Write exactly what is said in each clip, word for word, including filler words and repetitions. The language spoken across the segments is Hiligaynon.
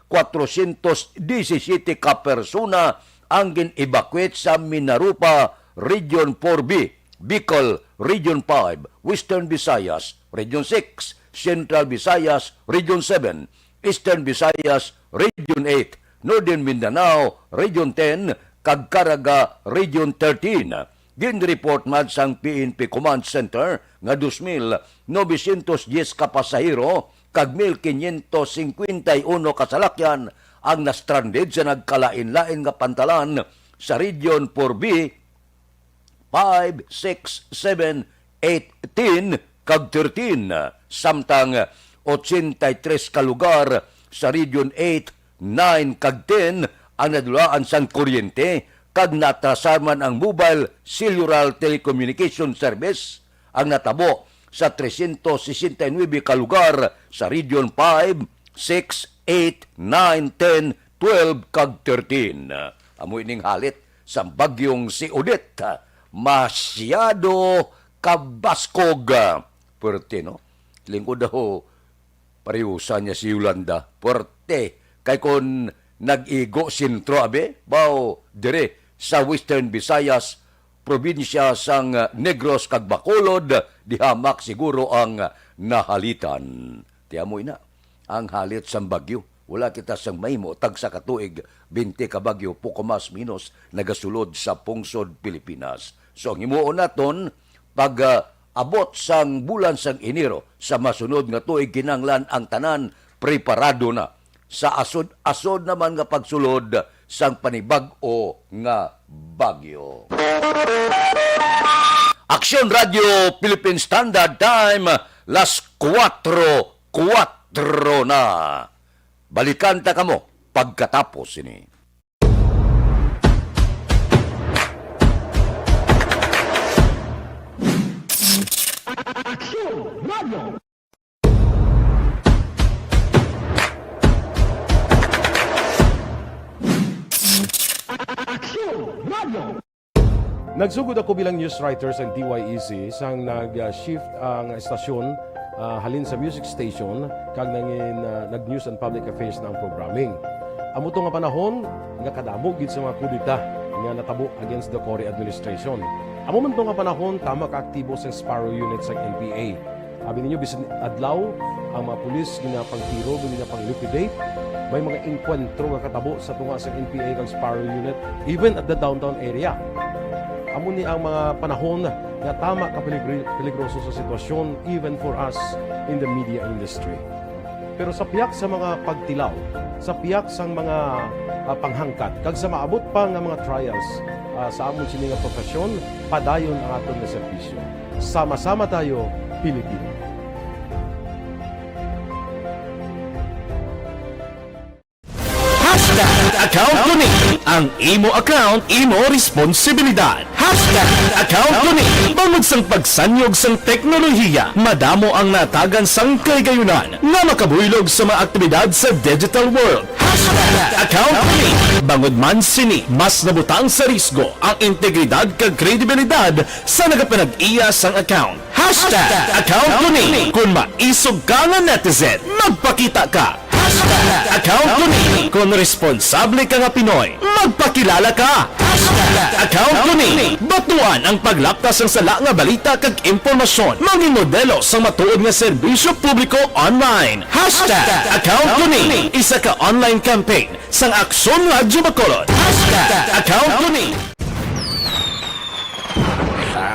kwatrocientos disisiete ka persona ang gin-evacuate sa Minarupa, Region four B, Bicol, Region five, Western Visayas, Region six, Central Visayas, Region seven, Eastern Visayas, Region eight, Northern Mindanao, Region ten, kag Caraga, Region thirteen. Ginreport man sang P N P Command Center nga dos mil novecientos diyes ka pasahero kag mil quinientos cincuenta y uno ka salakyan ang na-stranded sa nagkalain-lain nga pantalan sa Region four B, five, six, seven, eight, ten, kag thirteen, samtang ochenta y tres ka lugar sa Region eight, nine, kag ten ang nadulaan sang kuryente, kag natrasar man ang mobile cellular telecommunication service. Ang natabo sa trescientos sesenta y nuebe ka lugar sa Region five, six, eight, nine, ten, twelve, kag thirteen. Amo ining halit sang bagyong si Odette. Masyado kabaskog. Puwerte, no? Lingkod daw, pariusa niya si Yolanda. Puwerte. Kay kon nag-igo sentro, abi, baw, dire sa Western Visayas, probinsya sang Negros kag Bacolod, di hamak siguro ang nahalitan. Ti amo ina ang halit sang bagyo. Wala kita sang mahimo, tagsa ka tuig, bente ka bagyo, poko mas minus, nagasulod sa pungsod Pilipinas. So, ang himuon naton, pag, ah, abot sang bulan sang Enero sa masunod nga tuig, kinahanglan ang tanan preparado na sa asod-asod naman nga pagsulod sang panibag-o nga bagyo. Aksyon Radio Philippine Standard Time, las kuwatro kuwatro na. Balikan ta kamo pagkatapos sini. Aksyon Radio! Aksyon Radio! Nagsugod ako bilang news writer sa D Y E C sang nag-shift ang estasyon, ah, halin sa music station kag nangin, ah, nag-news and public affairs na ang programming. Amo to nga panahon nga kadamo gid sa mga kudeta nga natabo against the Cory administration. Amo man to nga panahon tama ka aktibo sang Sparrow Unit sang N P A. Abi ninyo, bisan adlaw, ang mga pulis ginapangtiro, ginapang-liquidate. May mga engkwentro nga katabo sa tunga sa N P A kag Sparrow Unit, even at the downtown area. Amo ni ang mga panahon nga tama ka peligri-, peligroso sa sitwasyon, even for us in the media industry. Pero sa pihak sa mga pagtilaw, sa pihak sang mga, ah, panghangkat, kag sa maabot pa nga mga trials, ah, sa amon sini nga profesyon, padayon ang aton nga serbisyo. Sama-sama tayo, Pilipino. Hashtag account ko ni. Ang imo account, imo responsibilidad. Hashtag account ko ni. Bangod sang pagsanyog sang teknolohiya, madamo ang natagan sang kahigayunan nga makabuylog sa mga aktibidad sa digital world. Hashtag account ko ni. Bangod man sini, mas nabutang sa risgo ang integridad kag kredibilidad sa nagapanag-iya sang account. Hashtag account ko ni. Kung maisog ka nga netizen, magpakita ka. Hashtag account ko ni. Kung responsable ka nga Pinoy, magpakilala ka. Hashtag account ko ni. Batuan ang paglaptas sang sala nga balita kag impormasyon. Maging modelo sang matuod nga serbisyo publiko online. Hashtag account ko ni. Isa ka online campaign sang Aksyon Radyo Bacolod. Hashtag account ko ni.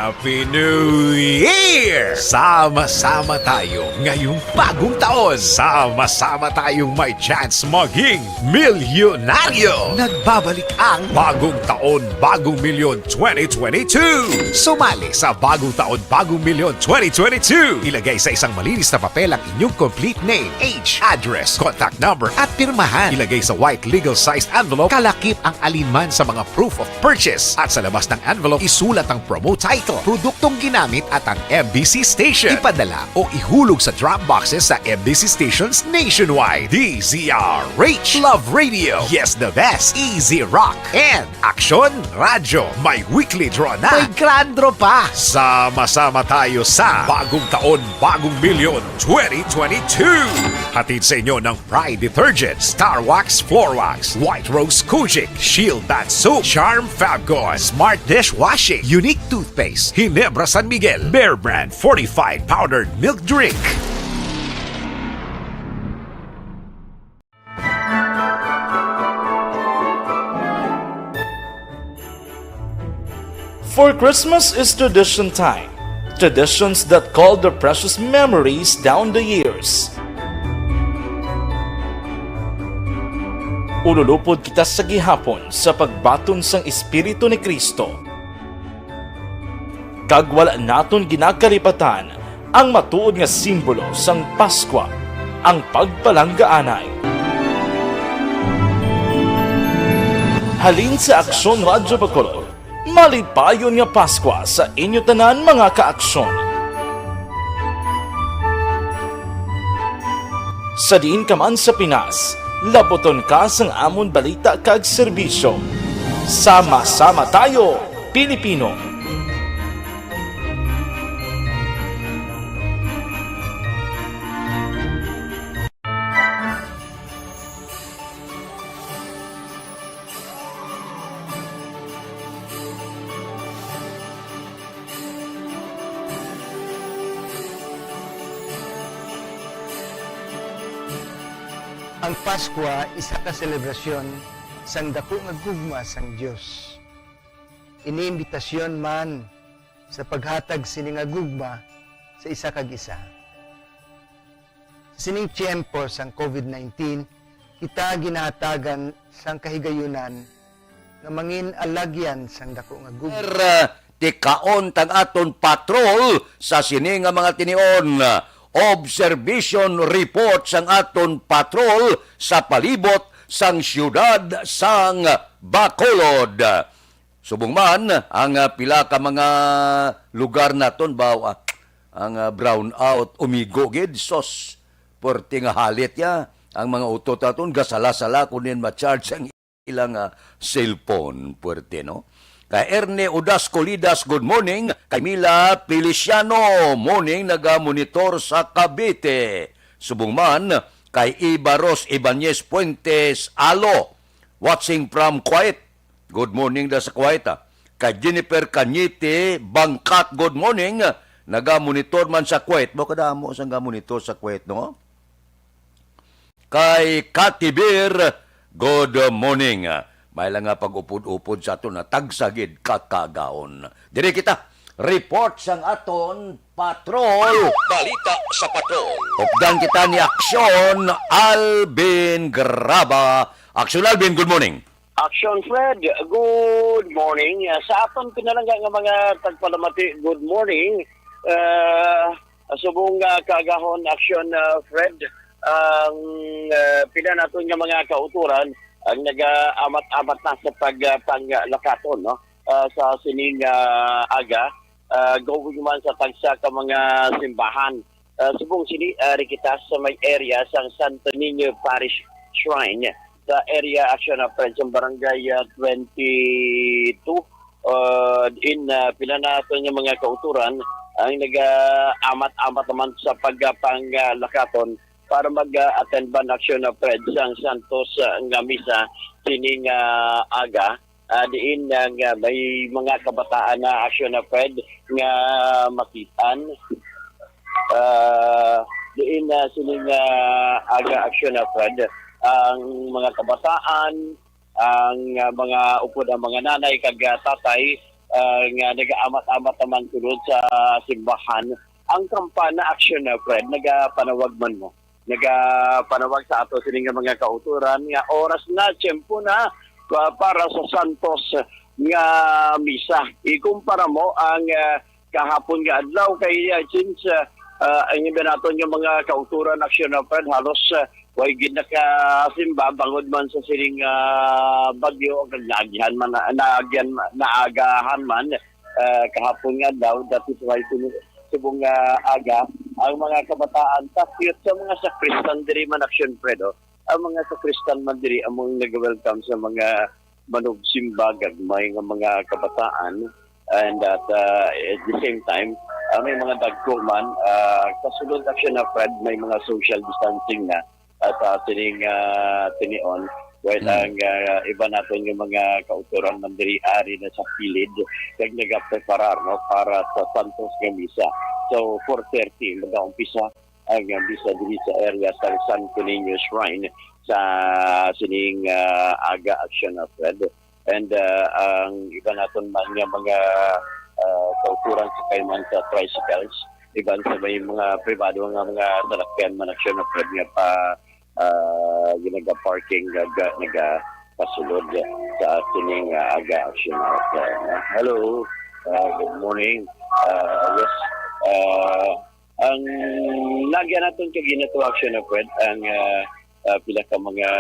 Happy New Year! Sama-sama tayo ngayong bagong taon. Sama-sama tayong may chance maging milyonaryo. Nagbabalik ang Bagong Taon, Bagong Milyon twenty twenty-two. Sumali sa Bagong Taon, Bagong Milyon twenty twenty-two. Ilagay sa isang malinis na papel ang inyong complete name, age, address, contact number, at pirmahan. Ilagay sa white legal-sized envelope, kalakip ang alinman sa mga proof of purchase. At sa labas ng envelope, isulat ang promo title, produktong ginamit at ang M B C station. Ipadala o ihulog sa drop boxes sa M B C stations nationwide. D Z R H, Love Radio, Yes the Best, Easy Rock, and Aksyon Radyo. May weekly draw na. May grand draw pa. Sama-sama tayo sa Bagong Taon, Bagong Milyon twenty twenty-two. Hatid sa inyo ng Pride Detergent, Star Wax Floor Wax, White Rose Kojic, Shield Bath Soap, Charm Fabcon, Smart Dishwashing, Unique Toothpaste, Ginebra San Miguel, Bear Brand Fortified Powdered Milk Drink. For Christmas is tradition time. Traditions that call the precious memories down the years. Ululupod kita sa gihapon sa pagbaton sang Espiritu ni Cristo. Kag wala naton ginakalipatan ang matuod nga simbolo sang Paskwa, ang pagpalanggaanay. Halin sa Aksyon Radyo Bacolod, malipayon nga Paskwa sa inyo tanan, mga ka-aksyon. Sa diin ka man sa Pinas, laputon ka sang amon balita kag serbisyo. Sama-sama tayo, Pilipino! Ang Paskwa isa ka selebrasyon sang daku nga gugma sang Dios. Ini imbitasyon man sa paghatag sini nga gugma sa isa kag isa. Sa sining tiyempo sang covid nineteen, kita ginahatagan sang kahigayunan nga mangin alagyan sang daku nga gugma. Er, tikaon tang aton patrol sa sini nga mga tinion. Observation report sang aton patrol sa palibot sang siyudad sang Bacolod. Subong man, ang, ah, pila ka mga lugar naton ba, ah, ang, ah, brownout, umigo gid, sos, puwerte nga halit ya. Ang mga utot naton, gasala-sala kunin ma-charge ang ilang, ah, cellphone. Puwerte, no? Kay Erne Udas Colidas, good morning. Kay Mila Feliciano, morning, naga-monitor sa Cavite. Subong man, kay Ibaros Ibanez Fuentes Alo, watching from Kuwait. Good morning da sa Kuwait, ah. Kay Jennifer Cañete Bangkat, good morning. Naga-monitor man sa Kuwait. Mo kadamo sang ga-monitor sa Kuwait, no? Kay Katibir, good morning. May lang nga pag-upod-upod sa aton na tagsa gid ka kaagahon. Diri kita, report sang aton patrol. Balita sa patrol. Updan kita ni Aksyon Alvin Graba. Aksyon Alvin, good morning. Action Fred, good morning. Ah, sa aton pinalangga nga mga tagpalamati, good morning. Ah, subong nga kaagahon, Action, ah, Fred, ang, ah, pila naton nga mga kautoran ang nagaamat-amat na sa pag, ah, panglakaton, no? Ah, sa sining, ah, aga, ah, going man sa tagsa ka mga simbahan. Ah, subong sini, ah, ri kita sa may area sang Santo Niño Parish Shrine, sa area, Action Fred, sa barangay, ah, twenty-two. Ah, in, ah, pila naton nga mga kautoran ang nagaamat-amat naman sa pagpanglakaton para mag-attend man, Action Fred, sang Santos, ah, nga misa sining, ah, aga. Ah, diin, ah, nga may mga kabataan na, Action Fred, nga makit-an. Ah, diin, ah, sining, ah, aga, Action Fred, ang mga kabataan, ang, ah, mga upod, ang mga nanay kag, ah, tatay, ah, nga nagaamat-amat naman sulod sa simbahan. Ang kampana, Action Fred, nagapanawag man mo. Nagapanawag sa ato sini nga mga kautoran nga oras na, tiyempo na pa-, para sa Santos nga misa. Ikumpara mo ang, ah, kahapon nga adlaw kay, ah, since, ah, ah, ang iba naton nga mga kautoran, Action Fred, halos, ah, way gid nakasimba bangod man sa sining, ah, bagyo, naagihan man, naagihan, naagahan man, ah, kahapon nga adlaw. That is why sini-, subong nga aga, ang mga kabataan, takyot sa mga sakristan diri man, Action Fred, oh. Ang mga sakristan man diri among nag-welcome sa mga manugsimba, gagmay nga mga kabataan, and at, uh, at the same time, Ah, may mga dagko man. Ah, sa sulod, Action Alfred, may mga social distancing na, ah, sa sining, ah, tinion. While Mm. ang, ah, iba naton nga mga kautoran man diri ari na sa kilid, kag nagapreparar, no, para sa Santos nga Misa. So, four thirty, mag-aumpisa ang, ah, misa diri sa area sa Santo Niño Shrine sa sining, ah, aga, Action Alfred. And, ah, ang iba naton man nga mga, ah, kautoran sa kaiman sa tricycles, iban sa may mga pribado nga mga salakyan man, Action Alfred, nga pa, ah, ginaga-parking, naga-, nagapasulod sa sining, ah, aga, Action Alfred. Hello, ah, good morning. Ah, yes, ah, ang lagyan naton kag ginatuwa, Action Alfred, ang, ah, ah, pila ka mga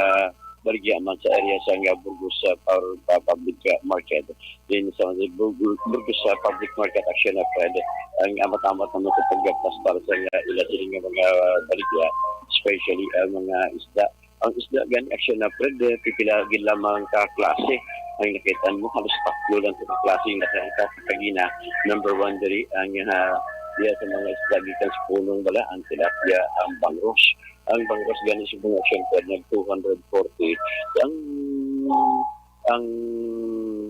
baligya man sa area sa nga Burgos, ah, par-, pa-, public, ah, market. Din sa Burgos, Burgos, ah, public market, Action Alfred, ang amat-amat naman sa paggapas para sa nga ila sila nga mga baligya, especially ang mga isda. Ang isda gani, Action Alfred, eh, pipila gid lamang ka klase ang nakita mo, halos tatlo lang sa klase ang nakita sa kagina. Number one diri ang, ah, iya sa mga isda gikan sa punong bala, ang tilapia, ang bangos. Ang bangos gani sa mga, siyempre, nag two hundred forty. Ang, ang,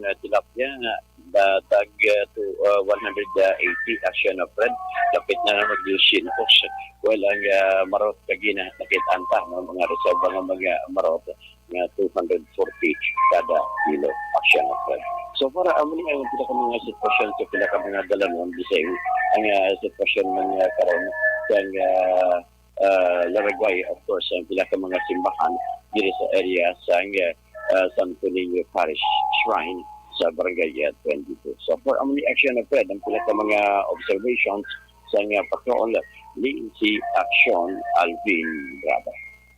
ah, tilapia nga, ah, tag, ah, to, ah, one hundred eighty, Action Alfred. Lapit na na mag-dosyentos. Well, ang, ah, marot kagina, nakit-an ta, no? Mga reserva nga mga marot nga two hundred forty kada kilo, Action Alfred. So, para amo ni ang pila ka mga sitwasyon sa pila ka mga dalanon, bisay ang, ah, sitwasyon man nga karon, kang, ah, ah, Laragway, of course, ang pila ka mga simbahan diri sa area sa, ah, Santo Niño Parish Shrine sa Barangay, ah, twenty-two. So, for amo ni, Action Alfred, ang pila ka mga observations sa nga patrol ni si Action Alvin Rada.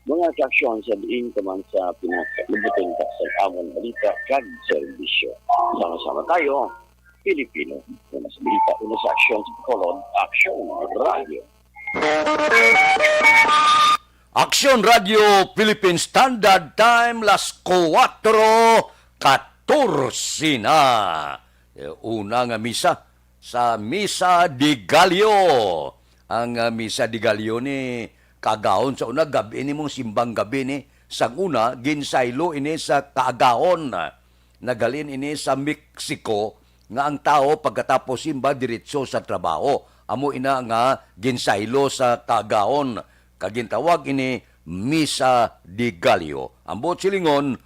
Mga ka-Action, sa diin ka man sa pinakalubuton ka sa amon balita kag serbisyo. Sama-sama tayo, Pilipino. Una sa balita, una sa aksyon sa Bacolod, Action Radio. Action Radio Philippine Standard Time, las kuwatro katorse na. Eh, una nga misa sa Misa de Gallo. Ang, ah, Misa de Gallo ni kaagahon sa una, gab-i ni mong simbang gab-i ni. Sang una, ginsaylo ini sa kaagahon. Naghalin ini sa Mexico nga ang tawo pagkatapos simba diretso sa trabaho. Amo ina nga ginsaylo sa kaagahon. Kag gintawag ini Misa de Gallo. Ang buot silingon,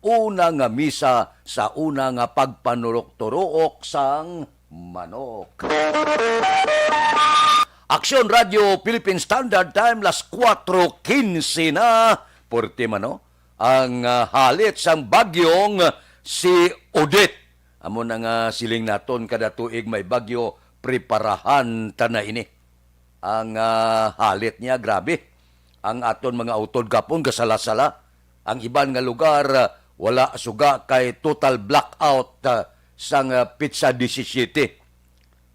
una nga misa sa una nga pagpanurok-turuok sang manok. Aksyon Radio Philippine Standard Time, las kuwatro kinse na. Puwerte man, no? Ang, ah, halit sang bagyong si Odette. Amo na nga siling naton, kada tuig may bagyo, preparahan ta na ini. Ang, ah, halit niya, grabe. Ang aton mga utod gapon gasala-sala. Ang iban nga lugar, ah, wala suga kay total blackout, ah, sang, ah, petsa disisyete.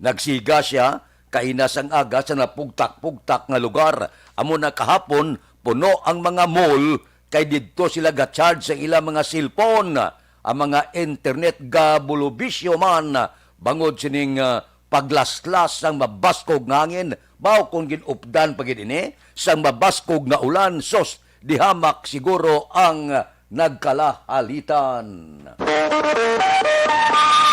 Nagsiga siya kaina sang aga sa napugtak-pugtak nga lugar. Amo na kahapon, puno ang mga mall kay didto sila ga-charge sang ila mga cellphone. Ang mga internet gabulubisyo man bangod sining, ah, paglaslas sang mabaskog nga hangin, baw kon gin-updan pa gid ini sang mabaskog nga ulan, sus, di hamak siguro ang nagkalahalitan.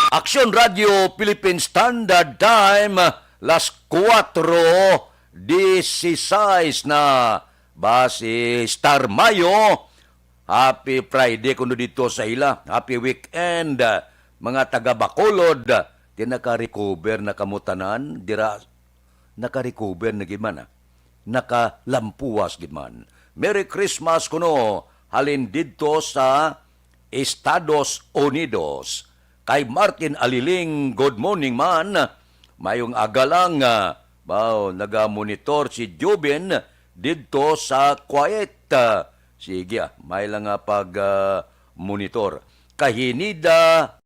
Aksyon Radio Philippine Standard Time, las kuwatro dieciséis na. Ba si Star Mayo, Happy Friday kuno dito sa ila. Happy weekend, ah, mga taga Bacolod. Di naka-recover na kamo tanan? Dira, naka-recover na gid man, ah. Nakalampuwas gid man. Merry Christmas kuno halin didto sa Estados Unidos. Kay Martin Aliling, good morning man. Mayong aga lang, ah. Baw, naga-monitor si Jubin didto sa Kuwait. Ah, sige, ah, may lang nga pag, ah, monitor. Kay Hinida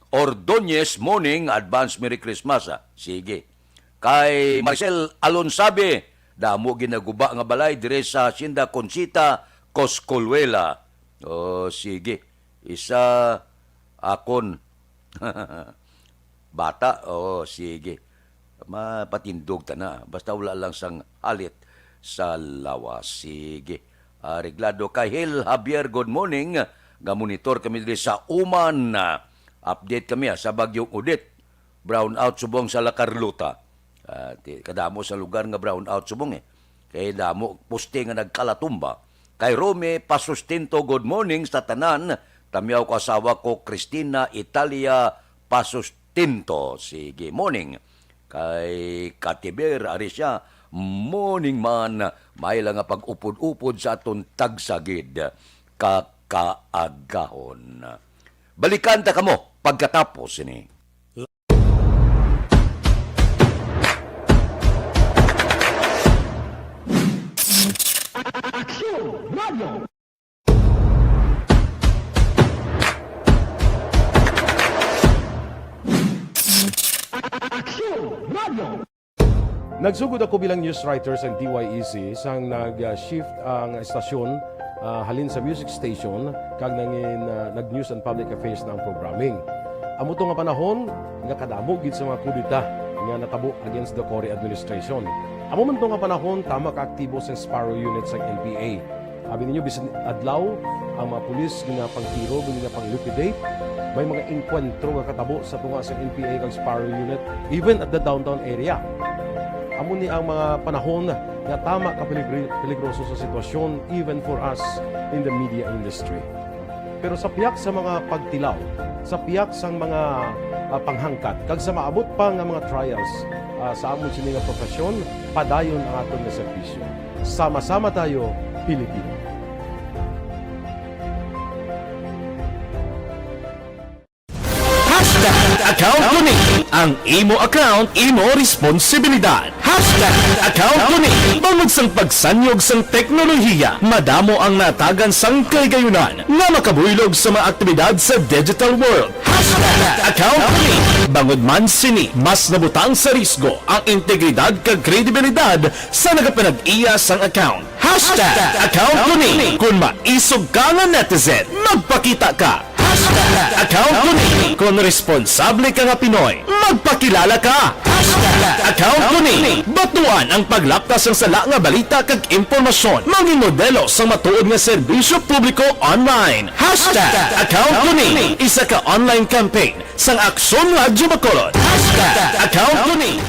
Ordonez, morning, advance Merry Christmas, ah. Sige. Kay Maricel Alonsabe, damo ginaguba nga balay dire sa Hacienda Conchita, Coscoluela. Oh, sige. Isa akon. Bata, oh, sige. Mapatindog ta na. Basta wala lang sang halit sa lawas. Sige. Areglado. Kay Hil Javier, good morning. Nga monitor kami diri sa Uman. Update kami, ah, sa Bagyong Odette. Brown out subong sa La Carlota. Ah, ti-, kadamo sa lugar nga brown out subong, eh. Kay damo poste nga nagkalatumba. Kay Romy Pasustento, good morning sa tanan. Tamyaw ko asawa ko, Christina Italia Pasustento. Sige, morning. Kay Katiber, ari siya, morning man, may lang nga pag-upod-upod sa aton tagsagid kakaagahon. Balikan ta kamo pagkatapos ini. Aksyon Radio! Aksyon Radio! Nagsugod ako bilang news writer sa D Y E C sang nag-shift ang estasyon, ah, halin sa music station kag nangin, ah, nag-news and public affairs na ang programming. Amo to nga panahon nga kadamo gid sa mga kudeta nga natabo against the Cory administration. Amo man to nga panahon, tama ka aktibo sa Sparrow Unit sang N P A. Abi ninyo, bisan adlaw, ang mga pulis ginapangtiro, ginapang-liquidate. May mga engkwentro nga katabo sa tunga sa N P A kag Sparrow Unit, even at the downtown area. Amo ni ang mga panahon nga tama ka peligri-, peligroso sa sitwasyon, even for us in the media industry. Pero sa pihak sa mga pagtilaw, sa pihak sang mga, ah, panghangkat, kag sa maabot pa nga mga trials, ah, sa amon sini nga profesyon, padayon ang aton nga serbisyo. Sama-sama tayo, Pilipino. Hashtag account ko ni. Ang imo account, imo responsibilidad. Hashtag account ko ni. Bangod sang pagsanyog sang teknolohiya, madamo ang natagan sang kahigayunan nga makabuylog sa mga aktibidad sa digital world. Hashtag account ko ni. Bangod man sini, mas nabutang sa risgo ang integridad kag kredibilidad sa nagapanag-iya sang account. Hashtag account ko ni. Kung maisog ka nga netizen, magpakita ka. Hashtag account ko ni. Kung responsable ka nga Pinoy, magpakilala ka. Hashtag account ko ni. Batuan ang paglapta sang sala nga balita kag impormasyon. Mangin modelo sang matuod nga serbisyo publiko online. Hashtag account ko ni. Isa ka online campaign sang Aksyon Radyo Bacolod. Hashtag account ko ni.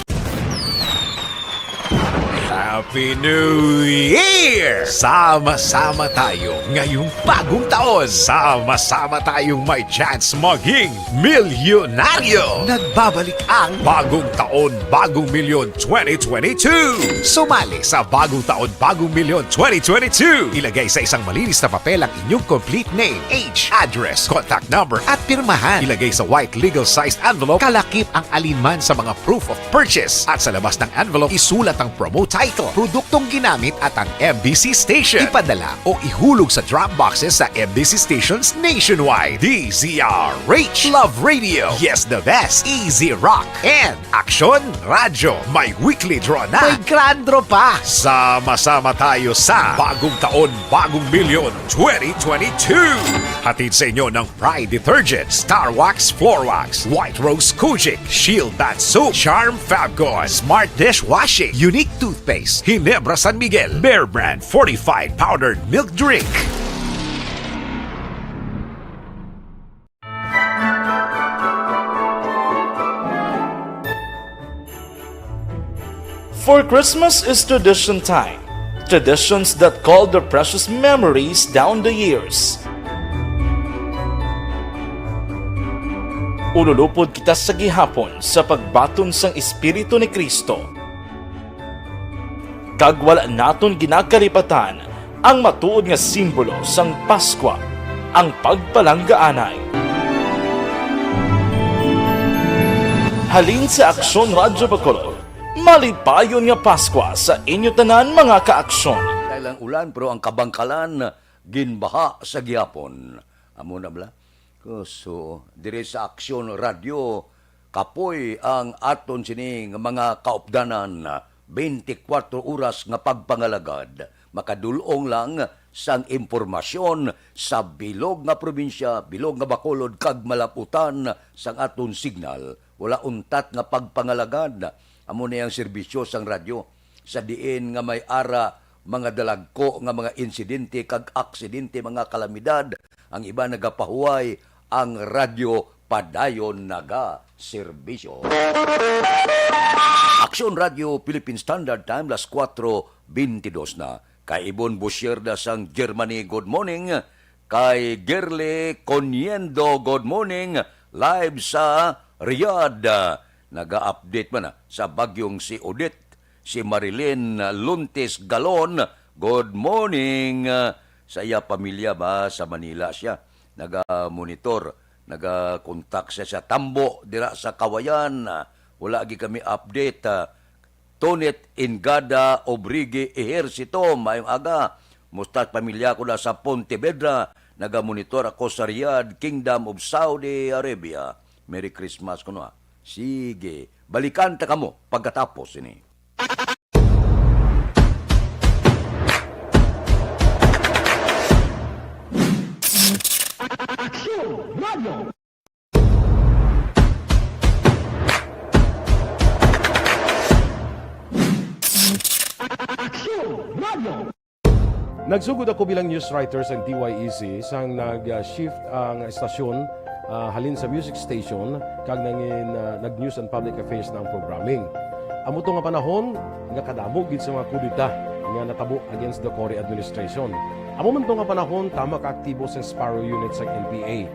Happy New Year! Sama-sama tayo ngayong bagong taon. Sama-sama tayong may chance maging milyonaryo. Nagbabalik ang Bagong Taon, Bagong Milyon twenty twenty-two. Sumali sa Bagong Taon, Bagong Milyon twenty twenty-two. Ilagay sa isang malinis na papel ang inyong complete name, age, address, contact number, at pirmahan. Ilagay sa white legal-sized envelope, kalakip ang alinman sa mga proof of purchase. At sa labas ng envelope, isulat ang promo title, produktong ginamit, at ang M B C station. Ipadala o ihulog sa drop boxes sa M B C stations nationwide. D Z R H, Love Radio, Yes the Best, Easy Rock, and Aksyon Radyo. May weekly draw na. May grand draw pa. Sama-sama tayo sa Bagong Taon, Bagong Milyon twenty twenty-two. Hatid sa inyo ng Pride Detergent, Star Wax Floor Wax, White Rose Kojic, Shield Bath Soap, Charm Fabcon, Smart Dishwashing, Unique Toothpaste, Ginebra San Miguel, Bear Brand Fortified Powdered Milk Drink. For Christmas is tradition time. Traditions that call their precious memories down the years. Ululupod kita sa gihapon sa pagbaton sang Espiritu ni Cristo. Kag wala naton ginakalipatan ang matuod nga simbolo sang Paskwa, ang pagpalanggaanay. Halin sa Aksyon Radyo Bacolod, malipayon nga Paskwa sa inyo tanan, mga ka-aksyon. Dahil ang ulan, pero ang kabangkalan ginbaha sa gihapon. Amo na bala? Ko, so, dire sa Aksyon Radyo, kapoy ang aton sini nga mga kaupdanan, twenty-four oras nga pagpangalagad. Makadul-ong lang sang impormasyon sa bilog nga probinsya, bilog nga Bacolod, kag malaputan sang aton signal. Wala untat nga pagpangalagad. Amo na ang serbisyo sang radyo. Sa diin nga may ara mga dalagko nga mga insidente kag aksidente, mga kalamidad, ang iba nagapahuway, ang radyo padayon nagaserbisyo. Aksyon Radio Philippine Standard Time, las kuwatro bentidus na. Kay Ibon Busyerda sang Germany, good morning. Kay Girly Coniendo, good morning. Live sa Riyadh. Naga-update man, ah, sa bagyong si Odette. Si Marilyn Luntis Galon, good morning. Ah, sa iya pamilya ba sa Manila siya naga-monitor. Naga-contact siya sa Tambo, dira sa Kawayan. Ah, wala gid kami update. Ah, Tonet Ingada Obrigi Ejercito, mayong aga. Musta pamilya ko na sa Pontevedra? Naga-monitor ako sa Riyadh, Kingdom of Saudi Arabia. Merry Christmas kuno, ah. Sige, balikan ta kamo pagkatapos ini. Nagsugod ako bilang news writer sa D Y E C sang nag-shift ang estasyon, ah, halin sa music station kag nangin, ah, nag-news and public affairs na ang programming. Amo to nga panahon nga kadamo gid sa mga kudeta nga natabo against the Cory administration. Amo man to nga panahon tama ka aktibo sang Sparrow Unit sang N P A.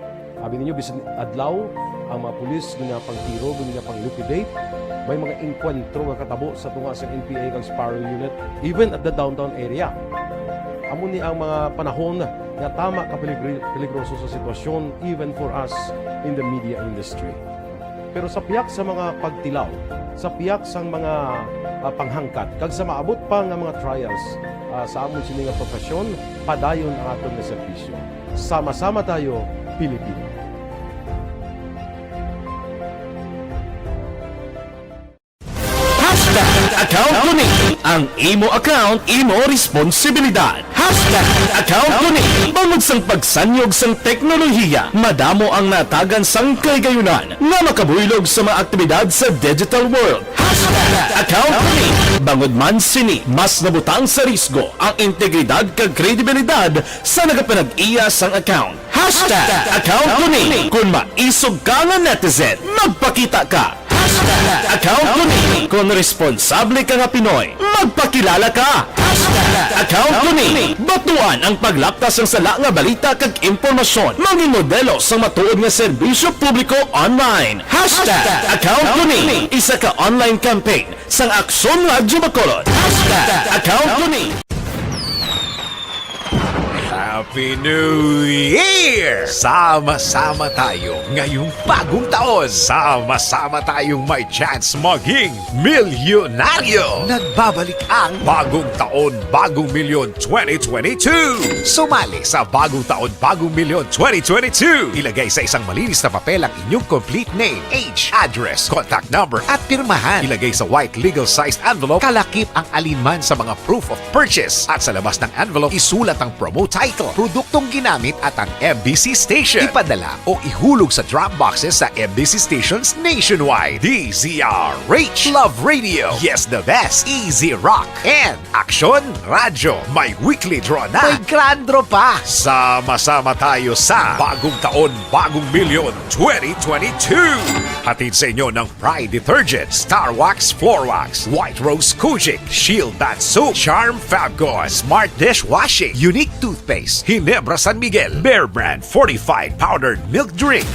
Abi ninyo, bisan adlaw, ang mga pulis ginapangtiro, ginapang-liquidate. May mga engkwentro nga katabo sa tunga sang N P A kag Sparrow Unit, even at the downtown area. Amo ni ang mga panahon nga tama ka peligri-, peligroso sa sitwasyon, even for us in the media industry. Pero sa pihak sa mga pagtilaw, sa pihak sang mga, ah, panghangkat, kag sa maabot pa nga mga trials, ah, sa amon sini nga profesyon, padayon ang aton nga serbisyo. Sama-sama tayo, Pilipino. Hashtag account ko ni. Ang imo account, imo responsibilidad. Hashtag account ko ni. Bangod sang pagsanyog sang teknolohiya, madamo ang natagan sang kahigayunan nga makabuylog sa mga aktibidad sa digital world. Hashtag account ko ni. Bangod man sini, mas nabutang sa risgo ang integridad kag kredibilidad sa nagapanag-iya sang account. Hashtag account ko ni. Kung maisog ka nga netizen, magpakita ka. Hashtag account ko ni. Kung responsable ka nga Pinoy, magpakilala ka. Hashtag account ko ni. Batuan ang paglaptas sang sala nga balita kag impormasyon. Maging modelo sang matuod nga serbisyo publiko online. Hashtag account ko ni. Isa ka online campaign sang Aksyon Radyo Bacolod. Hashtag account ko ni. Happy New Year! Sama-sama tayo ngayong bagong taon. Sama-sama tayong may chance maging milyonaryo. Nagbabalik ang Bagong Taon, Bagong Milyon twenty twenty-two. Sumali sa Bagong Taon, Bagong Milyon twenty twenty-two. Ilagay sa isang malinis na papel ang inyong complete name, age, address, contact number, at pirmahan. Ilagay sa white legal-sized envelope, kalakip ang alinman sa mga proof of purchase. At sa labas ng envelope, isulat ang promo title, produktong ginamit, at ang M B C station. Ipadala o ihulog sa drop boxes sa M B C stations nationwide. D Z R H, Love Radio, Yes the Best, Easy Rock, and Aksyon Radyo. May weekly draw na. May grand draw pa. Sama-sama tayo sa Bagong Taon, Bagong Milyon twenty twenty-two. Hatid sa inyo ng Pride Detergent, Star Wax Floor Wax, White Rose Kojic, Shield Bath Soap, Charm Fabcon, Smart Dishwashing, Unique Toothpaste, Ginebra San Miguel, Bear Brand Fortified Powdered Milk Drink.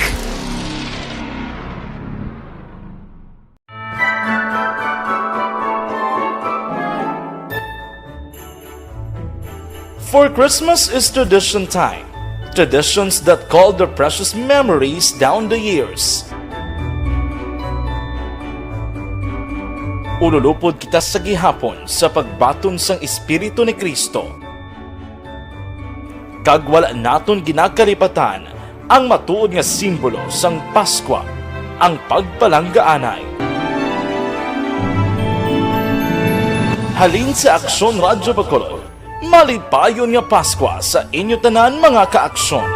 For Christmas is tradition time. Traditions that call their precious memories down the years. Ululupod kita sa gihapon sa pagbaton sang Espiritu ni Cristo. Kag wala naton ginakalipatan ang matuod nga simbolo sang Paskwa, ang pagpalanggaanay. Halin sa Aksyon Radyo Bacolod, malipayon nga Paskwa sa inyo tanan, mga ka-aksyon.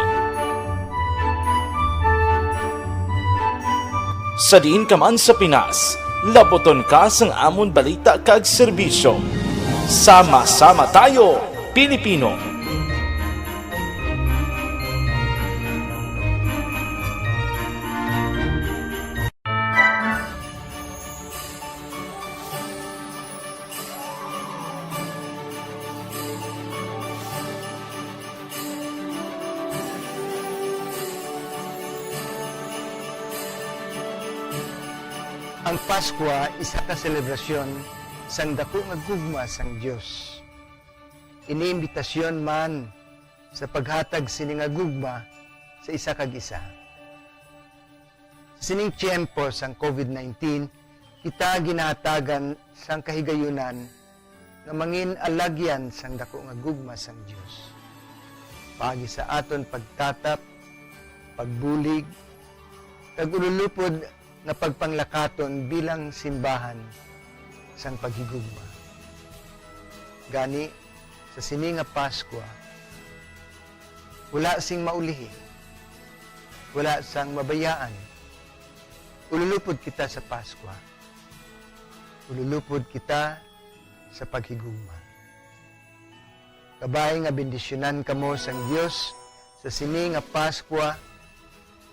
Sa diin ka man sa Pinas, Labuton ka sang amon balita kag serbisyo. Sama-sama tayo, Pilipino! Ang Paskwa isa ka selebrasyon sang daku nga gugma sang Dios. Ini imbitasyon man sa paghatag sini nga gugma sa isa kag isa. Sa sining tiyempo sang covid nineteen, kita ginahatagan sang kahigayunan nga mangin alagyan sang daku nga gugma sang Dios, paagi sa aton pagtatap, pagbulig, kag ululupod nga pagpanglakaton bilang simbahan sang paghigugma. Gani, sa sini nga Paskwa, wala sing maulihi, wala sang mabayaan. Ululupod kita sa Paskwa. Ululupod kita sa paghigugma. Kabay nga bendisyonan kamo sang Dios sa sini nga Paskwa,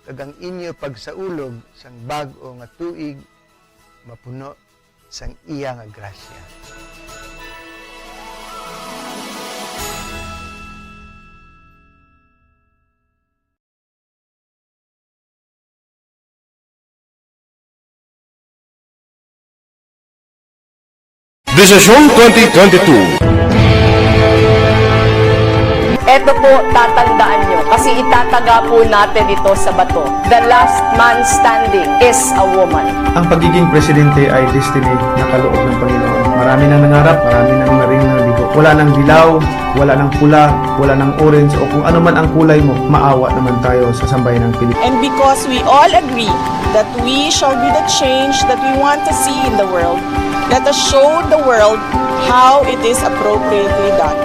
kag ang inyo pagsaulog sang bag-o nga tuig mapuno sang iya nga grasya. Desisyon twenty twenty-two. Eto po, tatandaan nyo, kasi itataga po natin ito sa bato. The last man standing is a woman. Ang pagiging presidente ay destiny na kaloob ng Panginoon. Marami nang nangarap, marami nang naring nabigo. Wala nang dilaw, wala nang pula, wala nang orange, o kung ano man ang kulay mo, maawa naman tayo sa sambayan ng Pilipinas. And because we all agree that we shall be the change that we want to see in the world, let us show the world how it is appropriately done.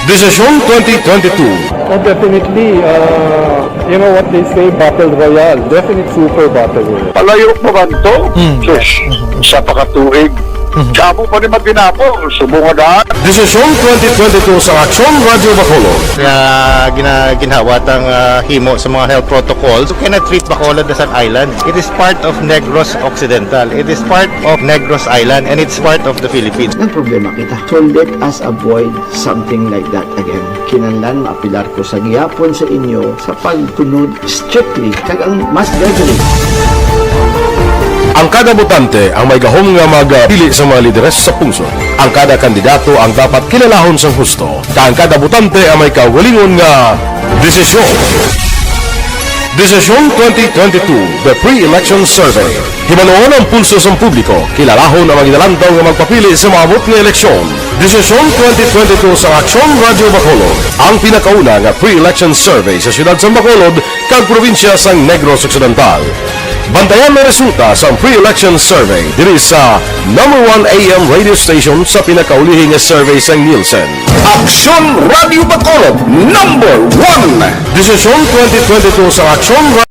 Desisyon twenty twenty-two. Oh, definitely, uh, you know what they say, battle royale. Definite super battle royale. Palayo pa man to? Hmm. Sus, isa pa ka tuig. Mhm. Damo pa ni magdinapo, subong nga daan. Desisyon twenty twenty-two sa Aksyon Radyo Bacolod. Nga gina-, ginhawa tang, ah, himo sa mga health protocols. You cannot treat Bacolod as an island. It is part of Negros Occidental. It is part of Negros Island, and it's part of the Philippines. Ang problema kita. So let us avoid something like that again. Kinahanglan maapilar ko sa gihapon sa inyo sa pagsunod strictly kag ang mass gathering. Ang kada botante ang may gahom nga magpili sa mga lideres sa pungsod. Ang kada kandidato ang dapat kilalahon sang husto, kag ang kada botante ang may kaugalingon nga desisyon. Desisyon twenty twenty-two, The Pre-Election Survey. Hibaluon ang pulso sang publiko, kilalahon ang mga ginalantaw nga magpapili sa maabot nga eleksyon. Desisyon twenty twenty-two sa Aksyon Radyo Bacolod, ang pinakauna nga pre-election survey sa siyudad sang Bacolod kag probinsya sang Negros Occidental. Bantayan ang resulta sang pre-election survey diri sa number one A M radio station sa pinakaulihi nga survey sang Nielsen. Aksyon Radyo Bacolod, number one. Desisyon twenty twenty-two sa Aksyon Ra-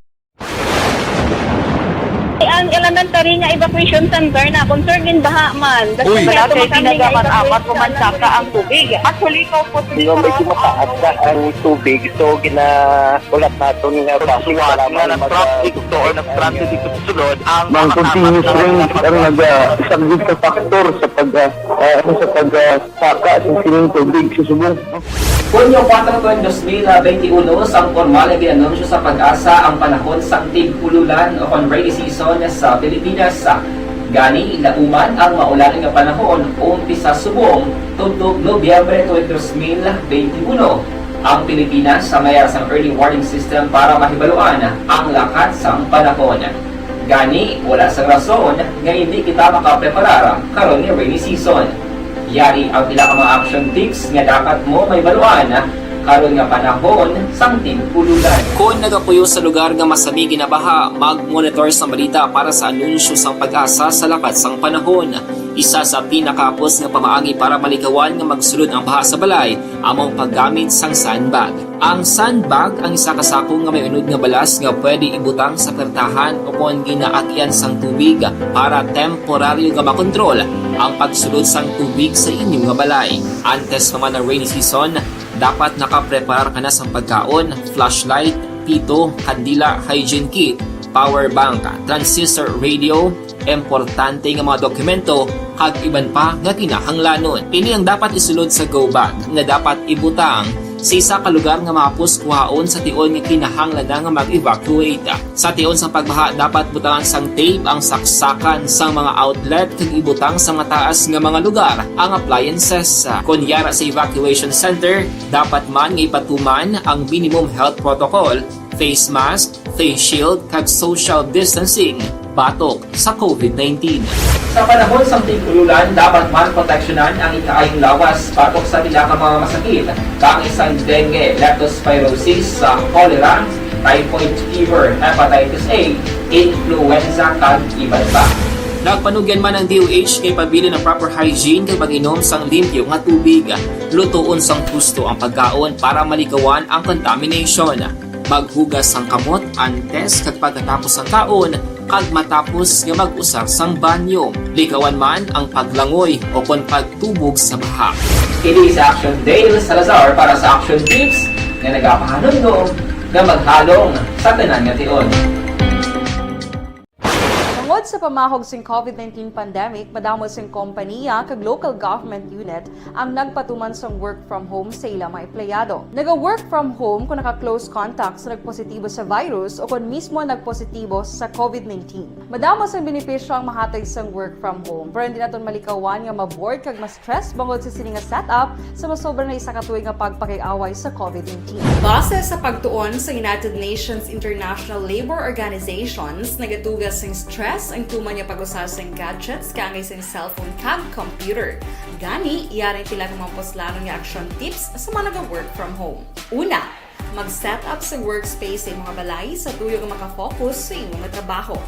Ang elementary nga evacuation center na concern din baha man. Uy. Wala kay tinaga man amat ko man saka ang tubig. Actually, ko po Di ba medyo mataas na ang tubig, so ginaulat naton nga basi wala man nag-, nag-traffic to or nag-transit dito sa sulod, ang mga continuous rains ang naga-, isa gid ka factor sa pag, ah, ah, ano, sa pag, ah, saka sa sining tubig sa subong. Hunyo kuwatro, dos mil benti uno, sang pormal nga gin-anunsyo sa PAGASA ang panahon sang tig-ululan o kon rainy season sa Pilipinas. Gani, lauman ang maulan nga panahon umpisa subong tubtob Nobyembre tuig dos mil benti uno. Ang Pilipinas may ara sang early warning system para mahibaluan ang lakat sang panahon. Gani, wala sang rason nga indi kita makapreparar karon nga rainy season. Yari ang pila ka mga action tips nga dapat mo mahibaluan karon nga panahon sang tig-ululan. Kon nagapuyo sa lugar nga masami ginabaha, mag-monitor sang balita para sa anunsyo sang PAGASA sa lakat sang panahon. Isa sa pinakahapos nga pamaagi para malikawan nga magsulod ang baha sa balay amo ang paggamit sang sandbag. Ang sandbag ang isa ka sako nga may unod nga balas nga pwede ibutang sa pertahan o kon ginaagyan sang tubig para temporaryo nga makontrol ang pagsulod sang tubig sa inyo nga balay. Antes pa man ang rainy season, dapat nakapreparar ka na sang pagkaon, flashlight, pito, kandila, hygiene kit, power bank, transistor radio, importante nga mga dokumento, kag iban pa nga kinahanglanon. Ini ang dapat isulod sa go bag nga dapat ibutang sa isa ka lugar nga mahapos kuhaon sa tion nga kinahanglan na nga mag-evacuate. Sa tion sang pagbaha, dapat butangan sang tape ang saksakan sang mga outlet kag ibutang sa mataas nga mga lugar ang appliances. Kon yara sa evacuation center, dapat man nga ipatuman ang minimum health protocol, face mask, face shield, kag social distancing batok sa covid nineteen. Sa panahon sang tig-ululan, dapat man proteksyonan ang ikaayong lawas batok sa pila ka mga masakit, kaangay sang dengue, leptospirosis, sa cholera, typhoid fever, hepatitis A, influenza, kag iban pa. Nagpanugyan man ang D O H kay pabilin ang proper hygiene kag pag-inom sang limpyo nga tubig. Lutoon sang husto ang pagkaon para malikawan ang contamination. Maghugas sang kamot antes kag pagkatapos sang kaon, kag matapos nga mag-usar sang banyo. Likawan man ang paglangoy o kon pagtubog sa baha. Kini si Action Dale Salazar para sa Action Tips nga nagapahanumdom nga maghalong sa tanan nga tion. Tungod sa pamahog sing covid nineteen pandemic, madamo sing kompaniya kag local government unit ang nagpatuman sang work from home sa ila mga empleyado. Naga-work from home kung naka-close contact sa nagpositibo sa virus o kung mismo nagpositibo sa covid nineteen. Madamo sang benepisyo ang mahatag sang work from home, pero hindi naton malikawan nga ma-bored kag ma-stress bangod sa sini nga setup sa masobra na isa ka tuig nga pagpakig-away sa covid nineteen. Base sa pagtuon sa United Nations International Labor Organizations, nagatuga sing stress ang tuman nga pag-usa sing gadgets kaangay sing cellphone kag computer. Gani, yari ang pila ka mga puslanon nga action tips sa mga naga-work from home. Una, mag-set up sa workspace sa imong balay sa tuyo nga makafocus sa imo nga trabaho.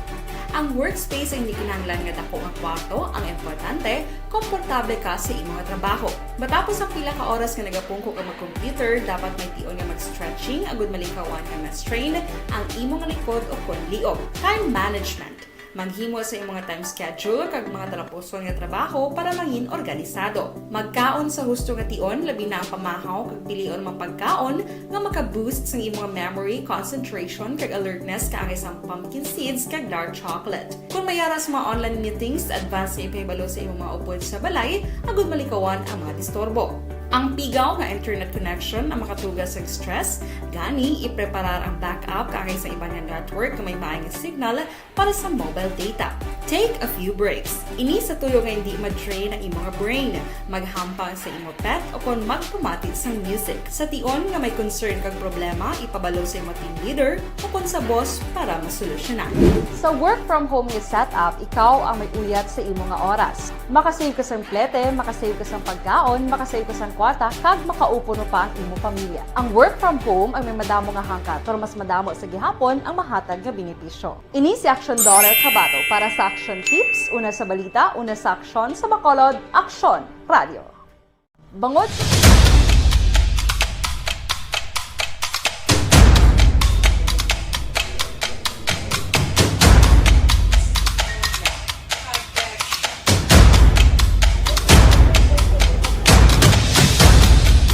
Ang workspace ay hindi kinahanglan nga dako nga kwarto, ang importante, komportable ka sa imo nga trabaho. Matapos ang pila ka oras nga nagapungko ka mag-computer, dapat may tion nga mag-stretching agud malikawan nga ma-strain ang imo nga likod o kon liog. Time management. Maghimo sa imong time schedule kag mga talapuson nga trabaho para mangin organisado. Magkaon sa husto nga tion, labi na ang pamahaw kag pilion mga pagkaon nga maka-boost sang imong memory, concentration, kag alertness kaangay sang pumpkin seeds kag dark chocolate. Kung may ara sa mga online meetings, advance nga ipahibalo sa imong mga upod sa balay agud malikawan ang mga disturbo. Ang pigaw nga internet connection ang makatuga sa stress, gani ipreparar ang backup kaangay sa iban nga network nga may maay nga signal para sa mobile data. Take a few breaks. Ini sa tuyo nga hindi ma-drain ang imong brain. Maghampang sa imo pet o kon magpamati sang music. Sa tion nga may concern kag problema, ipabalo sa imo team leader o kon sa boss para masolusyonan. Sa work from home nga setup, ikaw ang may uyat sa imo nga oras. Makasave ka sang plete, makasave ka sang pagkaon, makasave ka sang kwarta, kag makaupo pa ang imo pamilya. Ang work from home ang may madamo nga hangkat, pero mas madamo sa gihapon ang mahatag nga benepisyo. Ini si Action Daughter Kabato para sa Action Tips, una sa balita, una sa aksyon, sa Bacolod, Aksyon Radio. Bangod sa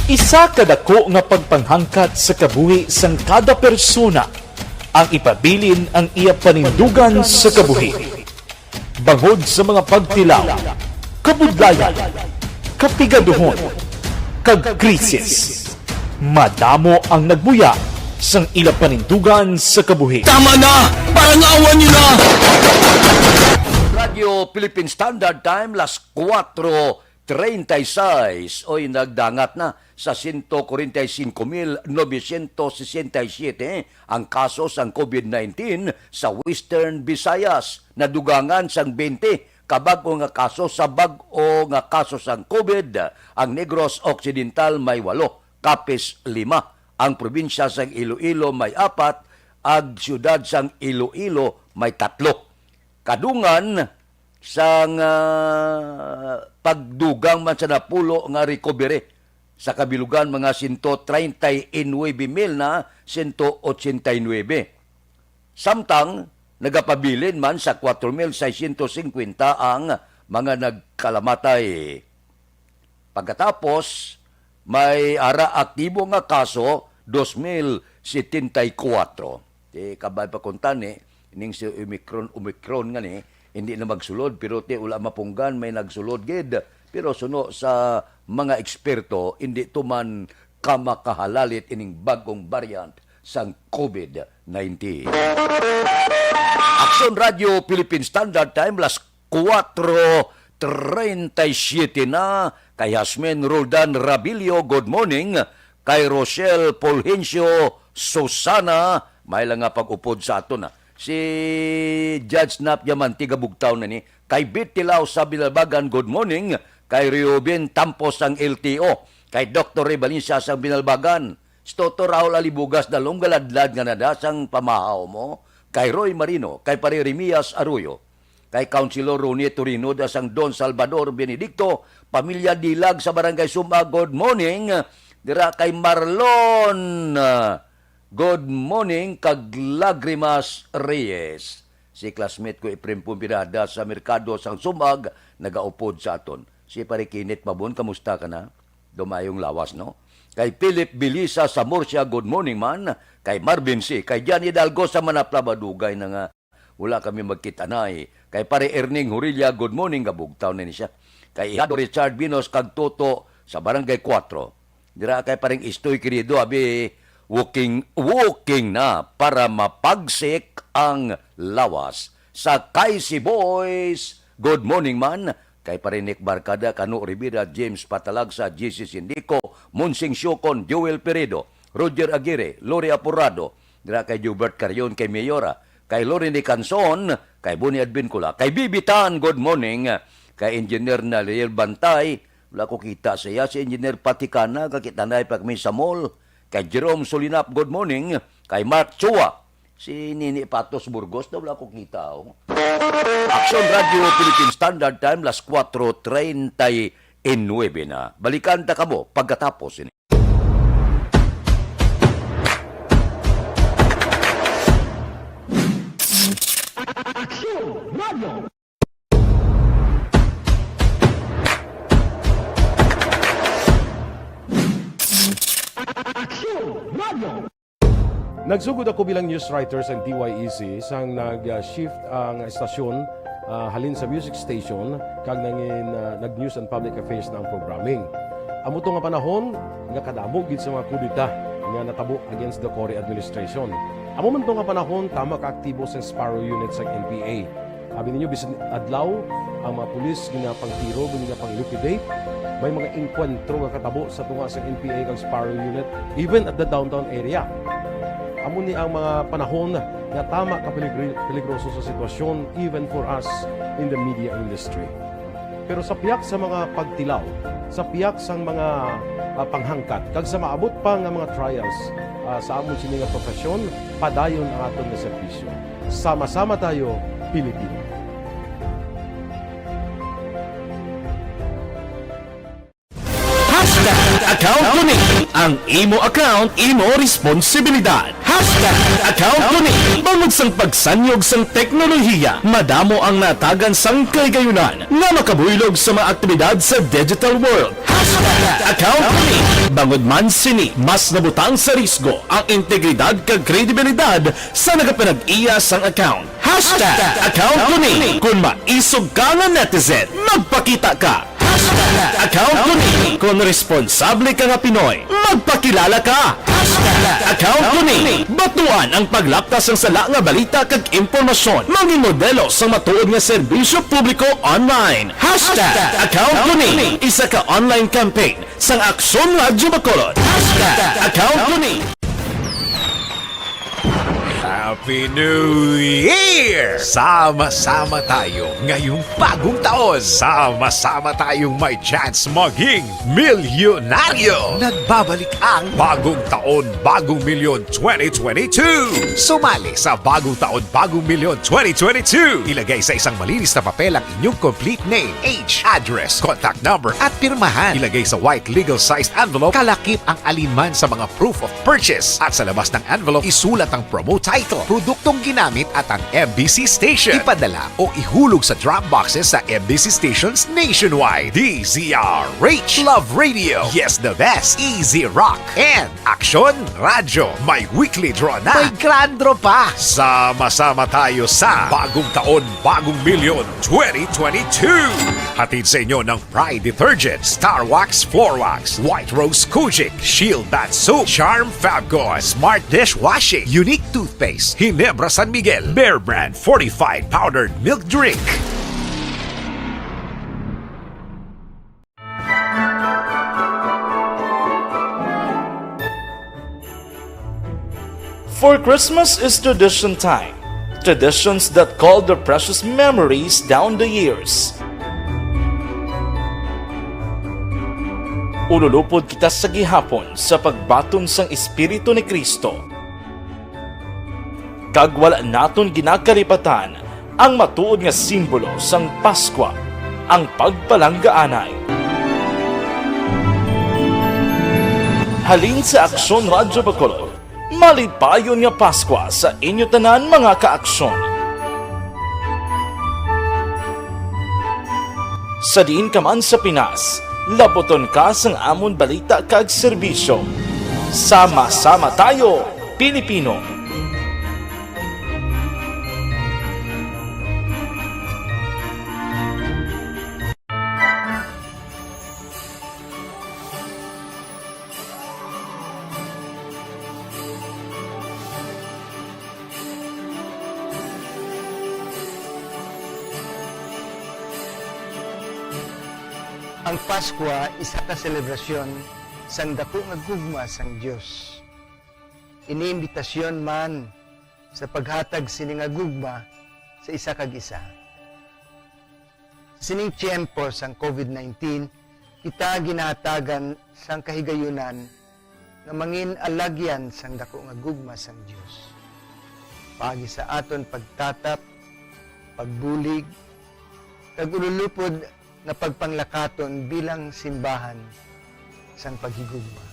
Isa ka dako nga pagpanghangkat sa kabuhi sang kada persona ang ipabilin ang iya panindugan sa kabuhi. Bangod sa mga pagtilaw, kabudlayan, kapigaduhon, kag krisis, madamo ang nagbuya sang ila panindugan sa kabuhi. Tama na! Parangawan niyo na! Radyo Philippine Standard Time, las kuwatro treinta y seis, oy, nagdangat na sa sento kwarenta y singko mil novecientos sesenta y siete ang kaso sang covid nineteen sa Western Visayas. Nadugangan sang bente ka bag-o nga kaso sa bag-o nga kaso sang covid. Ang Negros Occidental may walo, Capiz lima, ang probinsya sang Iloilo may apat, ag siyudad sang Iloilo may tatlo. Kadungan sang, ah, pagdugang man sa napulo nga recovery. Sa kabilugan, mga sento treinta y nuebe mil na sento ochenta y nuebe. Samtang nagapabilin man sa kwatro mil seiscientos cincuenta ang mga nagkalamatay. Pagkatapos, may ara aktibo nga kaso, dos mil setenta y kuwatro. Ti kabay pa kuntani, ning si Omicron, Omicron nga ni, hindi na magsulod, pero ti wala mapunggan, may nagsulod gid. Pero suno sa mga eksperto, hindi to man kamakahalalit ining bagong variant sang covid nineteen. Aksyon Radio Philippine Standard Time, las kuwatro treinta y siete na. Kay Jasmine Roldan Rabilio, good morning. Kay Rochelle Fulgencio Susana, may lang nga pag-upod sa aton, ha. Si Judge Nap Diamante, gabugtaw na ni. Kay Bit Tilaw sa Binalbagan, good morning. Kay Reuben Tampos ang L T O. Kay Doktor Ray Valencia sa Binalbagan. Si Toto Raul Alibugas, dalong galadlad nga nadasang pamahaw mo. Kay Roy Marino, kay Pare Remias Arroyo, kay Councilor Ronnie Torino, da sang Don Salvador Benedicto, pamilya Dilag sa Barangay Suma, good morning. Dira kay Marlon, ah, good morning, kag Lagrimas Reyes. Si classmate ko, Efrem Pumpirada, sa merkado sang Sumag, nagaupod sa aton. Si Pare Kenneth Pabon, kamusta ka na? Dumayong lawas, no? Kay Philip Bilisa sa Murcia, good morning man. Kay Marvin C, kay Jan Hidalgo sa Manapla, madugay na nga wala kami magkita-nay. Kay Pare Erning Hurilla, good morning, gabugtaw na ni siya. Kay Ihado Richard Binos kag Toto sa Barangay Cuatro. Dira kay Pareng Istoy, querido, abi, walking, walking na para mapagsik ang lawas. Sa Kaisi Boys, good morning man. Kay Pare Nick Barcada, Kano Rivera, James Patalagsa, J C Sindico, Monsing Siocon, Joel Peredo, Roger Aguirre, Lori Aporado, dira kay Jubert Carion, kay Mayora, kay Lorraine Canson, kay Bonnie Advincula, kay Bibi Tan, good morning, kay Engineer Naliel Bantay, wala ko kita sa iya, si Engineer Patikana, kakita na pa kami sa mall, kay Jerome Solinap, good morning, kay Mark Chua, si Nini Patos Burgos, na wala ko kita, oh. Action Radio Philippine Standard Time, las kuwatro treinta y nuebe na. Balikan ta kamo pagkatapos ini. Aksyon Radio. Aksyon Radio. Nagsugod ako bilang news writer sa D Y E C sang nag-shift ang estasyon, ah, halin sa music station kag nangin, ah, nag-news and public affairs na ang programming. Amo to nga panahon nga kadamo gid sa mga kudeta nga natabo against the Cory administration. Amo man to nga panahon tama ka aktibo sang Sparrow Unit sang N P A. Abi ninyo, bisan adlaw, ang mga pulis ginapangtiro, ginapang-liquidate. May mga engkwentro nga katabo sa tunga sa N P A kag Sparrow Unit, even at the downtown area. Amo ni ang mga panahon nga tama ka peligri-, peligroso sa sitwasyon, even for us in the media industry. Pero sa piyak sa mga pagtilaw, sa piyak sang mga, ah, panghangkat, kag sa maabot pa nga mga trials, ah, sa amon sini nga profesyon, padayon ang aton nga serbisyo. Sama-sama tayo, Pilipino. Hashtag account ko ni. Ang imo account, imo responsibilidad. Hashtag account ko ni. Bangod sang pagsanyog sang teknolohiya, madamo ang natagan sang kahigayunan nga makabuylog sa mga aktibidad sa digital world. Hashtag account ko ni. Bangod man sini, mas nabutang sa risgo ang integridad kag kredibilidad sa nagapanag-iya sang account. Hashtag account ko ni. Kung maisog ka nga netizen, magpakita ka. Hashtag account ko ni. Kung responsable ka nga Pinoy, magpakilala ka. Hashtag account ko ni. Batuan ang paglaptas sang sala nga balita kag impormasyon. Mangin modelo sang matuod nga serbisyo publiko online. Hashtag account ko ni. Isa ka online campaign sang Aksyon Radyo Bacolod. Hashtag account ko ni. Happy New Year! Sama-sama tayo ngayong bagong taon. Sama-sama tayong may chance maging milyonaryo. Nagbabalik ang Bagong Taon, Bagong Milyon twenty twenty-two. Sumali sa Bagong Taon, Bagong Milyon twenty twenty-two. Ilagay sa isang malinis na papel ang inyong complete name, age, address, contact number, at pirmahan. Ilagay sa white legal-sized envelope, kalakip ang alinman sa mga proof of purchase. At sa labas ng envelope, isulat ang promo title, produktong ginamit at ang M B C station. Ipadala o ihulog sa drop boxes sa M B C stations nationwide. D Z R H Love Radio. Yes, the best. Easy Rock. And Aksyon Radyo. May weekly draw na. May grand draw pa. Sama-sama tayo sa Bagong Taon, Bagong Milyon twenty twenty-two. Hatid sa inyo ng Pride Detergent, Star Wax Floor Wax, White Rose Kojic, Shield Bath Soap, Charm Fabcon, Smart Dishwashing, Unique Toothpaste, Ginebra San Miguel, Bear Brand Fortified Powdered Milk Drink. For Christmas is tradition time. Traditions that call the precious memories down the years. Ululupod kita sa gihapon sa pagbaton sang Espiritu ni Cristo. Kag wala naton ginakalipatan ang matuod nga simbolo sang Paskwa, ang pagpalanggaanay. Halin sa Aksyon Radyo Bacolod, malipayon nga Paskwa sa inyo tanan, mga ka-Aksyon. Sa diin ka man sa Pinas, laputon ka sang amon balita kag serbisyo. Sama-sama tayo, Pilipino! Ang Paskwa isa ka selebrasyon sang daku nga gugma sang Dios. Ini imbitasyon man sa paghatag sini nga gugma sa isa kag isa. Sa sining tiyempo sang COVID nineteen, kita ginahatagan sang kahigayunan nga mangin alagyan sang daku nga gugma sang Dios, paagi sa aton pagtatap, pagbulig, kag ululupod nga pagpanglakaton bilang simbahan sang paghigugma.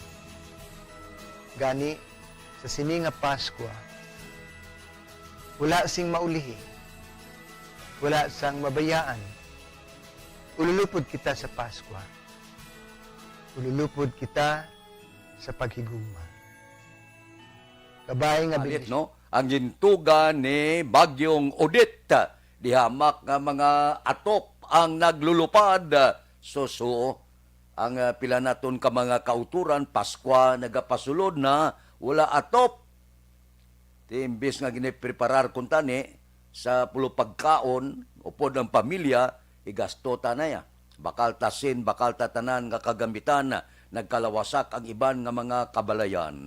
Gani, sa sini nga Paskwa, wala sing maulihi, wala sang mabayaan. Ululupod kita sa Paskwa. Ululupod kita sa paghigugma. Kabay nga Alit, bendisyon. No? Ang gintuga ni Bagyong Odette, di hamak nga mga atop ang naglulupad. Suso, ang, ah, pila naton ka mga kauturan, Paskwa, nagapasulod na, wala atop. Ti imbis nga ginipreparar kuntani sa pulo pagkaon, upod ang pamilya, igasto ta na ya. Bakal ta sin, bakal ta tanan nga kagamitan, nagkalawasak ang iban nga mga kabalayan.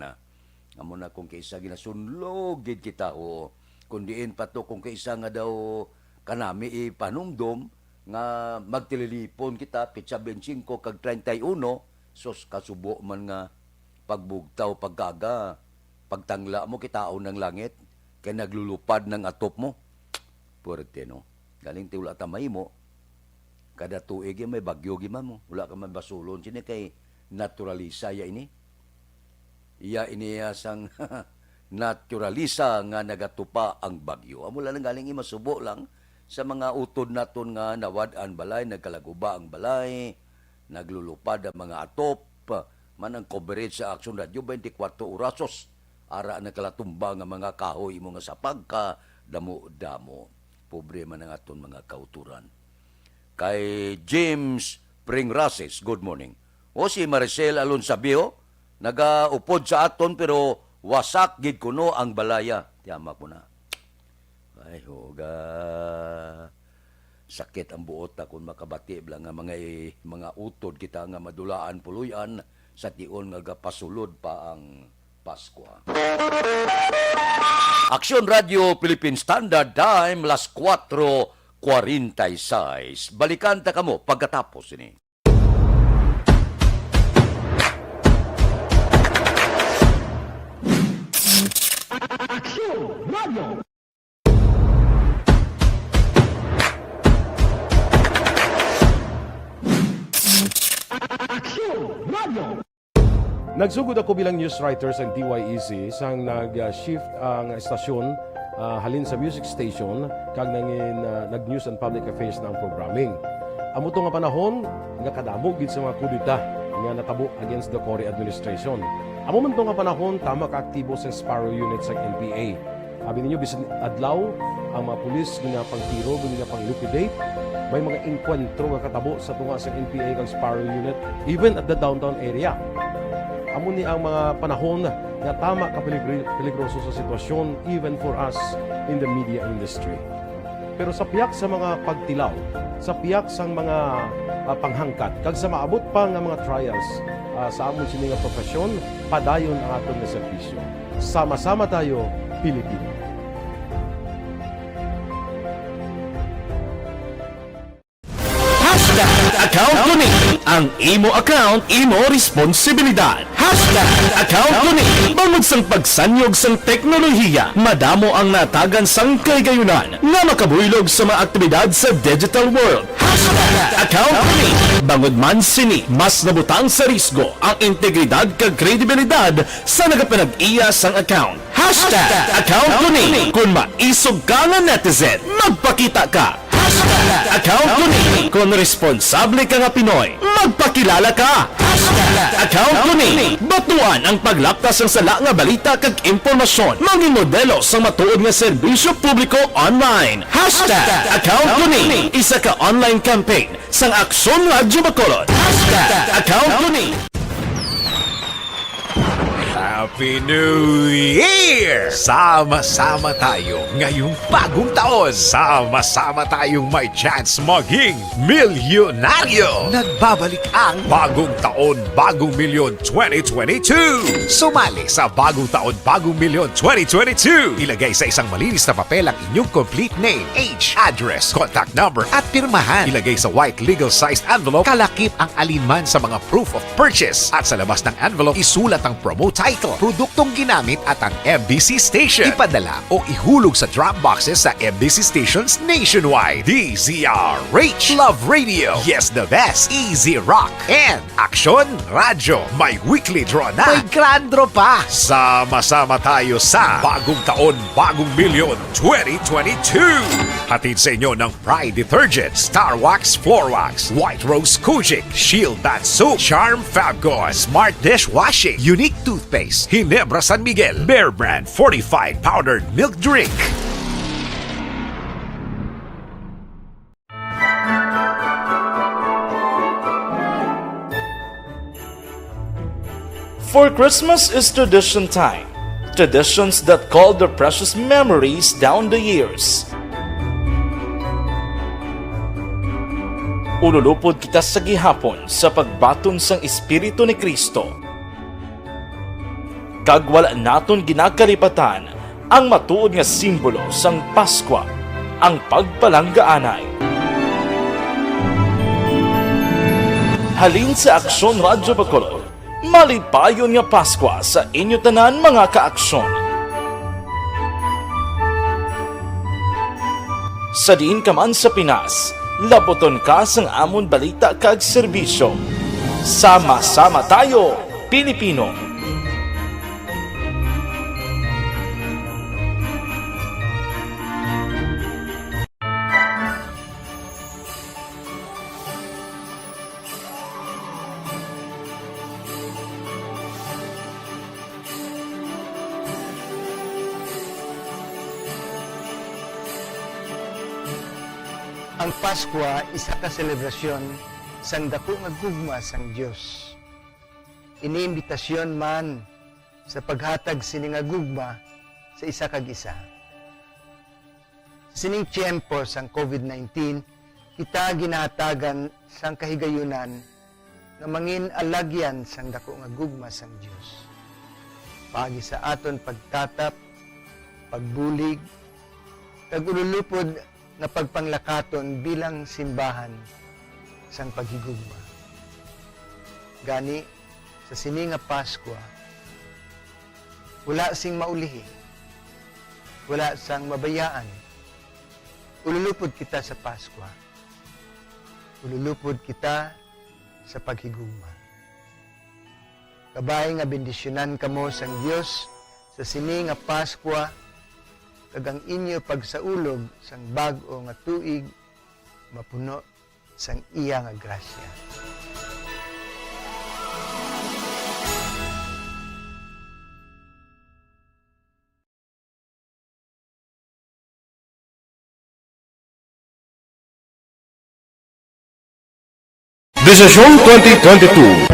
Amo na kung kaisa ginasunlog gid kita, oo. Kung diin pa to, kung kaisa nga daw kanami ipanumdom nga magtililipon kita, petsa bente singko kag treinta y uno, sus, kasubo man nga pagbugtaw, pagkaga, pagtangla mo, kitaon ang langit, kay naglulupad ng atop mo. Puwerte, no? Galing ti wala ta mahimo. Kada tuig, eh, may bagyo, gid man mo. Wala ka man basulon. Sini kay naturalisa ya ini. Iya ini, ah, sang naturalisa nga nagatupa ang bagyo. Amo lang galing, eh, masubo lang sa mga utod naton nga nawad-an balay, nagkalaguba ang balay, naglulupad ang mga atop. Man ang coverage sa Action Radio, twenty-four orasos. Ara nagkalatumba nga mga kahoy imo nga sapag ka damo-damo. Pobre man ang aton mga kauturan. Kay James Pringrases, good morning. O si Maricel Alonsabio, nagaupod sa aton pero wasak gid kuno ang balaya. Tiyamak mo na. Ay, huga. Sakit ang buot ta kung makabati bala nga mga, mga utod kita nga madulaan puloy-an sa tion nga gapasulod pa ang Paskwa. Aksyon Radyo Philippine Standard Time, las kuwatro kwarenta y seis. Balikan ta kamo pagkatapos ini. Aksyon Radyo. Aksyon Radyo. Nagsugod ako bilang news writer sang D Y E C sang nag-shift ang estasyon, ah, halin sa music station kag nangin, ah, nag-news and public affairs na ang programming. Amo to nga panahon nga kadamo gid sa mga kudeta nga natabo against the Cory administration. Amo man to nga panahon tama ka aktibo sang Sparrow Unit sang N P A. Abi ninyo, bisan adlaw, ang mga pulis ginapangtiro, ginapang-liquidate. May mga engkwentro nga katabo sa tunga sa N P A kag Sparrow Unit, even at the downtown area. Amo ni ang mga panahon nga tama ka peligri-, peligroso sa sitwasyon, even for us in the media industry. Pero sa pihak sa mga pagtilaw, sa pihak sang mga, ah, panghangkat, kag sa maabot pa nga mga trials, ah, sa amon sini nga profesyon, padayon ang aton nga serbisyo. Sama-sama tayo, Pilipino. Hashtag account ko ni. Ang imo account, imo responsibilidad. Hashtag account ko ni. Bangod sang pagsanyog sang teknolohiya, madamo ang natagan sang kahigayunan nga makabuylog sa mga aktibidad sa digital world. Hashtag account ko ni. Bangod man sini, mas nabutang sa risgo ang integridad kag kredibilidad sa nagapanag-iya sang account. Hashtag account ko ni. Kung maisog ka nga netizen, magpakita ka. Hashtag account ko ni. Kung responsable ka nga Pinoy, magpakilala ka. Hashtag account ko ni. Batuan ang paglapta sang sala nga balita kag impormasyon. Mangin modelo sang matuod nga serbisyo publiko online. Hashtag account ko ni. Isa ka online campaign sang Aksyon Radyo Bacolod. Hashtag account ko ni. Happy New Year! Sama-sama tayo ngayong bagong taon. Sama-sama tayong may chance maging milyonaryo. Nagbabalik ang Bagong Taon, Bagong Milyon twenty twenty-two. Sumali sa Bagong Taon, Bagong Milyon twenty twenty-two. Ilagay sa isang malinis na papel ang inyong complete name, age, address, contact number, at pirmahan. Ilagay sa white legal-sized envelope, kalakip ang alinman sa mga proof of purchase. At sa labas ng envelope, isulat ang promo title, produktong ginamit, at ang M B C station. Ipadala o ihulog sa drop boxes sa M B C stations nationwide. D Z R H, Love Radio, Yes the Best, Easy Rock, and Aksyon Radyo. May weekly draw na. May grand draw pa. Sama-sama tayo sa Bagong Taon, Bagong Milyon twenty twenty-two. Hatid sa inyo ng Pride Detergent, Star Wax Floor Wax, White Rose Kojic, Shield Bath Soap, Charm Fabcon, Smart Dishwashing, Unique Toothpaste, Ginebra San Miguel, Bear Brand Fortified Powdered Milk Drink. For Christmas is tradition time. Traditions that call their precious memories down the years. Ululupod kita sa gihapon sa pagbaton sang Espiritu ni Cristo. Kag wala naton ginakalipatan ang matuod nga simbolo sang Paskwa, ang pagpalanggaanay. Halin sa Aksyon Radyo Bacolod, malipayon nga Paskwa sa inyo tanan, mga ka-Aksyon. Sa diin ka man sa Pinas, labuton ka sang amon balita kag serbisyo. Sama-sama tayo, Pilipino! Ang Paskwa isa ka selebrasyon sang daku nga gugma sang Dios. Ini imbitasyon man sa paghatag sini nga gugma sa isa kag isa. Sa sining tiyempo sang COVID nineteen, kita ginahatagan sang kahigayunan nga mangin alagyan sang daku nga gugma sang Dios. Paagi sa aton pagtatap pagbulig, kag ululupod nga pagpanglakaton bilang simbahan sang paghigugma. Gani, sa sini nga Paskwa, wala sing maulihi, wala sang mabayaan. Ululupod kita sa Paskwa. Ululupod kita sa paghigugma. Kabay nga bendisyonan kamo sang Dios sa sini nga Paskwa, kag ang inyo pagsaulog sang bag-o nga tuig mapuno sang iya nga grasya. Desisyon twenty twenty-two.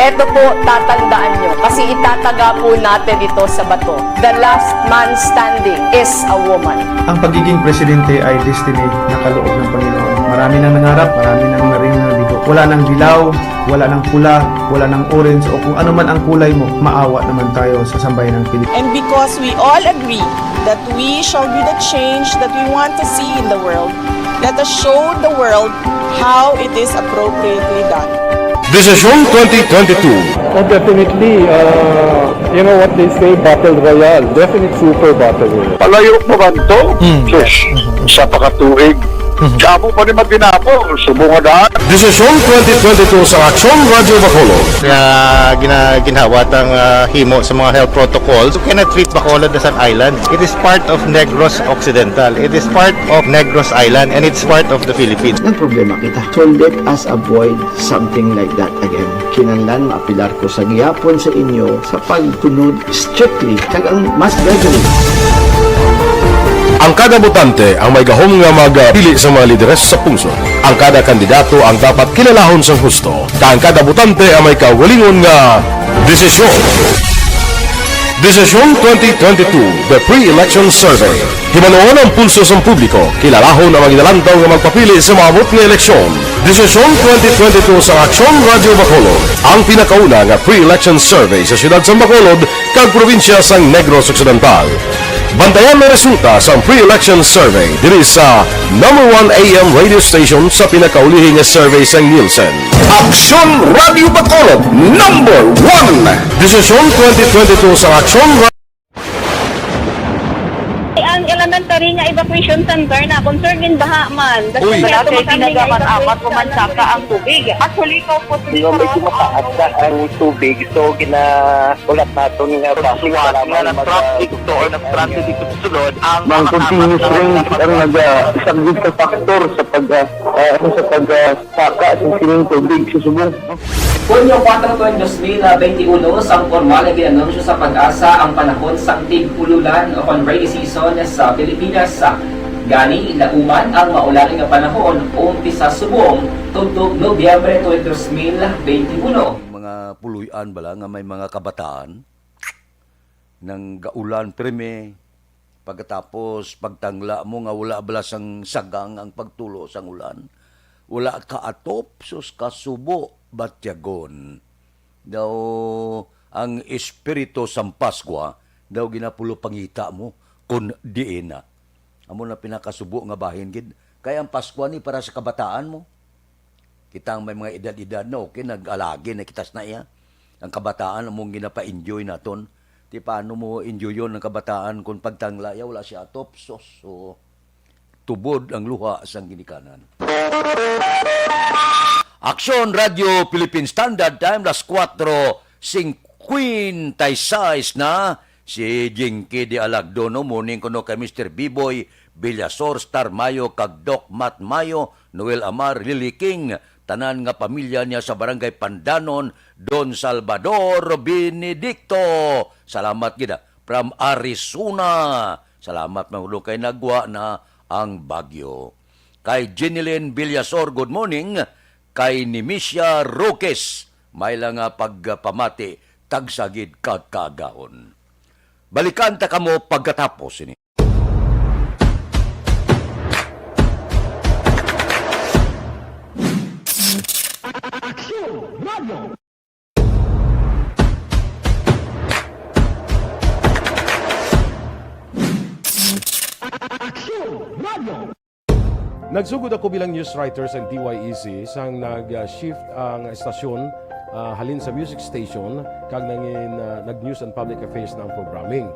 Eto po, tatandaan nyo, kasi itataga po natin ito sa bato. The last man standing is a woman. Ang pagiging presidente ay destiny na kaloob ng Panginoon. Marami nang nangarap, marami nang naring nabigo. Wala nang dilaw, wala nang pula, wala nang orange, o kung ano man ang kulay mo, maawa naman tayo sa sambayanang Pilipino. And because we all agree that we shall be the change that we want to see in the world, let us show the world how it is appropriately done. Desisyon twenty twenty-two. Oh, definitely. Uh, you know what they say, battle royale. Definite super battle royale. Palayo pa man to? Hmm. Sus, isa pa ka tuig. Hmm. Damo pa ni matinabo, subong nga daan. Desisyon twenty twenty-two sa Aksyon Radyo Bacolod. Nga gina-, ginhawat ang, ah, himo sa mga health protocols. You cannot treat Bacolod as an island. It is part of Negros Occidental. It is part of Negros Island, and it's part of the Philippines. Nagproblema kita. So let us avoid something like that again. Kinahanglan maapilar ko sa gihapon sa inyo sa pagsunod strictly kag ang mass gathering. Ang kada botante ang may gahom nga magpili sa mga lideres sa pungsod. Ang kada kandidato ang dapat kilalahon sang husto, kag ang kada botante ang may kaugalingon nga desisyon. Desisyon twenty twenty-two, The Pre-Election Survey. Himanuon ang pulso sang publiko, kilalahon ang mga ginalantaw nga magpapili sa maabot nga eleksyon. Desisyon twenty twenty-two sa Aksyon Radyo Bacolod, ang pinakauna nga pre-election survey sa siyudad sang Bacolod kag probinsya sang Negros Occidental. Bantayan ang resulta sang pre-election survey diri sa number one A M radio station sa pinakaulihi nga survey sang Nielsen. Aksyon Radyo Bacolod, number one. Desisyon twenty twenty-two sa Aksyon Ra- Ang elementary nga evacuation center na, concern gin baha man. Uy. Wala kay tinaga man, amat ko man saka ang tubig. Actually, ikaw po, Di ba, medyo mataas na ang tubig, so ginahulat naton nga Suwat nga nag-traffic to or nag-traffic dito sa sulod, ang Ang continuous rain ang nag-, ah, isa gid ka factor sa pag, ah, ah, ano, sa pag, ah, saka sa sining tubig sa subong. Hunyo kuwatro, tuig dos mil benti uno, sang pormal nga gin-anunsyo sa PAGASA ang panahon sang tig-ululan o kon rainy season sa Pilipinas. Gani, lauman ang maulan nga panahon, umpisa subong tubtob Nobyembre tuig dos mil benti uno. Mga puloy-an bala nga may mga kabataan nang gaulan pirmi, pagkatapos pagtangla mo nga wala bala sang sagang ang pagtulo sang ulan, wala ka atop, sus, kasubo, batyagon. Daw ang espiritu sang Paskwa daw ginapulopangita mo kon diin na. Amo na pinakasubo nga bahin gid. Kay ang Paskwa ni para sa kabataan mo. Kita ang may mga edad-edad na, okay, nag-alagi na kita sa iya. Ang kabataan among ginapa-enjoy naton. Ti paano mo enjoyon ang kabataan kung pagtangla ya wala siya atop? Sos, so, tubod ang luha sang ginikanan. Aksyon Radio Philippine Standard Time, las kuwatro singkwenta y seis na. Si Jinky de Alagdo, no, morning kuno kay Mister Biboy Villasor, Star Mayo, kag Doc Matt Mayo, Noel Amar, Lily King, tanan nga pamilya niya sa Barangay Pandanon, Don Salvador Benedicto. Salamat gid, ah. From Arizona. Salamat man gud kay nagwa na ang bagyo. Kay Jenilyn Villasor, good morning. Kay Nimisia Roques, may lang nga pagpamati, tagsa gid ka kaagahon. Balikan ta kamo pagkatapos sini. Aksyon Radio. Nagsugod ako bilang news writer sa D Y E C sang nag-shift ang estasyon, ah, halin sa music station kag nangin, ah, nag-news and public affairs na ang programming.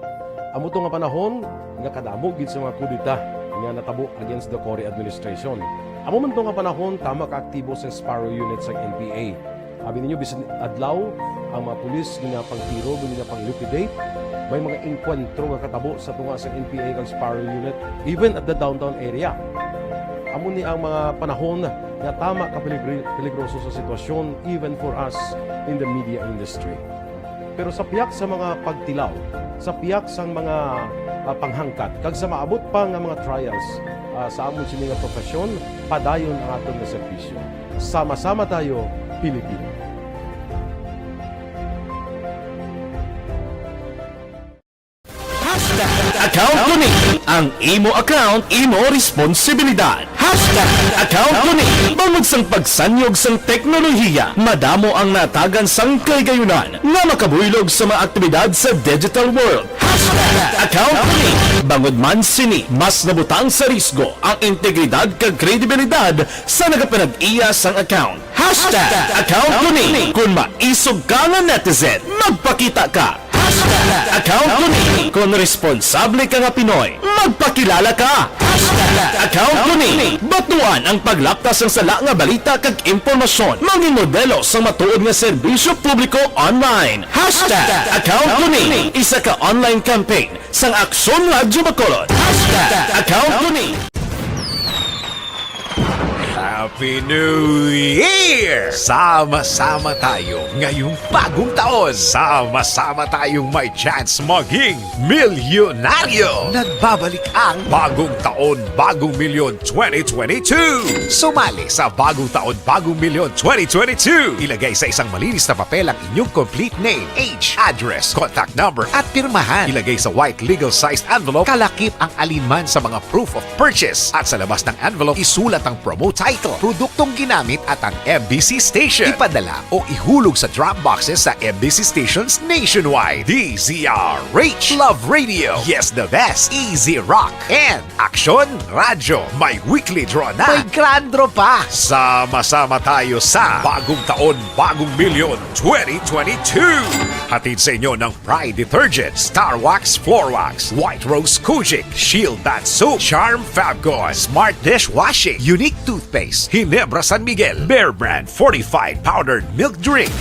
Amo to nga panahon nga kadamo gid sa mga kudeta nga natabo against the Cory administration. Amo man to nga panahon, tama ka aktibo sa Sparrow Unit sang N P A. Abi ninyo, bisan adlaw, ang mga pulis ginapangtiro, ginapang-liquidate. May mga engkwentro nga katabo sa tunga sa N P A kag Sparrow Unit, even at the downtown area. Amo ni ang mga panahon nga tama ka peligri-, peligroso sa sitwasyon, even for us in the media industry. Pero sa pihak sa mga pagtilaw, sa pihak sang mga, ah, panghangkat, kag sa maabot pa nga mga trials, ah, sa amon sini nga profesyon, padayon ang aton nga serbisyo. Sama-sama tayo, Pilipino. Hashtag account ko ni. Ang imo account, imo responsibilidad. Hashtag account ko ni. Bangod sang pagsanyog sang teknolohiya, madamo ang natagan sang kahigayunan nga makabuylog sa mga aktibidad sa digital world. Hashtag account ko ni. Bangod man sini, mas nabutang sa risgo ang integridad kag kredibilidad sa nagapanag-iya sang account. Hashtag account ko ni. Kung maisog ka nga netizen, magpakita ka. Hashtag account ko ni. Kung responsable ka nga Pinoy, magpakilala ka. Hashtag account ko ni. Batuan ang paglapta sang sala nga balita kag impormasyon. Mangin modelo sa matuod nga serbisyo publiko online. Hashtag account ko ni. Isa ka online campaign sang Aksyon Radyo Bacolod. Hashtag account ko ni. Happy New Year! Sama-sama tayo ngayong bagong taon. Sama-sama tayong may chance maging milyonaryo. Nagbabalik ang bagong taon, bagong milyon twenty twenty-two. Sumali sa bagong taon, bagong milyon twenty twenty-two. Ilagay sa isang malinis na papel ang inyong complete name, age, address, contact number, at pirmahan. Ilagay sa white legal sized envelope, kalakip ang alinman sa mga proof of purchase. At sa labas ng envelope, isulat ang promo title, produktong ginamit at ang M B C station. Ipadala o ihulog sa drop boxes sa M B C stations nationwide. D Z R H, Love Radio, Yes the Best, Easy Rock, and Aksyon Radyo. May weekly draw na. May grand draw pa. Sama-sama tayo sa Bagong Taon, Bagong Milyon twenty twenty-two. Hatid sa inyo ng Pride Detergent, Star Wax Floor Wax, White Rose Kojic, Shield Bath Soap, Charm Fabcon, Smart Dishwashing, Unique Toothpaste, Ginebra San Miguel, Bear Brand Fortified Powdered Milk Drink.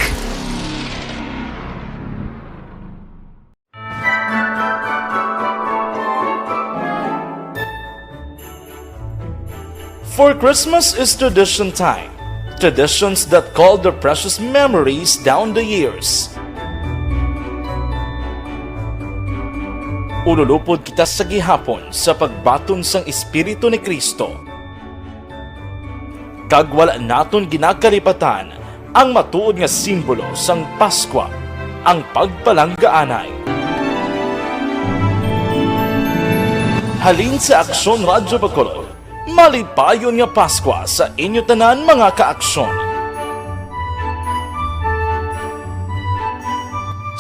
For Christmas is tradition time. Traditions that call their precious memories down the years. Ululupod kita sa gihapon sa pagbaton sang Espiritu ni Cristo. Kag wala naton ginakalipatan ang matuod nga simbolo sang Paskwa, ang pagpalanggaanay. Halin sa Aksyon Radyo Bacolod, malipayon nga Paskwa sa inyo tanan, mga kaaksyon.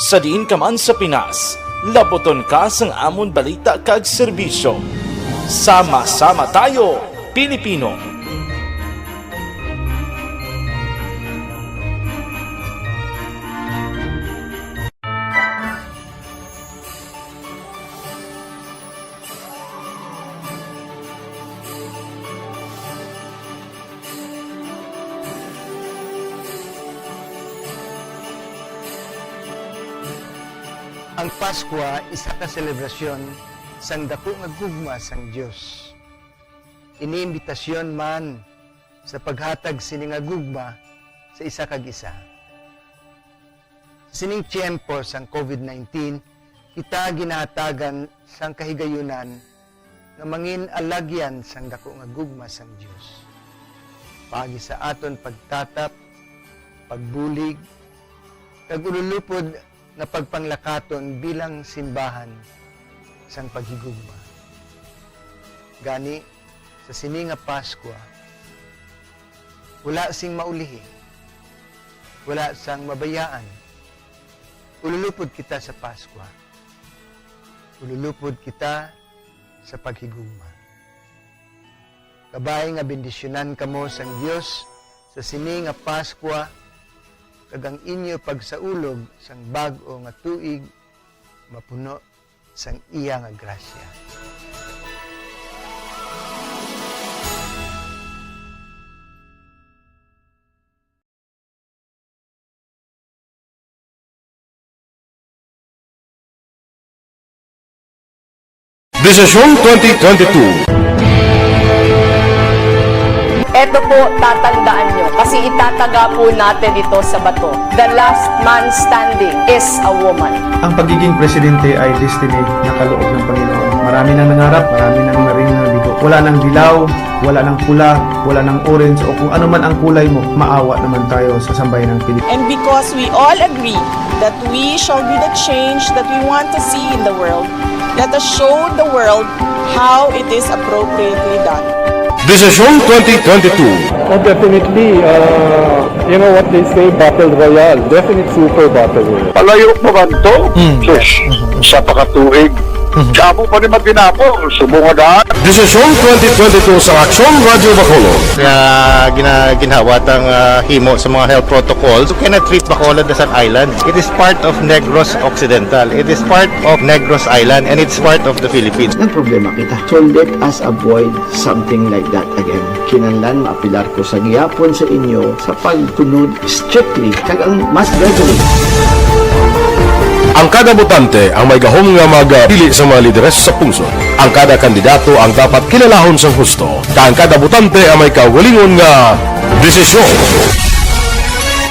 Sa diin ka man sa Pinas, laputon ka sang amon balita kag serbisyo. Sama-sama tayo, Pilipino! Ang Paskwa isa ka selebrasyon sang daku nga gugma sang Dios. Ini imbitasyon man sa paghatag sini nga gugma sa isa kag isa. Sa sining tiyempo sang COVID nineteen, kita ginahatagan sang kahigayunan nga mangin-alagyan sang daku nga gugma sang Dios, paagi sa aton pagtatap, pagbulig, kag ululupod nga pagpanglakaton bilang simbahan sang paghigugma. Gani, sa sini nga Paskwa, wala sing maulihi, wala sang mabayaan. Ululupod kita sa Paskwa. Ululupod kita sa paghigugma. Kabay nga bendisyonan kamo sang Dios sa sini nga Paskwa, kag ang inyo pagsaulog sang bag-o nga tuig mapuno sang iya nga grasya. Desisyon twenty twenty-two. Eto po, tatandaan nyo, kasi itataga po natin ito sa bato. The last man standing is a woman. Ang pagiging presidente ay destiny na kaloob ng Panginoon. Marami nang nangarap, marami nang naring nabigo. Wala nang dilaw, wala nang pula, wala nang orange, o kung ano man ang kulay mo, maawa naman tayo sa sambayanang Pilipinas. And because we all agree that we shall be the change that we want to see in the world, let us show the world how it is appropriately done. Desisyon twenty twenty-two. Oh, definitely. Uh, you know what they say, battle royale. Definite super battle royale. Palayo mo kanto, sus, sa pakatuig. Damo pa ni matinapol, subong nga daan. Desisyon twenty twenty-two sa Aksyon Radyo Bacolod. Nga gina, ginhawat ang ah, himo sa mga health protocols. You cannot treat Bacolod as an island. It is part of Negros Occidental. It is part of Negros Island and it's part of the Philippines. Nagproblema kita. So let us avoid something like that again. Kinahanglan maapilar ko sa gihapon sa inyo sa pagtunod strictly kag ang mas gradually. Ang kada botante ang may gahom nga magpili sa mga lideres sa pungsod. Ang kada kandidato ang dapat kilalahon sang husto, kag ang kada botante ang may kaugalingon nga desisyon.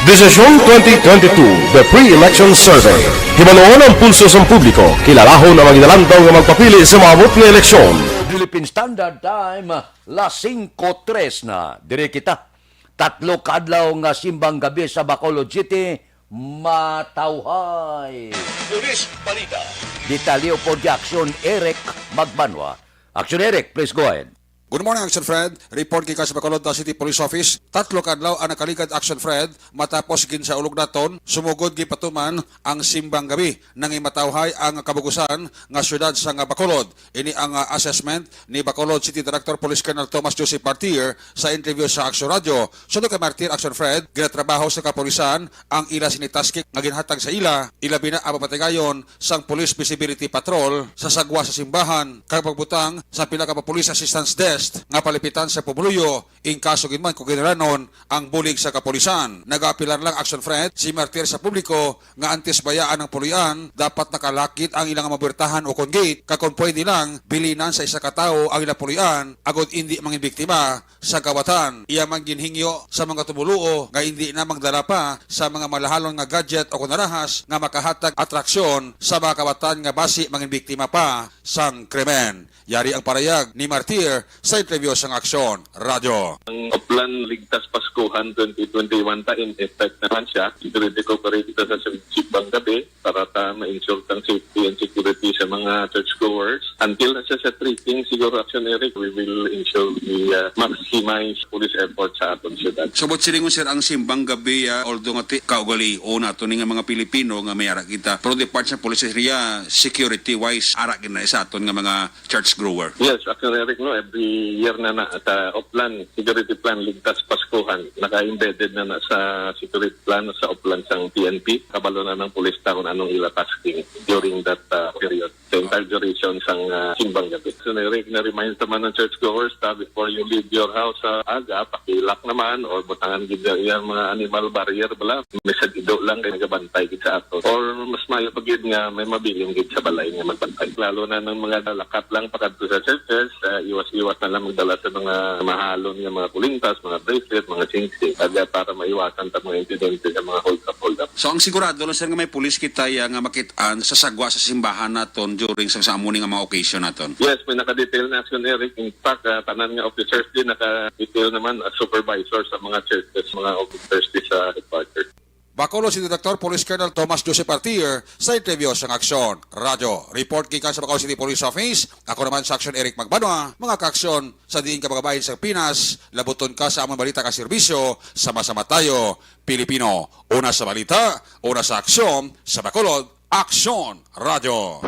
Desisyon twenty twenty-two, The Pre-Election Survey. Hibaluon ang pulso sang publiko, kilalahon ang mga ginalantaw nga magpapili sa maabot nga eleksyon. Philippine Standard Time, las singko tres na. Diri kita. Tatlo ka adlaw nga simbang gabi sa Bacolod City, matawhay. Police Balita. Detalye upod kay Aksyon Eric Magbanwa. Aksyon Eric, please go ahead. Good morning, Action Fred. Report gikan sa Bacolod City Police Office. Tatlo ka adlaw ang nakaligad, Action Fred, matapos ginsaulog naton, sumugod gipatuman ang simbang gabi. Nangimatawhay ang kabugusan nga siyudad sang Bacolod. Ini ang, ah, assessment ni Bacolod City Director Police Colonel Thomas Joseph Martir sa interview sa Action Radio. Suno kay Martir, Action Fred, ginatrabaho sa kapulisan ang ila sini task nga ginhatag sa ila, ilabi na ang papatigayon sang Police Visibility Patrol sa sagwa sa simbahan, kag pagbutang sa pila ka Police Assistance Desk nga palipitan sa pumuluyo in kaso gid man kung kinahanglanon ang bulig sa kapulisan. Nagaapilar lang, Action Fred, si Martir sa publiko nga antes bayaan ang puloy-an, dapat nakalakit ang ilang mga puwertahan o kon gate, kag kon pwede lang, bilinan sa isa ka tawo ang ilang puloy-an agod indi mangin biktima sa kawatan. Iya man ginhingyo sa mga tumuluo nga indi na magdala pa sa mga malahalon nga gadget o kon alahas nga makahatag atraksyon sa mga kawatan nga basi mangin biktima pa sang krimen. Yari ang parayag ni Martir sa interview sang Aksyon Radyo. Ang Oplan Ligtas Paskuhan twenty twenty-one ta, in effect na man siya. Security cooperate kita sa simbang gabi para ta ma-ensure ang safety and security sa mga churchgoers. Until na siya sa tripping, siguro, Action Eric, we will ensure we, uh, maximize police effort sa aton syudad. Subot silingon, sir, ang simbang gabi, ah, although nga ti-, kaugalion nato ni nga mga Pilipino nga may ara kita, pero the part sa police area, security-wise, ara gid na sa aton nga mga church grower. Yes, Action Eric, no, every year na na sa Oplan Security Plan Ligtas Paskuhan, naka-embedded na na sa security plan sa Oplan sang P N P. Kabalo na ng pulis ta kung anong ila tasking during that, uh, period. Sa entire duration sang, uh, simbang gabi. So, Eric, na-remind naman ng churchgoers ta, before you leave your house sa aga, paki-lock naman or butangan gid ang iyang mga animal barrier bala. May sagido lang kay nagabantay gid sa ato. Or mas maayo pa gid nga may mabilin gid sa balay nga magbantay. Lalo na ng mga lakat lang pakadto sa churches, ah, iwas-iwas na lang magdala sa mga mahalon nga mga kulintas, mga bracelet, mga singsing, kag para maiwasan ta mga insidente sa mga hold-up, hold-up. So, ang sigurado lang, sir, nga may pulis kita ya nga makit-an sa sagwa sa simbahan naton during sa, sa amo ni nga mga occasion naton? Yes, may naka-detail na, Action Eric. In fact, ah, tanan nga officers din naka-detail naman as supervisor sa mga churches, mga officers di sa headquarters. Bacolod City Director Police Colonel Thomas Joseph Artier sa interview sang Aksyon Radyo. Report gikan sa Bacolod City Police Office. Ako naman sa Aksyon, Eric Magbanwa. Mga kaaksyon, sa diin ka magabahin sa Pinas, labuton ka sa among balita ka serbisyo. Sama-sama tayo, Pilipino. Una sa balita, una sa aksyon, sa Bacolod, Aksyon Radyo.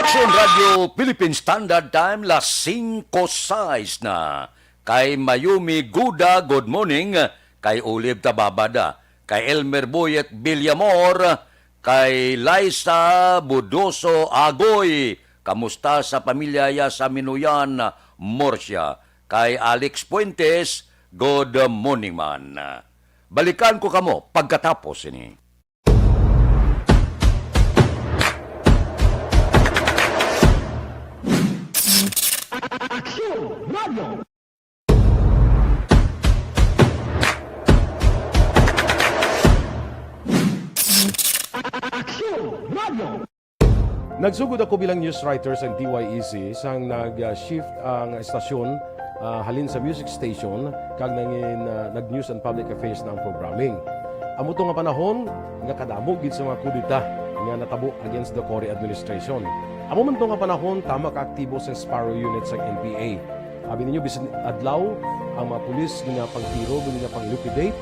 Aksyon Radio Philippine Standard Time, las singko sais na. Kay Mayumi Guda, good morning. Kay Olive Tababada, kay Elmer Boyet Villamor, kay Liza Budoso Agoy. Kamusta sa pamilya ya sa Minuyan, Murcia? Kay Alex Fuentes, good morning man. Balikan ko kamo pagkatapos ini. Nagsugod ako bilang news writer sa D Y E C sang nag-shift ang estasyon, ah, halin sa music station kag nangin, ah, nag-news and public affairs na ang programming. Amo to nga panahon nga kadamo gid sa mga kudeta nga natabo against the Cory administration. Amo man to nga panahon, tama ka aktibo sa Sparrow Unit sa N P A. Abi ninyo, bisan adlaw, ang mga pulis ginapangtiro, ginapang-liquidate.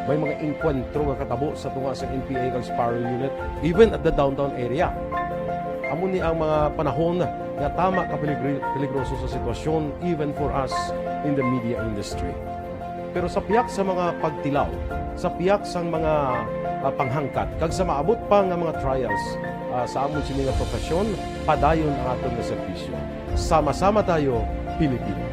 May mga engkwentro nga katabo sa tunga sa N P A kag Sparrow Unit, even at the downtown area. Amo ni ang mga panahon nga tama ka peligri-, peligroso sa sitwasyon, even for us in the media industry. Pero sa pihak sa mga pagtilaw, sa pihak sang mga, ah, panghangkat, kag sa maabot pa nga mga trials, ah, sa amon sini nga profesyon, padayon ang aton nga serbisyo. Sama-sama tayo, Pilipino.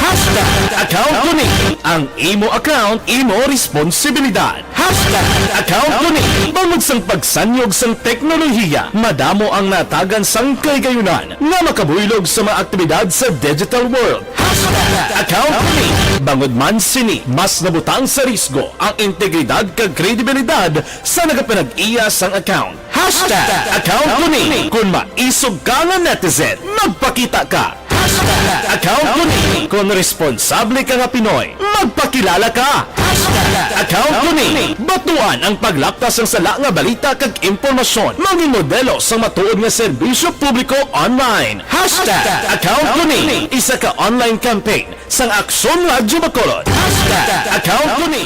Hashtag account ko ni. Ang imo account, imo responsibilidad. Hashtag account ko ni. Bangod sang pagsanyog sang teknolohiya, madamo ang natagan sang kahigayonan nga makabuylog sa mga aktibidad sa digital world. Hashtag account ko ni. Bangod man sini, mas nabutang sa risgo ang integridad kag kredibilidad sa nagapanag-iya sang account. Hashtag account ko ni. Kon maisog ka nga netizen, magpakita ka. Hashtag account ko ni. Kon responsable ka nga Pinoy, magpakilala ka. Hashtag account ko ni. Batuan ang paglaptas sang sala nga balita kag impormasyon. Mangin modelo sang matuod nga serbisyo publiko online. Hashtag account ko ni. Isa ka online campaign sang Aksyon Radyo Bacolod. Hashtag account ko ni.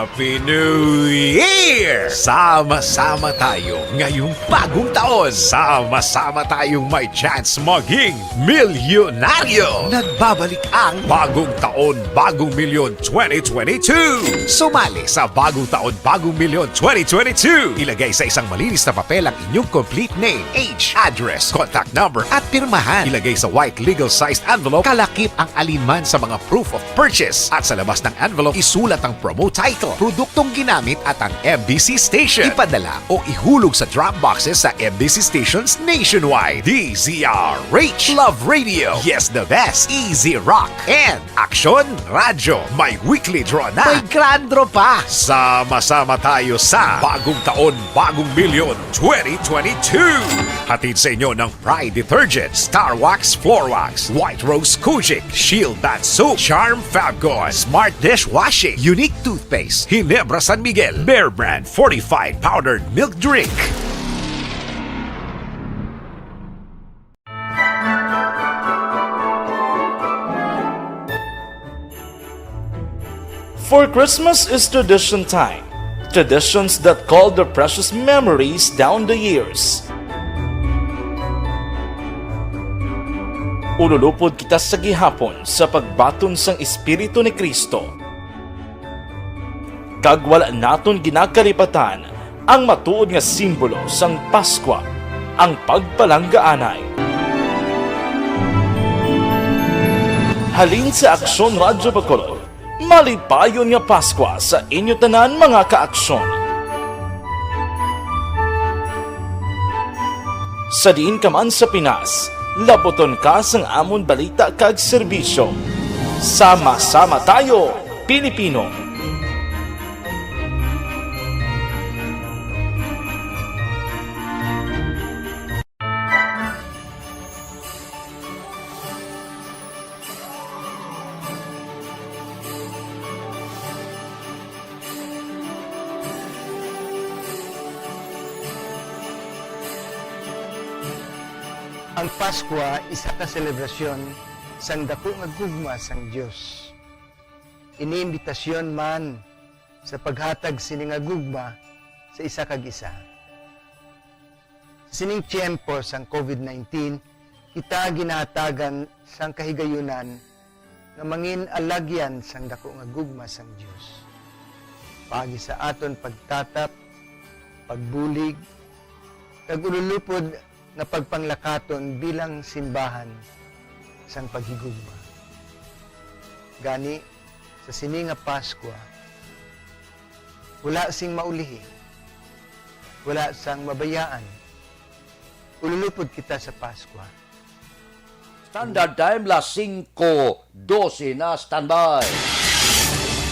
Happy New Year! Sama-sama tayo ngayong bagong taon. Sama-sama tayong may chance maging milyonaryo. Nagbabalik ang Bagong Taon, Bagong Milyon twenty twenty-two. Sumali sa Bagong Taon, Bagong Milyon twenty twenty-two. Ilagay sa isang malinis na papel ang inyong complete name, age, address, contact number, at pirmahan. Ilagay sa white legal-sized envelope, kalakip ang alinman sa mga proof of purchase. At sa labas ng envelope, isulat ang promo title, produktong ginamit, at ang M B C station. Ipadala o ihulog sa drop boxes sa M B C stations nationwide. D Z R H, Love Radio. Yes, the best. Easy Rock. And Aksyon Radyo, may weekly draw na. May grand draw pa. Sama-sama tayo sa Bagong Taon, Bagong Milyon twenty twenty-two. Hatid sa inyo ng Pride Detergent, Star Wax Floor Wax, White Rose Kojic, Shield Bath Soap, Charm Fabcon, Smart Dishwashing, Unique Toothpaste, Ginebra San Miguel, Bear Brand Fortified Powdered Milk Drink. For Christmas is tradition time. Traditions that call the precious memories down the years. Ululupod kita sa gihapon sa pagbaton sang Espiritu ni Cristo. Kag wala naton ginakalipatan ang matuod nga simbolo sang Paskwa, ang pagpalanggaanay. Halin sa Aksyon Radyo Bacolod, malipayon nga Paskwa sa inyo tanan, mga ka-Aksyon. Sa diin ka man sa Pinas, labuton ka sang amon balita kag serbisyo. Sama-sama tayo, Pilipino! Ang Paskwa isa ka selebrasyon sang daku nga gugma sang Dios. Ini imbitasyon man sa paghatag sini nga gugma sa isa kag isa. Sa sining tiyempo sang COVID nineteen, kita ginahatagan sang kahigayunan nga mangin alagyan sang daku nga gugma sang Dios, paagi sa aton pagtatap, pagbulig, kag ululupod nga pagpanglakaton bilang simbahan sang paghigugma. Gani, sa sini nga Paskwa, wala sing maulihi, wala sang mabayaan. Ululupod kita sa Paskwa. Standard Time, las singko dose na, standby.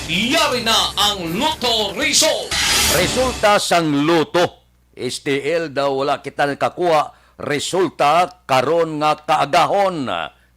Yari na ang Lotto Result. Resulta sang Lotto. S T L daw, wala kita nakakuha resulta karon nga kaagahon.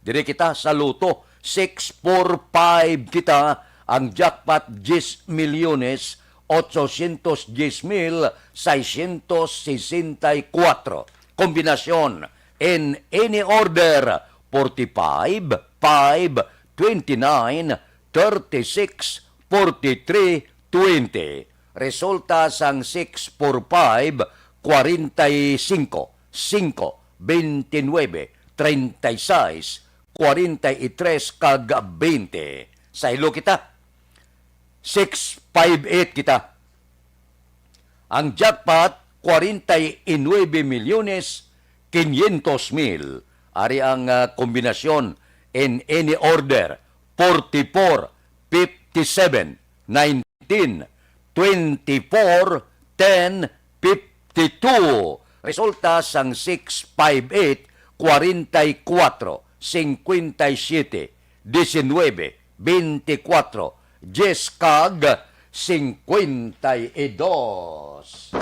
Diri kita sa Lotto, six four five kita, ang jackpot, diyes milyones, otsosyentos diyes mil, seisyentos sesenta y kuwatro. Kombinasyon, in any order, forty-five, five, twenty-nine, thirty-six, forty-three, twenty. Resulta sang six four five, kwarenta y singko, singko, bente nuebe, treinta y seis, kwarenta y tres, kag bente. Saylo kita. Six five eight kita. Ang jackpot, kwarenta y nuebe milyones quinientos mil. Ari ang, ah, kombinasyon in any order, forty-four, fifty-seven, nineteen, twenty-four, ten, fifty-two. Resulta sang six five eight, kwarenta y kuwatro, singkwenta y siyete, diecinuebe, bente kuwatro, diyes kag singkwenta y dos.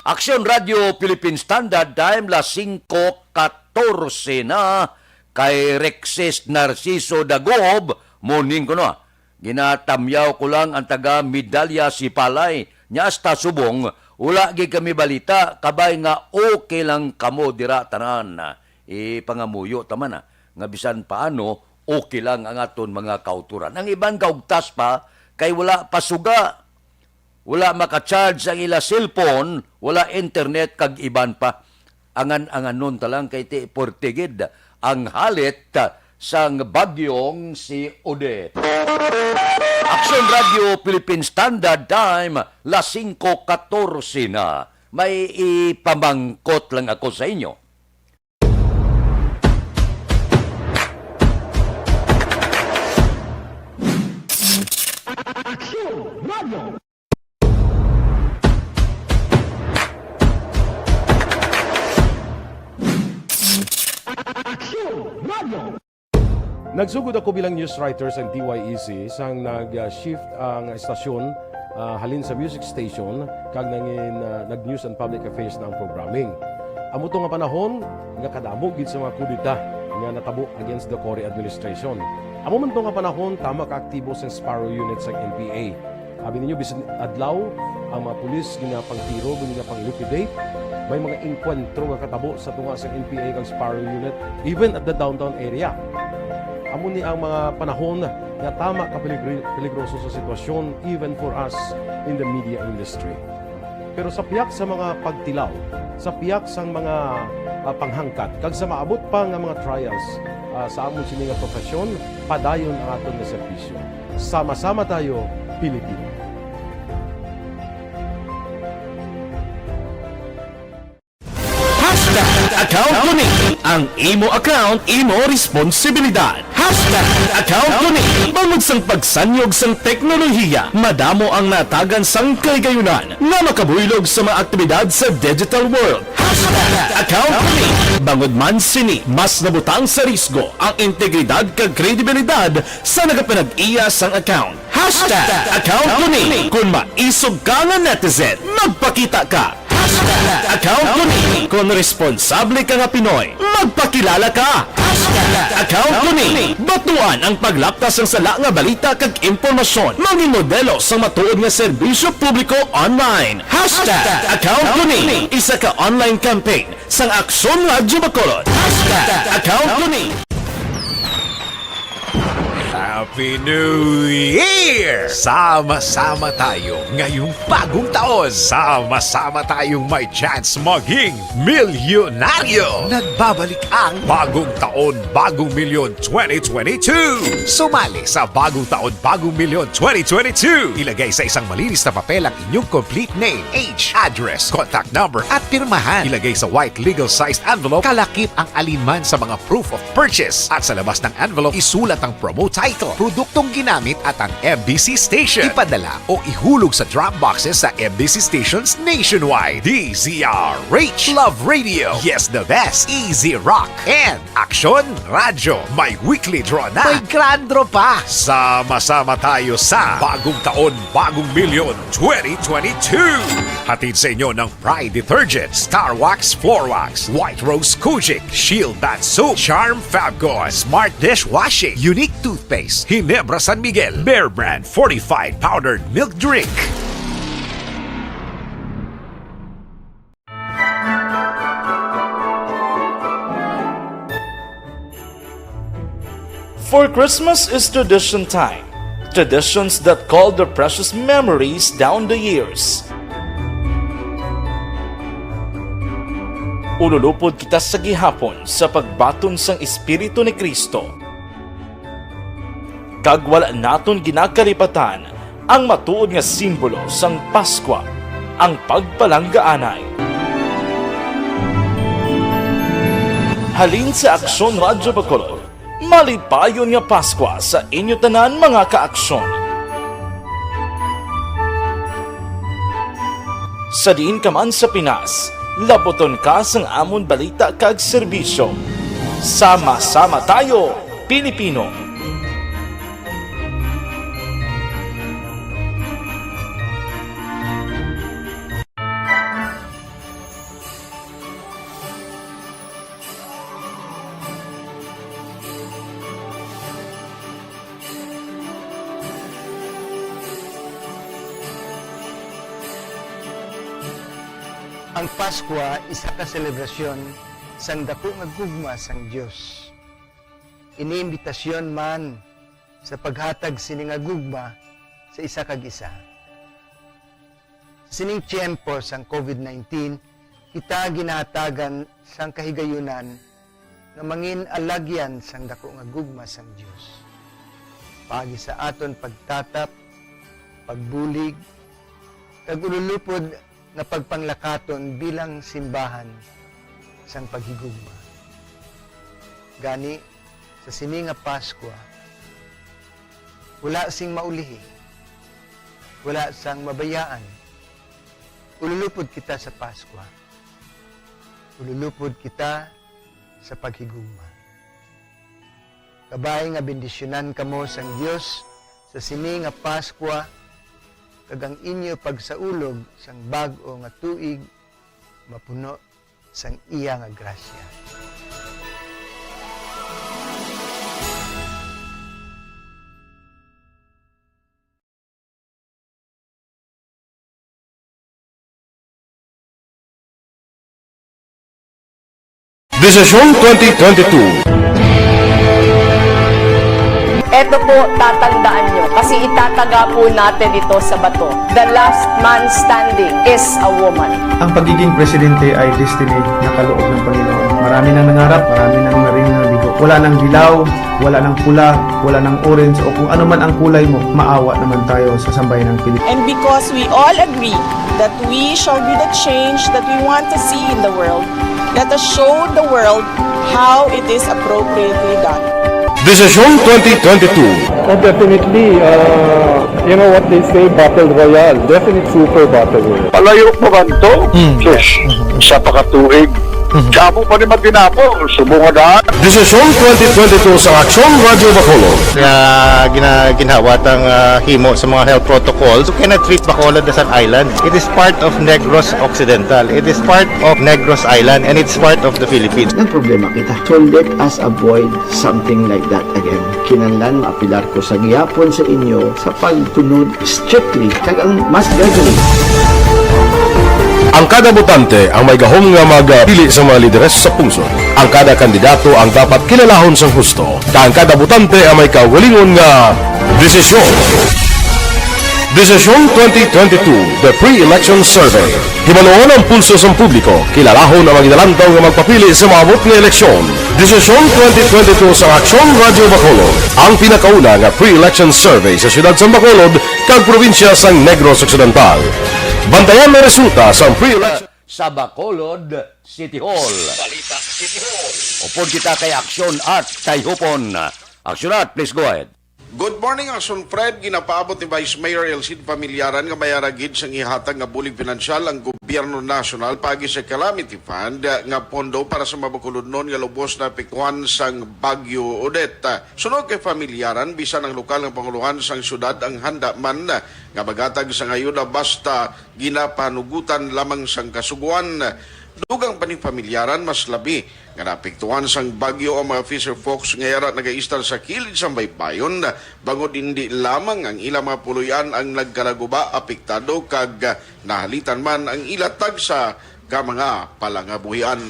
Aksyon Radio Philippine Standard Time, las singko katorse na, kay Rexis Narciso Dagob, morning kuno. Ginatamyaw ko lang ang taga Medalla Sipalay, nya hasta subong, wala gid kami balita, kabay nga okay lang kamo dira tanan. Ipangamuyo ta man, ah, nga bisan paano, okay lang ang aton mga kautoran. Ang iban gaugtas pa, kay wala pa suga. Wala maka-charge ang ila cellphone, wala internet, kag iban pa. Angan-anganon ta lang kay ti puwerte gid ang halit sang bagyong si Odette. Aksyon Radio Philippine Standard Time, las singko katorse na. May ipamangkot lang ako sa inyo. Aksyon Radio. Aksyon Radio. Nagsugod ako bilang news writer sa D Y E C sang nag-shift ang estasyon, ah, halin sa music station kag nangin, ah, nag-news and public affairs na ang programming. Amo to nga panahon nga kadamo gid sa mga kudeta nga natabo against the Cory administration. Amo man to nga panahon, tama ka aktibo sang Sparrow Unit sang N P A. Abi ninyo, bisan adlaw, ang mga pulis ginapangtiro, ginapang-liquidate. May mga engkwentro nga katabo sa tunga sang N P A kag Sparrow Unit, even at the downtown area. Amo ni ang mga panahon nga tama ka peligri-, peligroso sa sitwasyon, even for us in the media industry. Pero sa pihak sa mga pagtilaw, sa pihak sang mga, ah, panghangkat, kag sa maabot pa nga mga trials, ah, sa amon sini nga profesyon, padayon ang aton nga serbisyo. Sama-sama tayo, Pilipino. Hashtag account ko ni. Ang imo account, imo responsibilidad. Hashtag account ko ni. Bangod sang pagsanyog sang teknolohiya, madamo ang natagan sang kahigayunan nga makabuylog sa mga aktibidad sa digital world. Hashtag account ko ni. Bangod man sini, mas nabutang sa risgo ang integridad kag kredibilidad sa nagapanag-iya sang account. Hashtag account ko ni. Kung maisog ka nga netizen, magpakita ka. Hashtag account ko ni. Kung responsable ka nga Pinoy, magpakilala ka. Hashtag account ko ni. Batuan ang paglaptas sang sala nga balita kag impormasyon. Mangin modelo sang matuod nga serbisyo publiko online. Hashtag account ko ni. Isa ka online campaign sang Aksyon Radyo Bacolod. Hashtag account ko ni. Happy New Year! Sama-sama tayo ngayong bagong taon. Sama-sama tayong may chance maging milyonaryo. Nagbabalik ang Bagong Taon, Bagong Milyon twenty twenty-two. Sumali sa Bagong Taon, Bagong Milyon twenty twenty-two. Ilagay sa isang malinis na papel ang inyong complete name, age, address, contact number, at pirmahan. Ilagay sa white legal-sized envelope, kalakip ang alinman sa mga proof of purchase. At sa labas ng envelope, isulat ang promo title, produktong ginamit, at ang M B C station. Ipadala o ihulog sa drop boxes sa M B C stations nationwide. D Z R H, Love Radio, Yes the Best, Easy Rock, and Aksyon Radyo. May weekly draw na. May grand draw pa. Sama-sama tayo sa Bagong Taon, Bagong Milyon twenty twenty-two. Hatid sa inyo ng Pride Detergent, Star Wax Floor Wax, White Rose Kojic, Shield Bath Soap, Charm Fabcon, Smart Dishwashing, Unique Toothpaste, Ginebra San Miguel, Bear Brand Fortified Powdered Milk Drink. For Christmas is tradition time. Traditions that call their precious memories down the years. Ululupod kita sa gihapon sa pagbaton sang Espiritu ni Cristo. Kag wala naton ginakalipatan ang matuod nga simbolo sang Paskwa, ang pagpalanggaanay. Halin sa Aksyon Radyo Bacolod, malipayon nga Paskwa sa inyo tanan, mga ka-Aksyon. Sa diin ka man sa Pinas, laputon ka sang amon balita kag serbisyo. Sama-sama tayo, Pilipino! Ang Paskwa isa ka selebrasyon sang daku nga gugma sang Dios. Ini imbitasyon man sa paghatag sini nga gugma sa isa kag isa. Sa sining tiyempo sang COVID nineteen, kita ginahatagan sang kahigayunan nga mangin alagyan sang daku nga gugma sang Dios, paagi sa aton pagtatap, pagbulig, kag ululupod nga pagpanglakaton bilang simbahan sang paghigugma. Gani, sa sini nga Paskwa, wala sing maulihi, wala sang mabayaan. Ululupod kita sa Paskwa. Ululupod kita sa paghigugma. Kabay nga bendisyonan kamo sang Dios sa sini nga Paskwa, kag ang inyo pagsaulog sang bag-o nga tuig mapuno sang iya nga grasya. Desisyon twenty twenty-two. Eto po, tatandaan nyo, kasi itataga po natin ito sa bato. The last man standing is a woman. Ang pagiging presidente ay destiny na kaloob ng Panginoon. Marami nang nangarap, marami nang naring nabigo. Wala nang dilaw, wala nang pula, wala nang orange, o kung ano man ang kulay mo, maawa naman tayo sa sambayan ng Pilipinas. And because we all agree that we shall be the change that we want to see in the world, let us show the world how it is appropriately done. Desisyon twenty twenty-two. Oh, definitely, uh, you know what they say, battle royale. Definite super battle royale. Palayo pa man to? Mm. Sus, isa pa ka tuig. Mm. Kamo pa ni matinapol, subong nga daan. Desisyon twenty twenty-two sa Aksyon Radyo Bacolod. Nga gina-, ginhawa tang, ah, himo sa mga health protocols. You cannot treat Bacolod as an island. It is part of Negros Occidental. It is part of Negros Island, and it's part of the Philippines. Nagproblema kita. So let us avoid something like that again. Kinahanglan maapilar ko sa gihapon sa inyo sa pagtunod strictly kag ang mas gagawin. Ang kada botante ang may gahom nga magpili sa mga lideres sa pungsod. Ang kada kandidato ang dapat kilalahon sang husto, kag ang kada botante ang may kaugalingon nga desisyon. Desisyon twenty twenty-two, The Pre-Election Survey. Hibaluon ang pulso sang publiko, kilalahon ang mga ginalantaw nga magpapili sa maabot nga eleksyon. Desisyon twenty twenty-two sa Aksyon Radyo Bacolod, ang pinakauna nga pre-election survey sa siyudad sang Bacolod kag probinsya sang Negros Occidental. Bantayan ang resulta sang pre-election. Sa Bacolod City Hall. Balita City Hall. Upod kita kay Aksyon Art Tayhupon. Aksyon Art, please go ahead. Good morning, Aksyon Fred. Ginapaabot ni Vice Mayor Elcid Familiaran nga may ara gid sang ihatag nga bulig pinansyal ang gobyerno nasyonal paagi sa Calamity Fund nga pondo para sa mga Bacolodnon nga lubos naapektuhan sang Bagyo Odette. Suno kay Familiaran, bisan ang lokal nga pangulohan sang syudad ang handa man nga maghatag sang ayuda basta ginapanugutan lamang sang Kasugoan. Dugang pa ni Familiaran, mas labi nga naapektuhan sang bagyo ang mga fisher folks nga yara nagaistar sa kilid sang baybayon, bangod indi lamang ang ilang mga puloy-an ang nagkalaguba apektado kag nahalitan man ang ila tagsa ka mga palangabuhian.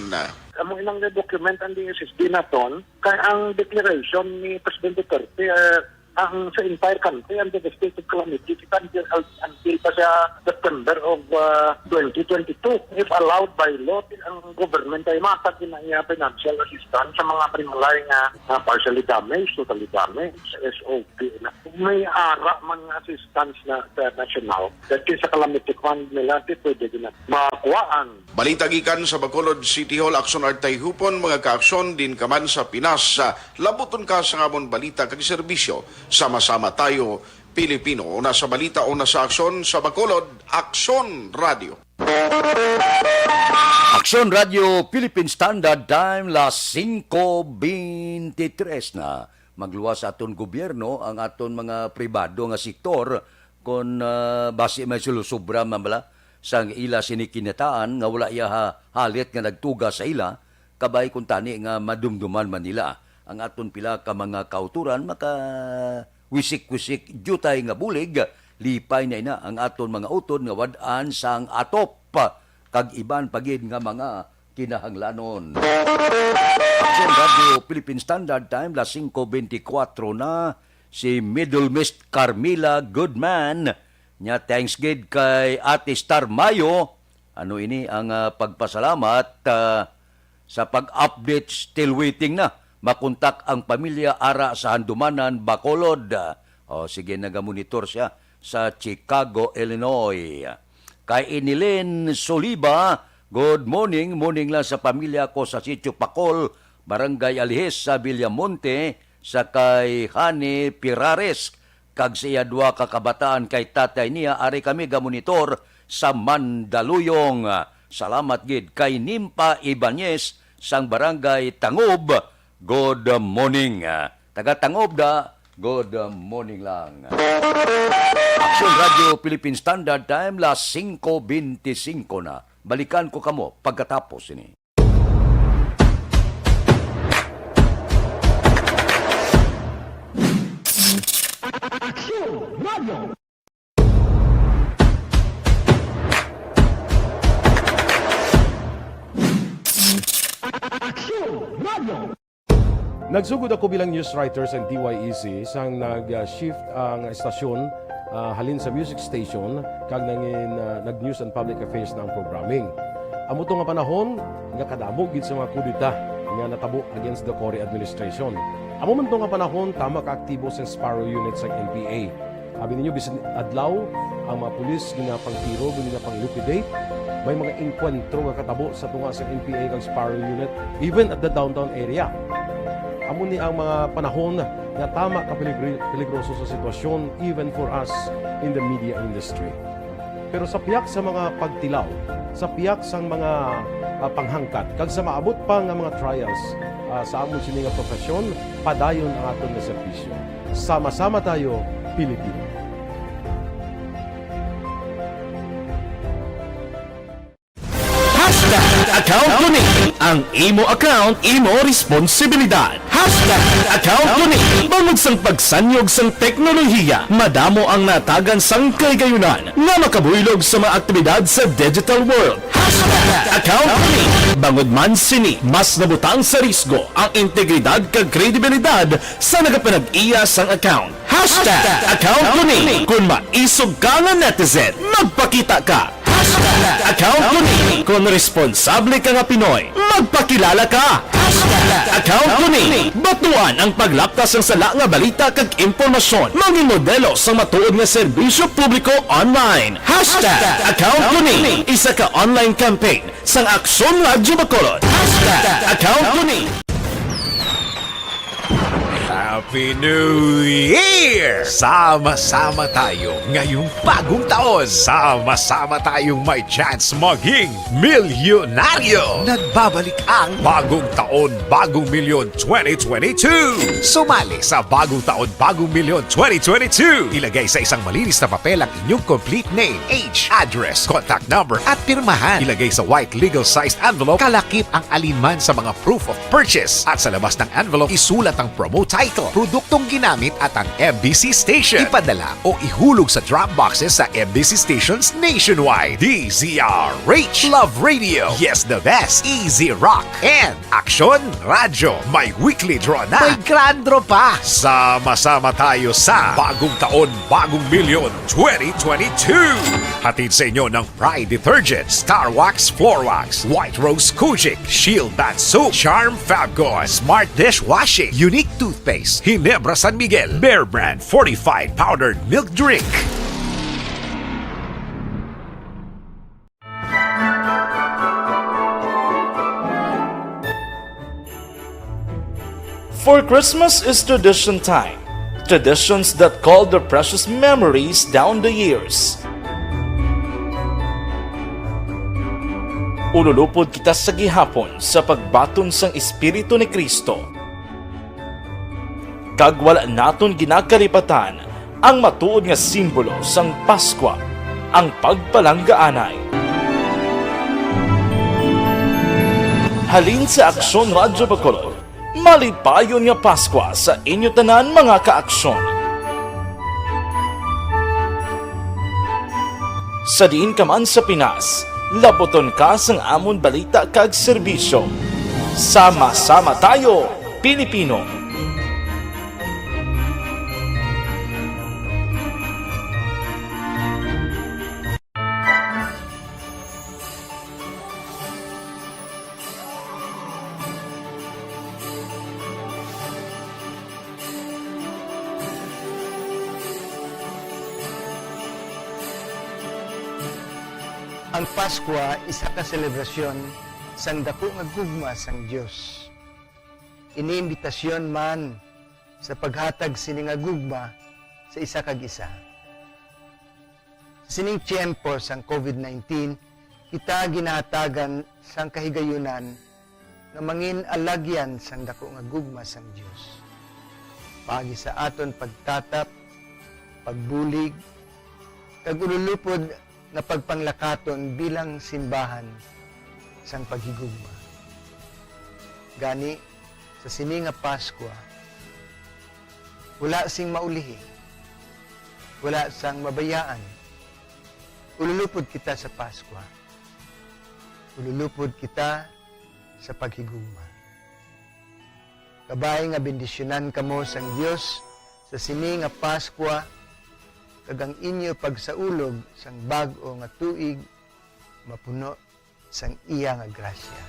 Amo inang na-document ang D S S D naton, kay ang declaration ni President Duterte, eh, ang sa entire country ang devastated calamity kita until, until pa sa September of, ah, twenty twenty-two. If allowed by law, ang government ay makatag na iya financial assistance sa mga panimalay nga, ah, partially damaged, totally damaged, S O P na. May ara man nga assistance na sa national, that is sa calamity fund nila, di pwede din na makuhaan. Balita gikan sa Bacolod City Hall, Aksyon Art Tayhupon, mga kaaksyon, din ka man sa Pinas, ah, labuton ka sa amon balita kag serbisyo. Sama-sama tayo, Pilipino. Una sa balita, una sa aksyon, sa Bacolod, Aksyon Radio. Aksyon Radio, Philippine Standard Time, las singko beintitres na. Magluwas sa aton gobyerno ang aton mga pribado nga sektor kon, ah, basi may sulusubra man bala sang ila sini kinataan nga wala iya ha-, halit nga nagtuga sa ila, kabay kuntani nga madumduman man nila ang aton pila ka mga kautoran maka wisik-wisik diutay nga bulig, lipay na ina ang aton mga utod nga wad-an sang atop kag iban pa gid nga mga kinahanglanon. Aksyon Radio Philippine Standard Time, las singko beintikwatro na. Si Middle Mist Carmila Goodman, nya thanks gid kay Ate Star Mayo. Ano ini ang, ah, pagpasalamat, ah, sa pag-update, still waiting na makontak ang pamilya ara sa Handumanan, Bacolod. O, sige, nagamonitor siya sa Chicago, Illinois. Kay Inilin Soliva, good morning. Morning lang sa pamilya ko sa Sitio Pakol, Barangay Alihis sa Villamonte, sa kay Honey Pirares, kag sa iya duha ka kabataan kay tatay niya. Ari kami gamonitor sa Mandaluyong. Salamat gid kay Nimpa Ibanez sang Barangay Tangob. Good morning. Taga Tangob da, good morning lang. Aksyon Radio Philippine Standard Time, las singko beintisinko na. Balikan ko kamo pagkatapos ini. Aksyon Radio. Aksyon Radio. Nagsugod ako bilang news writer sa D Y E C sang nag-shift ang estasyon, ah, halin sa music station kag nangin, ah, nag-news and public affairs na ang programming. Amo to nga panahon nga kadamo gid sa mga kudeta nga natabo against the Cory administration. Amo man to nga panahon tama ka aktibo sa Sparrow Unit sa N P A. Abi ninyo, bisan adlaw, ang mga pulis ginapangtiro, ginapang-liquidate. May mga engkwentro nga katabo sa tunga sa N P A kag Sparrow Unit, even at the downtown area. Amo ni ang mga panahon nga tama ka peligri-, peligroso sa sitwasyon, even for us in the media industry. Pero sa pihak sa mga pagtilaw, sa pihak sang mga, ah, panghangkat, kag sa maabot pa nga mga trials, ah, sa amon sini nga profesyon, padayon ang aton nga serbisyo. Sama-sama tayo, Pilipino. Account ko ni. Ang imo account, imo responsibilidad. Hashtag account ko ni. Bangod sang pagsanyog sang teknolohiya, madamo ang natagan sang kahigayunan nga makabuylog sa mga aktibidad sa digital world. Hashtag account ko ni. Bangod man sini, mas nabutang sa risgo ang integridad kag kredibilidad sa nagapanag-iya sang account. Hashtag account ko ni. Kung maisog ka nga netizen, magpakita ka. Hashtag account ko ni. Kung responsable ka nga Pinoy, magpakilala ka. Hashtag account ko ni. Batuan ang paglapta sang sala nga balita kag impormasyon. Mangin modelo sang matuod nga serbisyo publiko online. Hashtag account ko ni. Isa ka online campaign sang Aksyon Radyo Bacolod. Hashtag account ko ni. Happy New Year! Sama-sama tayo ngayong bagong taon. Sama-sama tayong may chance maging milyonaryo. Nagbabalik ang Bagong Taon, Bagong Milyon twenty twenty-two. Sumali sa Bagong Taon, Bagong Milyon twenty twenty-two. Ilagay sa isang malinis na papel ang inyong complete name, age, address, contact number, at pirmahan. Ilagay sa white legal sized envelope, kalakip ang alinman sa mga proof of purchase. At sa labas ng envelope, isulat ang promo title, produktong ginamit at ang M B C station. Ipadala o ihulog sa drop boxes sa M B C stations nationwide. D Z R H, Love Radio, Yes the Best, Easy Rock, and Aksyon Radyo. May weekly draw na. May grand draw pa. Sama-sama tayo sa Bagong Taon, Bagong Milyon twenty twenty-two. Hatid sa inyo ng Pride Detergent, Star Wax Floor Wax, White Rose Kojic, Shield Bath Soap, Charm Fabcon, Smart Dishwashing, Unique Toothpaste, Ginebra San Miguel, Bear Brand Fortified Powdered Milk Drink. For Christmas is tradition time. Traditions that call the precious memories down the years. Ululupod kita sa gihapon sa pagbaton sang Espiritu ni Cristo. Kag wala naton ginakalipatan ang matuod nga simbolo sang Paskwa, ang pagpalanggaanay. Halin sa Aksyon Radyo Bacolod, malipayon nga Paskwa sa inyo tanan, mga ka-Aksyon. Sa diin ka man sa Pinas, labuton ka sang amon balita kag serbisyo. Sama-sama tayo, Pilipino! Ang Paskwa isa ka selebrasyon sang daku nga gugma sang Dios. Ini imbitasyon man sa paghatag sini nga gugma sa isa kag isa. Sa sining tiyempo sang COVID nineteen, kita ginahatagan sang kahigayunan nga mangin alagyan sang daku nga gugma sang Dios, paagi sa aton pagtatap, pagbulig, kag ululupod nga pagpanglakaton bilang simbahan sang paghigugma. Gani, sa sini nga Paskwa, wala sing maulihi, wala sang mabayaan. Ululupod kita sa Paskwa. Ululupod kita sa paghigugma. Kabay nga bendisyonan kamo sang Dios sa sini nga Paskwa, kag ang inyo pagsaulog sang bag-o nga tuig mapuno sang iya nga grasya.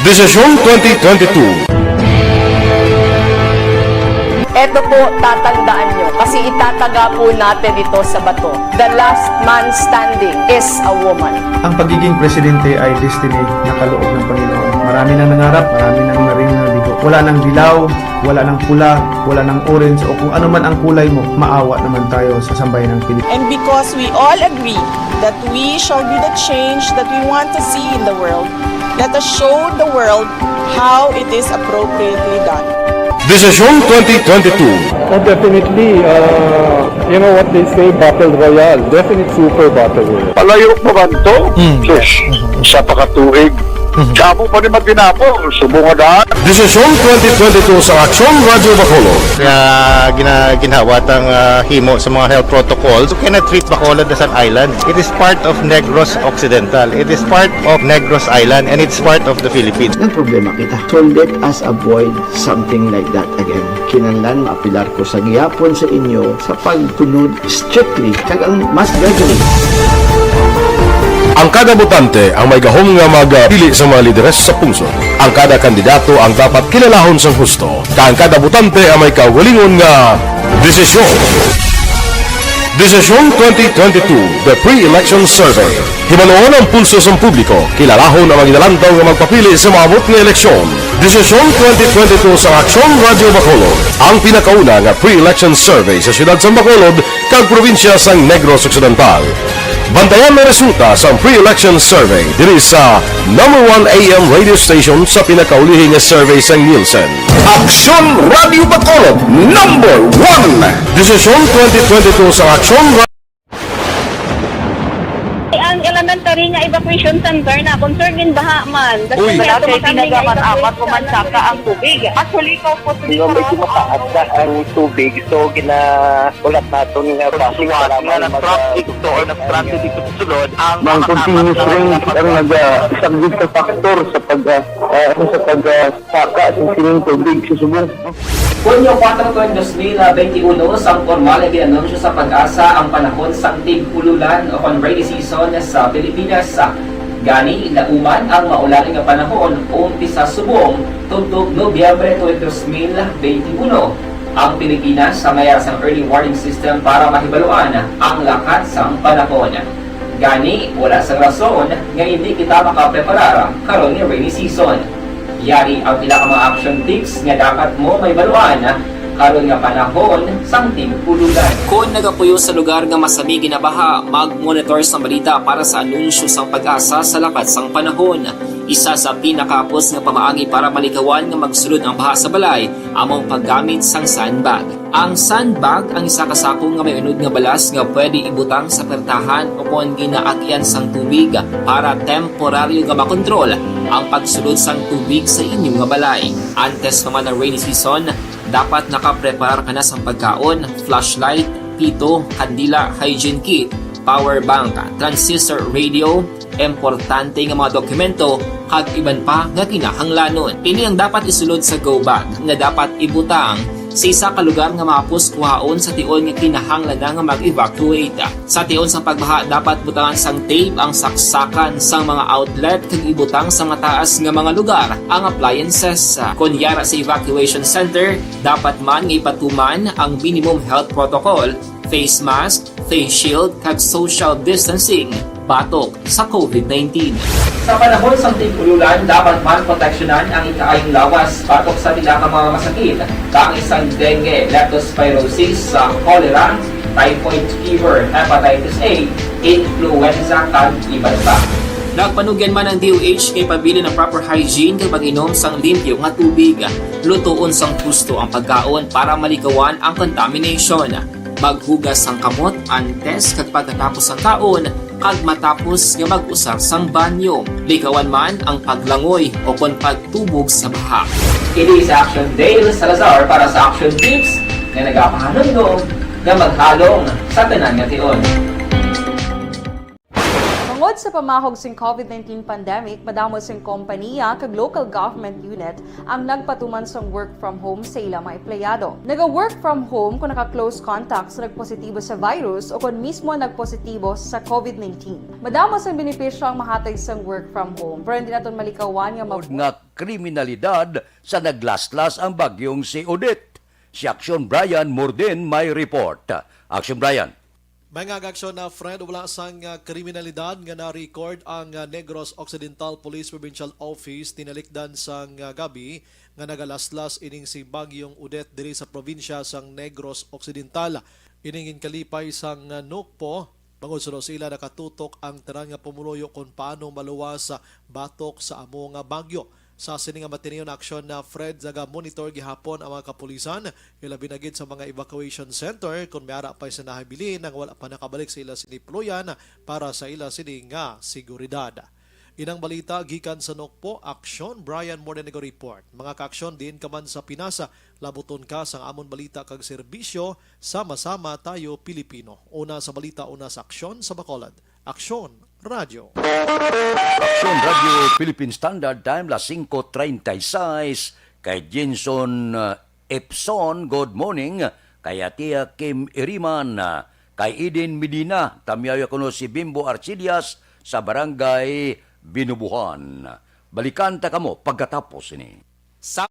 Desisyon twenty twenty-two. Eto po, tatandaan nyo, kasi itataga po natin ito sa bato. The last man standing is a woman. Ang pagiging presidente ay destiny na kaloob ng Panginoon. Marami nang nangarap, marami nang naring naligo. Wala nang dilaw, wala nang pula, wala nang orange, o kung ano man ang kulay mo, maawa naman tayo sa sambayan ng Pilipinas. And because we all agree that we shall be the change that we want to see in the world, Let us show the world how it is appropriately done. Desisyon twenty twenty-two. Oh, definitely. Uh, you know what they say, battle royale. Definite super battle royale. Palayo pa man to? Sus, isa pa ka tuig. Damo pa ni maginapo, subong nga daan. Desisyon twenty twenty-two sa Aksyon Radyo Bacolod. Nga gina, ginhawat ang ah, himo sa mga health protocols. You cannot treat Bacolod as an island. It is part of Negros Occidental. It is part of Negros Island, and it's part of the Philippines. Nagproblema kita. So let us avoid something like that again. Kinahanglan maapilar ko sa gihapon sa inyo sa pagtunod strictly. Kag ang mas gathering. Ang kada botante ang may gahom nga magpili sa mga lideres sa pungsod. Ang kada kandidato ang dapat kilalahon sang husto. Kag ang kada botante ang may kaugalingon nga desisyon. Desisyon twenty twenty-two, The Pre-Election Survey. Hibaluon ang pulso sang publiko, kilalahon ang mga ginalantaw nga magpapili sa maabot nga eleksyon. Desisyon twenty twenty-two sa Aksyon Radyo Bacolod, ang pinakauna nga pre-election survey sa siyudad sang Bacolod kag probinsya sang Negros Occidental. Bantayan ang resulta sang pre-election survey diri sa number one A M radio station sa pinakaulihi nga survey sang Nielsen. Aksyon Radyo Bacolod, number one. Desisyon twenty twenty-two sa Aksyon Ang elementary nga evacuation center na concern in baha man. Uy. Kaya Wala kay tumakami na pinagaman evacuation apat ko man center. Saka ang tubig. Actually, ikaw po sa Nga medyo mataas na ang tubig, so ginahulat naton nga traffic Suwat para nga may na mga traffic to or na traffic dito sa sulod ang Ang mga continuous tapat na rain mga ang nag-saglit sa factor sa pag ah, ah, ano, sa pag ah, saka sa sining tubig sa subong. Hunyo kuwatro tuig dos mil benti uno, sang pormal nga gin-anunsyo sa PAGASA ang panahon sang tig-ululan o kon rainy season sa Pilipinas. Gani, nauman ang maulan nga panahon umpisa subong tubtob Nobyembre tuig dos mil benti uno. Ang Pilipinas sa may sang early warning system para mahibaluan ang lakat sang panahon. Gani, wala sang rason nga indi kita makapreparar karon nga rainy season. Yari ang pila ka mga action tips nga dapat mo mahibaluan karon nga panahon sang tig-ululan. Kon nagapuyo sa lugar nga masami ginabaha, mag-monitor sang balita para sa anunsyo sang PAGASA sa lakat sang panahon. Isa sa pinakahapos nga pamaagi para malikawan nga magsulod ang baha sa balay amo ang paggamit sang sandbag. Ang sandbag ang isa ka sako nga may unod nga balas nga pwede ibutang sa pertahan o kon ginaagyan sang tubig para temporaryo nga makontrol ang pagsulod sang tubig sa inyo nga balay. Antes pa man ang rainy season, dapat nakapreparar ka na sang pagkaon, flashlight, pito, kandila, hygiene kit, power bank, transistor radio, importante nga mga dokumento, kag iban pa nga kinahanglanon. Ini ang dapat isulod sa go bag nga dapat ibutang sa isa ka lugar nga mahapos kuhaon sa tion nga kinahanglan na nga mag-evacuate. Sa tion sang pagbaha, dapat butangan sang tape ang saksakan sang mga outlet kag ibutang sa mataas nga mga lugar ang appliances. Kon yara sa evacuation center, dapat man nga ipatuman ang minimum health protocol, face mask, face shield, kag social distancing batok sa COVID nineteen. Sa panahon sang tig-ululan, dapat man proteksyonan ang ikaayong lawas batok sa pila ka mga masakit, kaangay sang dengue, leptospirosis, sa cholera, typhoid fever, hepatitis A, influenza, kag iban pa. Nagpanugyan man ang D O H nga ipabilin ang proper hygiene kag mag-inom sang limpyo nga tubig. Lutoon sang husto ang pagkaon para malikawan ang contamination. Maghugas sang kamot antes kag pagkatapos sang kaon, kag matapos nga mag-usar sang banyo. Likawan man ang paglangoy o kon pagtubog sa baha. Ini si Action Dale Salazar para sa Action Tips nga nagapahanumdom nga maghalong sa tanan nga tion. Tungod sa pamahog sing COVID nineteen pandemic, madamo sing kompaniya kag local government unit ang nagpatuman sang work from home sa ila mga empleyado. Naga-work from home kung naka-close contact sa nagpositibo sa virus o kon mismo nagpositibo sa COVID nineteen. Madamo sang benepisyo ang mahatag sang work from home, pero hindi naton malikawan nga mag- Nga kriminalidad sa naglaslas ang bagyong si Odette. Si Action Brian Morden may report. Action Brian. May nga aksyon na, Fred, wala sang ah, kriminalidad nga na-record ang ah, Negros Occidental Police Provincial Office tinalikdan sang ah, gabi nga nagalaslas ining si Bagyong Odette diri sa probinsya sang Negros Occidental. Ining ginkalipay sang ah, NOCPO, Bangod suno sa ila, nakatutok ang tanan nga pumuluyo kon paano maluwas sa batok sa amo nga bagyo. Sa sini nga matinion aksyon na Fred, naga-monitor gihapon ang mga kapulisan, ilabi na gid sa mga evacuation center, kon may ara pa'y sinahay bilin nga wala pa nakabalik sa ila sini puloy-an para sa ila sini nga seguridad. Inang balita gikan sa Nokpo, Aksyon, Brian Morenigo report. Mga kaaksyon, diin ka man sa Pinas, labuton ka sang amon balita kag serbisyo, sama-sama tayo Pilipino. Una sa balita, una sa aksyon sa Bacolod. Aksyon, Radyo. Aksyon Radyo Philippine Standard Time, las singko treinta y seis. Kay Jenson, uh, Epson, good morning. Kay Atia Kim Iriman, uh, kay Eden Medina, tamyaw kuno si Bimbo Arcillas sa Barangay Binubuhan. Balikan ta kamo pagkatapos ini. Sa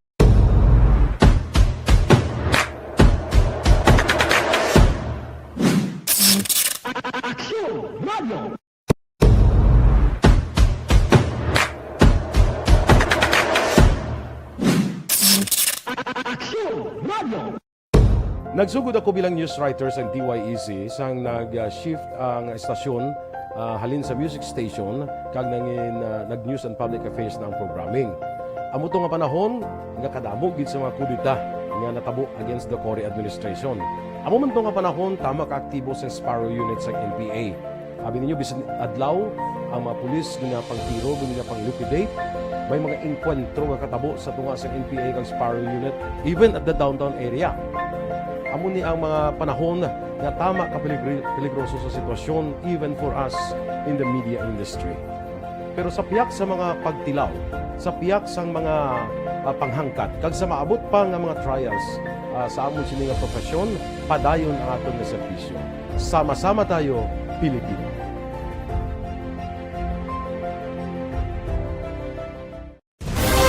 Aksyon Radyo. Aksyon Radyo. Nagsugod ako bilang news writer sa D Y E C sang nag-shift ang estasyon, ah, halin sa music station kag nangin, ah, nag-news and public affairs na ang programming. Amo to nga panahon nga kadamo gid sa mga kudeta nga natabo against the Cory administration. Amo man to nga panahon, tama ka aktibo sa Sparrow Unit sa N P A. Abi ninyo, bisan adlaw, ang mga pulis ginapangtiro, ginapang-liquidate. May mga engkwentro nga katabo sa tunga sa N P A kag Sparrow Unit, even at the downtown area. Amo ni ang mga panahon nga tama ka peligri-, peligroso sa sitwasyon, even for us in the media industry. Pero sa pihak sa mga pagtilaw, sa pihak sang mga, ah, panghangkat, kag sa maabot pa nga mga trials, ah, sa amon sini nga profesyon, padayon ang aton nga serbisyo. Sama-sama tayo, Pilipino.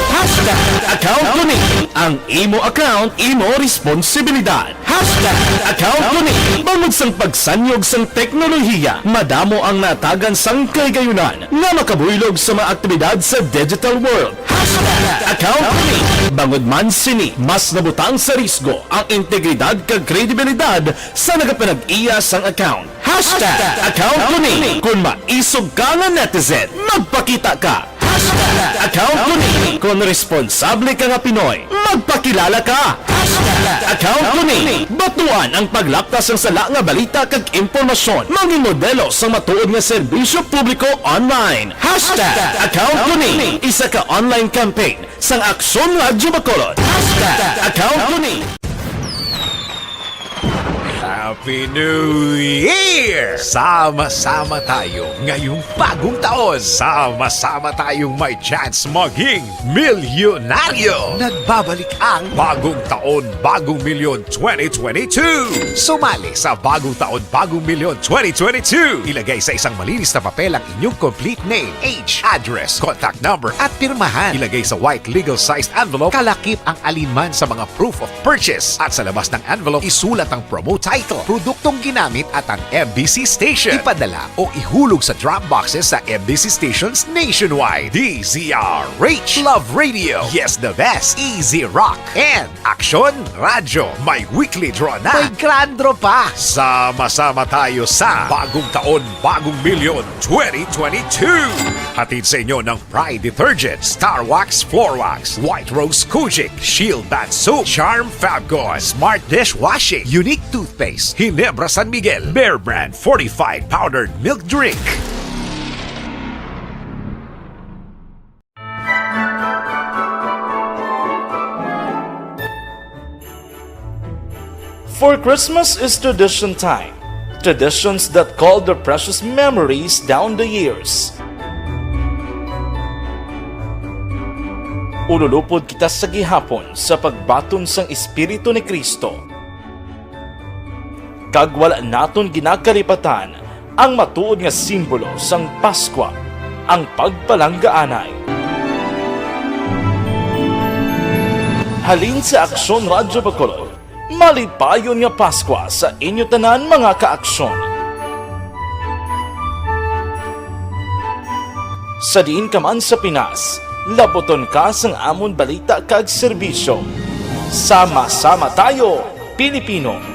Hashtag account ko ni. Ang imo account, imo responsibilidad. Hashtag account ko ni. Bangod sang pagsanyog sang teknolohiya, madamo ang natagan sang kahigayunan nga makabuylog sa mga aktibidad sa digital world. Hashtag account ko ni. Bangod man sini, mas nabutang sa risgo ang integridad kag kredibilidad sa nagapanag-iya sang account. Hashtag account ko ni. Kung maisog ka nga netizen, magpakita ka. Hashtag account ko ni. Kung responsable ka nga Pinoy, magpakilala ka. Hashtag account ko ni. Batuan ang paglapta sang sala nga balita kag impormasyon. Mangin modelo sang matuod nga serbisyo publiko online. Hashtag account ko ni. Isa ka online campaign sang Aksyon Radyo Bacolod. Hashtag account ko ni. Happy New Year! Sama-sama tayo ngayong bagong taon. Sama-sama tayong may chance maging milyonaryo. Nagbabalik ang Bagong Taon, Bagong Milyon twenty twenty-two. Sumali sa Bagong Taon, Bagong Milyon twenty twenty-two. Ilagay sa isang malinis na papel ang inyong complete name, age, address, contact number, at pirmahan. Ilagay sa white legal-sized envelope, kalakip ang alinman sa mga proof of purchase. At sa labas ng envelope, isulat ang promo title, produktong ginamit, at ang M B C station. Ipadala o ihulog sa drop boxes sa M B C stations nationwide. D Z R H, Love Radio, Yes the Best, Easy Rock, and Aksyon Radyo. May weekly draw na. May grand draw pa. Sama-sama tayo sa Bagong Taon, Bagong Milyon twenty twenty-two. Hatid sa inyo ng Pride Detergent, Star Wax Floor Wax, White Rose Kojic, Shield Bath Soap, Charm Fabcon, Smart Dishwashing, Unique Toothpaste, Ginebra San Miguel, Bear Brand Fortified Powdered Milk Drink. For Christmas is tradition time. Traditions that call their precious memories down the years. Ululupod kita sa gihapon sa pagbaton sang Espiritu ni Cristo. Kag wala naton ginakalipatan ang matuod nga simbolo sang Paskwa, ang pagpalanggaanay. Halin sa Aksyon Radyo Bacolod, malipayon nga Paskwa sa inyo tanan, mga kaaksyon. Sa diin ka man sa Pinas, labuton ka sang amon balita kag serbisyo. Sama-sama tayo, Pilipino!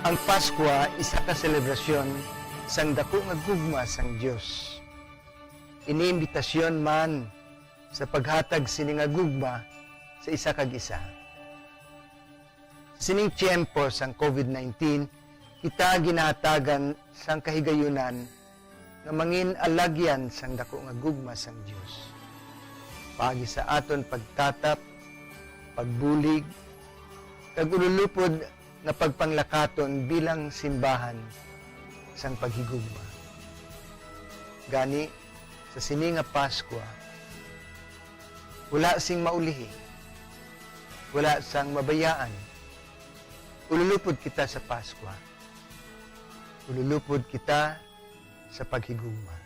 Ang Paskwa isa ka selebrasyon sang daku nga gugma sang Dios. Ini imbitasyon man sa paghatag sini nga gugma sa isa kag isa. Sining tiyempo sang COVID nineteen, kita ginahatagan sang kahigayunan nga mangin alagyan sang daku nga gugma sang Dios, paagi sa aton pagtatap, pagbulig, kag ululupod nga pagpanglakaton bilang simbahan sang paghigugma. Gani, sa sini nga Paskwa, wala sing maulihi, wala sang mabayaan. Ululupod kita sa Paskwa. Ululupod kita sa paghigugma.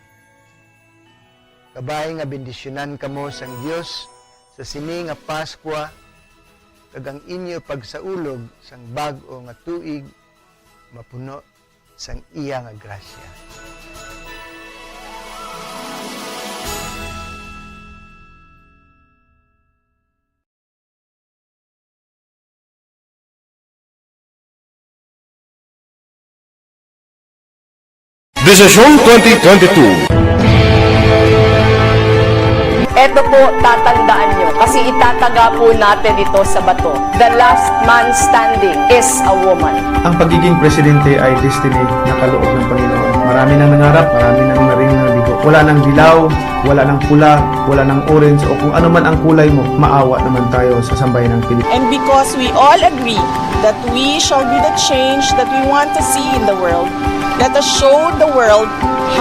Kabay nga bendisyonan kamo sang Dios sa sini nga Paskwa, kag ang inyo pagsaulog sang bag-o nga tuig mapuno sang iya nga grasya. Desisyon twenty twenty-two. Eto po, tatandaan nyo, kasi itataga po natin ito sa bato. The last man standing is a woman. Ang pagiging presidente ay destiny na kaloob ng Panginoon. Marami nang nangarap, marami nang naring nabigo. Wala nang dilaw, wala nang pula, wala nang orange, o kung ano man ang kulay mo, maawa naman tayo sa sambayan ng Pilipinas. And because we all agree that we shall be the change that we want to see in the world, let us show the world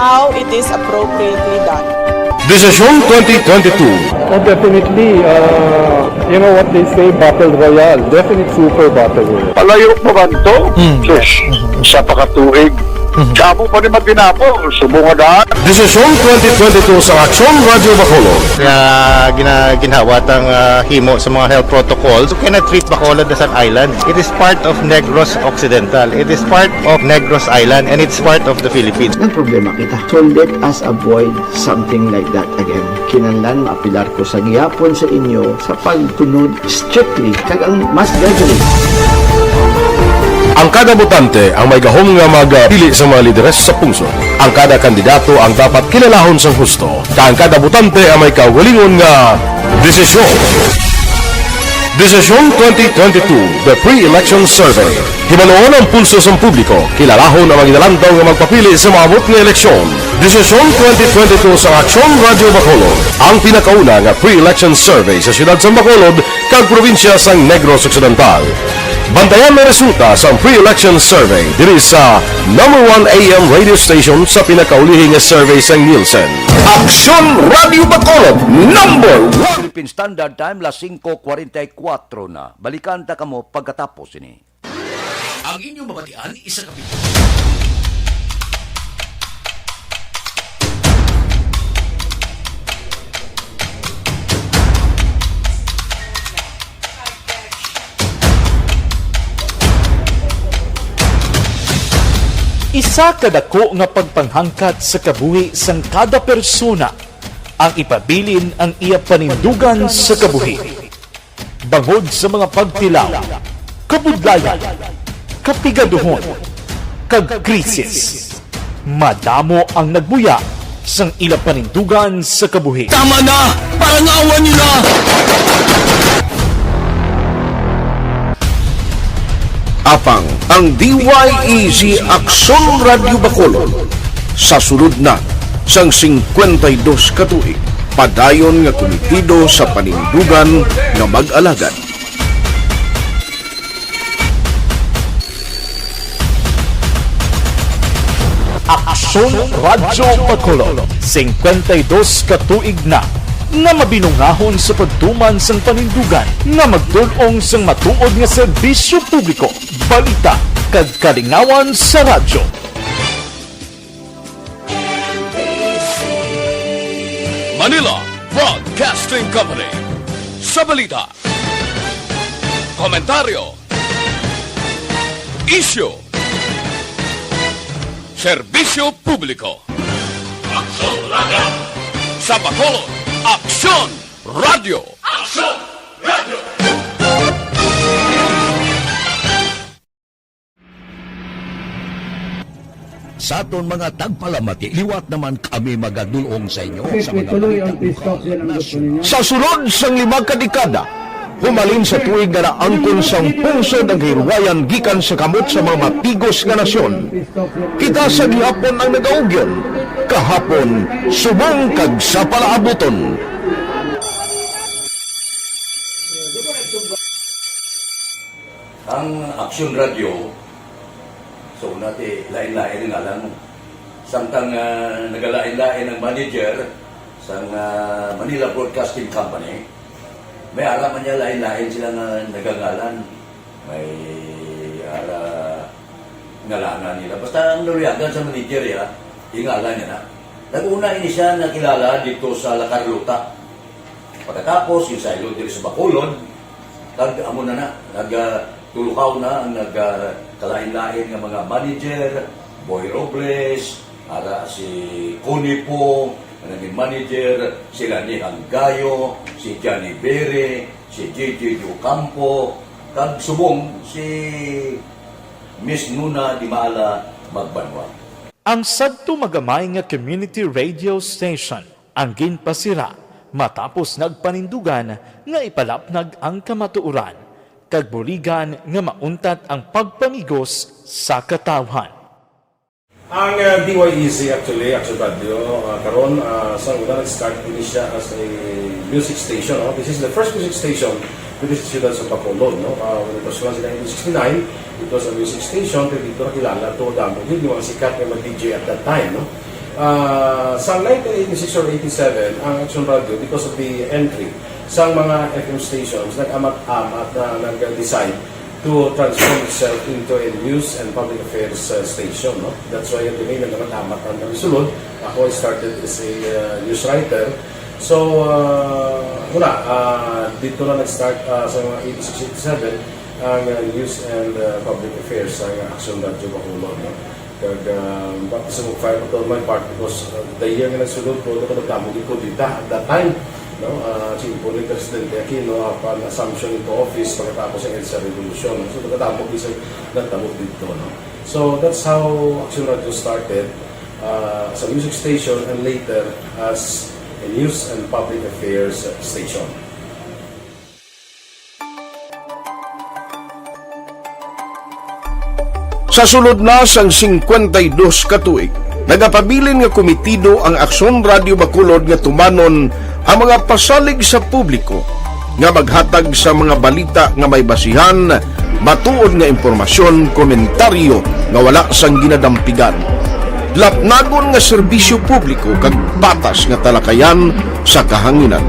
how it is appropriately done. Desisyon twenty twenty-two. Oh, definitely, uh, you know what they say, battle royale. Definite super battle royale. Palayo pa man to? Hmm. Sus, isa pa ka tuig. Mhm. Damo pa ni matinapol, subong nga daan. Desisyon twenty twenty-two sa Aksyon Radyo Bacolod. Nga gina-, ginhawa tang, ah, himo sa mga health protocols. You cannot treat Bacolod as an island. It is part of Negros Occidental. It is part of Negros Island, and it's part of the Philippines. May problema kita. So let us avoid something like that again. Kinahanglan maapilar ko sa gihapon sa inyo sa pagtunod strictly kag ang mass gathering. Ang kada botante ang may gahom nga magpili sa mga lideres sa pungsod. Ang kada kandidato ang dapat kilalahon sang husto, kag ang kada botante ang may kaugalingon nga desisyon. Desisyon twenty twenty-two, The Pre-Election Survey. Hibaluon ang pulso sang publiko, kilalahon ang mga ginalantaw nga magpapili sa maabot nga eleksyon. Desisyon twenty twenty-two sa Aksyon Radyo Bacolod, ang pinakauna nga pre-election survey sa siyudad sang Bacolod kag probinsya sang Negros Occidental. Bantayan ang resulta sang pre-election survey diri sa number one A M radio station sa pinakaulihi nga survey sang Nielsen. Aksyon Radyo Bacolod, number one. Philippine Standard Time, las singko kwarenta y kuwatro na. Balikan ta kamo pagkatapos sini. Ang inyong mabatian, isa ka video. Isa ka dako nga pagpanghangkat sa kabuhi sang kada persona ang ipabilin ang iya panindugan sa kabuhi. Bangod sa mga pagtilaw, kabudlayan, kapigaduhon, kag krisis, madamo ang nagbuya sang ila panindugan sa kabuhi. Tama na! Parangawan niyo na! Apang ang D Y E Z Aksyon Radyo Bacolod sa sulod na sang singkwenta y dos ka tuig, padayon nga kumitido sa panindugan nga mag-alagad. Aksyon Radyo Bacolod, singkwenta y dos ka tuig na nga mabinungahon sa pagtuman sang panindugan nga magtul-ong sang matuod nga serbisyo publiko, balita, kag kalingawan sa radyo. Manila Broadcasting Company. Sa balita, komentaryo, isyu, serbisyo publiko. Aksyon Radio! Sa Bacolod, Aksyon Radio! Aksyon Radio! Sa aton mga tagpalamati, liwat naman kami magadulong sa inyo sa mga balita lokal, nasyonal. Sa sulod sang lima ka dekada, humalin sa tuig nga naangkon sang pungsod ang kahilwayan gikan sa kamot sa mga matigos nga nasyon, kita sa gihapon ang nagaugyon, kahapon subong kag sa palaabuton. Ang Aksyon Radio, so, una ti, lain-lain ang ngalan. Samtang, ah, nagalain-lain ang manager sang, ah, Manila Broadcasting Company, may ara man niya lain-lain sila nga nagangalan. May ara ngalanan nila. Basta ang naluyagan sa manager, ya, ingalan niya na. Nag-una ini siya nakilala dito sa La Carlota. Pagkatapos, yung saylo diri sa Bacolod, kag amo na na, nag, ah, tulukaw na ang nag, ah, kalain-lain nga mga manager, Boy Robles, ara si Connie Pong, nga naging manager, sila ni Hanggayo, si Johnny Bere, si J J Ocampo, kag subong si Miss Nuna Dimala Magbanwa. Ang sadto magamay nga community radio station ang ginpasira matapos nagpanindugan nga ipalapnag ang kamatuoran kag buligan nga mauntat ang pagpamigos sa katawhan. Ang, uh, D Y E C actually, Action Radio, uh, karon, uh, sa una nag-start ini siya as a music station, no? This is the first music station diri sa siyudad sa Bacolod, no? Uh, when it was launched in nineteen sixty-nine, it was a music station, pero dito nakilala to, damo gid yung mga sikat nga mga D J at that time, no? Uh, sa nineteen eighty-six or eighty-seven, ang Action Radio, because of the entry sa mga F M stations, nag-amat-amat na nag-decide to transform itself into a news and public affairs, uh, station, no? That's why yung tunay na naman amat ang kami sulod. Ako, I started as a, uh, news writer. So, uh, wala, uh, dito na nag-start, uh, sa mga eighty-six, eighty-seven, ang, uh, news and, uh, public affairs sa Action Radio Bacolod, no? Kag, ah, baptism of fire pa to on my part because, ah, the year nga nagsulod ko, ako nagdamo gid ko dita at that time, no? Ah, si Impo ni Presidente Aquino, apan assumption into office pagkatapos sa EDSA Revolution. So, nagdamo gid sa nagdamo dito, no? So, that's how Action Radio started, ah, as a music station and later as a news and public affairs station. Sa sulod na sang singkwenta y dos ka tuig, nagapabilin nga komitido ang Aksyon Radio Bacolod nga tumanon ang mga pasalig sa publiko nga maghatag sa mga balita nga may basihan, matuod nga impormasyon, komentaryo nga wala sang ginadampigan, lapnagon nga serbisyo publiko kag patas nga talakayan sa kahanginan.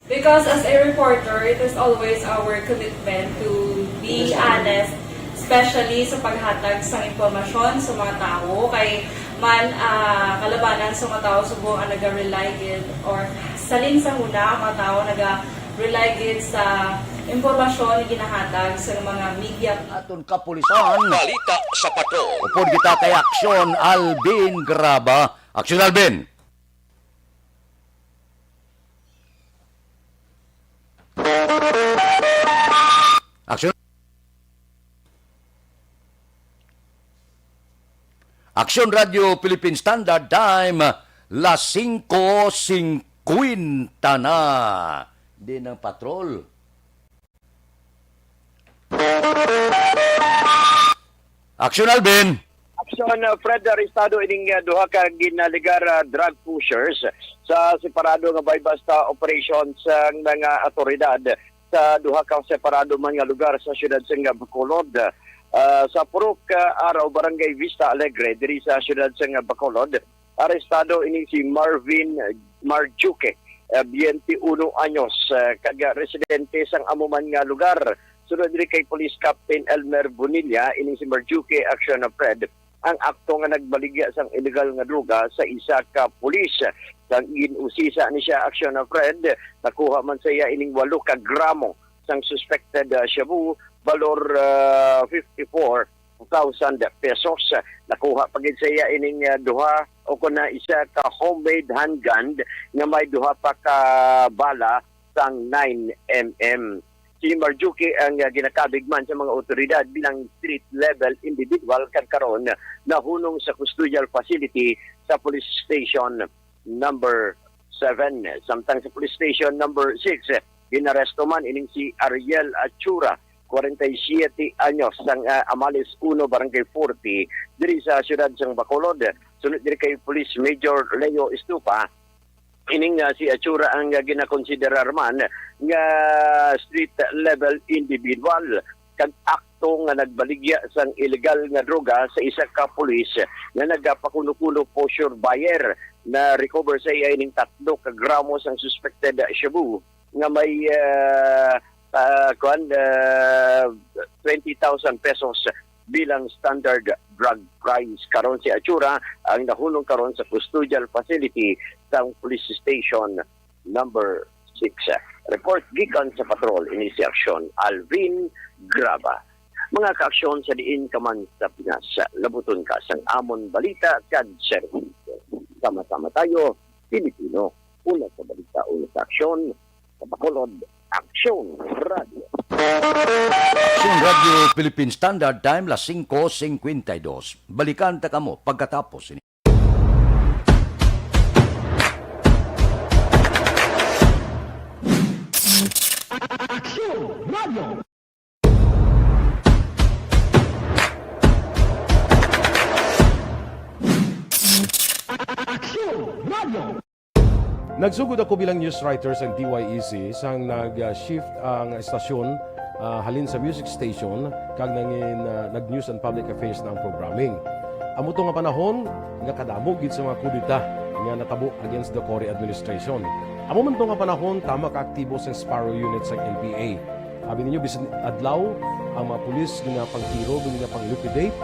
Because as a reporter, it is always our commitment to be honest, especially sa paghatag sa impormasyon sa mga tawo. Kay man, ah, kalabanan sa mga tawo subong ang naga-rely gid or salin sa huna ang mga tawo naga-rely gid sa impormasyon nga ginahatag sa mga media. Aton kapulisan. Balita sa Patrol. Upod kita kay Aksyon Alvin Graba. Aksyon Alvin. Aksyon. Aksyon Radio Philippine Standard Time, las singko singkwenta na. Di ng patrol. Aksyon, Alvin. Aksyon, uh, Fred, arestado ining, uh, duha ka ginaligar, uh, drug pushers sa separado nga buy-bust operation sang mga awtoridad sa duha ka separado man nga lugar sa siyudad sang Bacolod. Uh, sa Purok, uh, Araw, Barangay Vista Alegre, diri sa siyudad sang Bacolod, arestado ini si Marvin Marjuque, uh, twenty-one anyos, uh, kag residente sang amo man nga lugar. Sunod diri kay Police Captain Elmer Bonilla, ining si Marjuque, Aksyon Fred, ang akto nga nagbaligya sang iligal nga droga sa isa ka pulis. Sang gin-usisa ni siya, Aksyon Fred, nakuha man sa iya ining walo ka gramo sang suspected, ah, shabu, balor, ah, fifty-four thousand pesos. Nakuha pa gid sa iya ining, ah, duha o kon na isa ka homemade handgun nga may duha pa ka bala sang nine M M. Si Marjuki ang, ah, ginakabig man sa mga otoridad bilang street level individual kag karon nahunong sa custodial facility sa Police Station Number Seven. Samtang sa Police Station Number Six, ginaresto man ining si Ariel Achura, kwarenta y siyete anyos, sang, ah, Amales Uno, Barangay Forty, diri sa siyudad sang Bacolod. Sunod diri kay Police Major Leo Estupa, ining, ah, si Achura ang, ah, ginakonsiderar man nga street level individual kag akto nga nagbaligya sang illegal nga droga sa isa ka pulis nga nagapakuno-kuno poseur buyer. Na-recover sa iya ining tatlo ka gramo sang suspected shabu nga may, ah, ah, kuwan, ah, twenty thousand pesos bilang standard drug price. Karon si Achura ang nahunong karon sa custodial facility sang Police Station Number Six. Report gikan sa patrol, ini si Aksyon Alvin Graba. Mga kaaksyon sa diin ka man sa Pinas, labuton ka sang amon balita kag serbisyo. Sama-sama tayo, Pilipino. Una sa balita, una sa aksyon, sa Bacolod, Aksyon Radio. Aksyon Radio Philippine Standard Time, las singko singkwenta y dos. Balikan ta kamo pagkatapos ini. Aksyon Radio. Aksyon Radio. Nagsugod ako bilang news writer sa D Y E C sang nag-shift ang estasyon, ah, halin sa music station kag nangin, ah, nag-news and public affairs na ang programming. Amo to nga panahon nga kadamo gid sa mga kudeta nga natabo against the Cory administration. Amo man to nga panahon tama ka aktibo sa Sparrow Unit sa N P A. Abi ninyo, bisan adlaw, ang mga pulis ginapangtiro, ginapang-liquidate.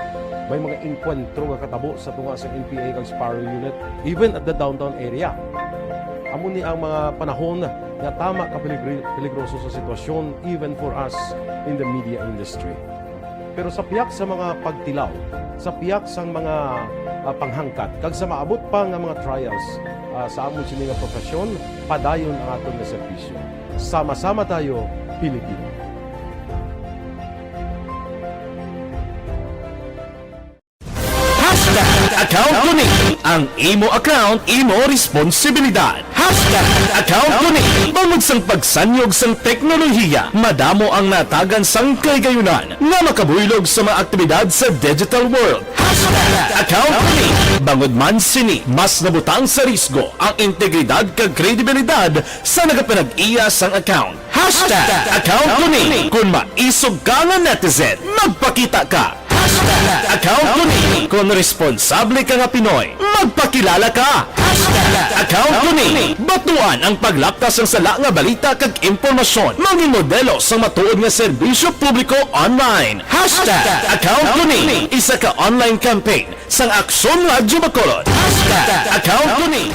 May mga engkwentro nga katabo sa tunga sa N P A kag Sparrow Unit, even at the downtown area. Amo ni ang mga panahon nga tama ka peligri-, peligroso sa sitwasyon, even for us in the media industry. Pero sa pihak sa mga pagtilaw, sa pihak sang mga, ah, panghangkat, kag sa maabot pa nga mga trials, ah, sa amon sini nga profesyon, padayon ang aton nga serbisyo. Sama-sama tayo, Pilipino. Hashtag account ko ni. Ang imo account, imo responsibilidad. Hashtag account ko ni. Bangod sang pagsanyog sang teknolohiya, madamo ang natagan sang kahigayunan nga makabuylog sa mga aktibidad sa digital world. Hashtag account ko ni. Bangod man sini, mas nabutang sa risgo ang integridad kag kredibilidad sa nagapanag-iya sang account. Hashtag account ko ni. Kung maisog ka nga netizen, magpakita ka. Hashtag account ko ni. Kung responsable ka nga Pinoy, magpakilala ka. Hashtag account ko ni. Batuan ang paglaptas sang sala nga balita kag impormasyon. Mangin modelo sang matuod nga serbisyo publiko online. Hashtag account ko ni. Isa ka online campaign sang Aksyon Radyo Bacolod. Hashtag account ko ni.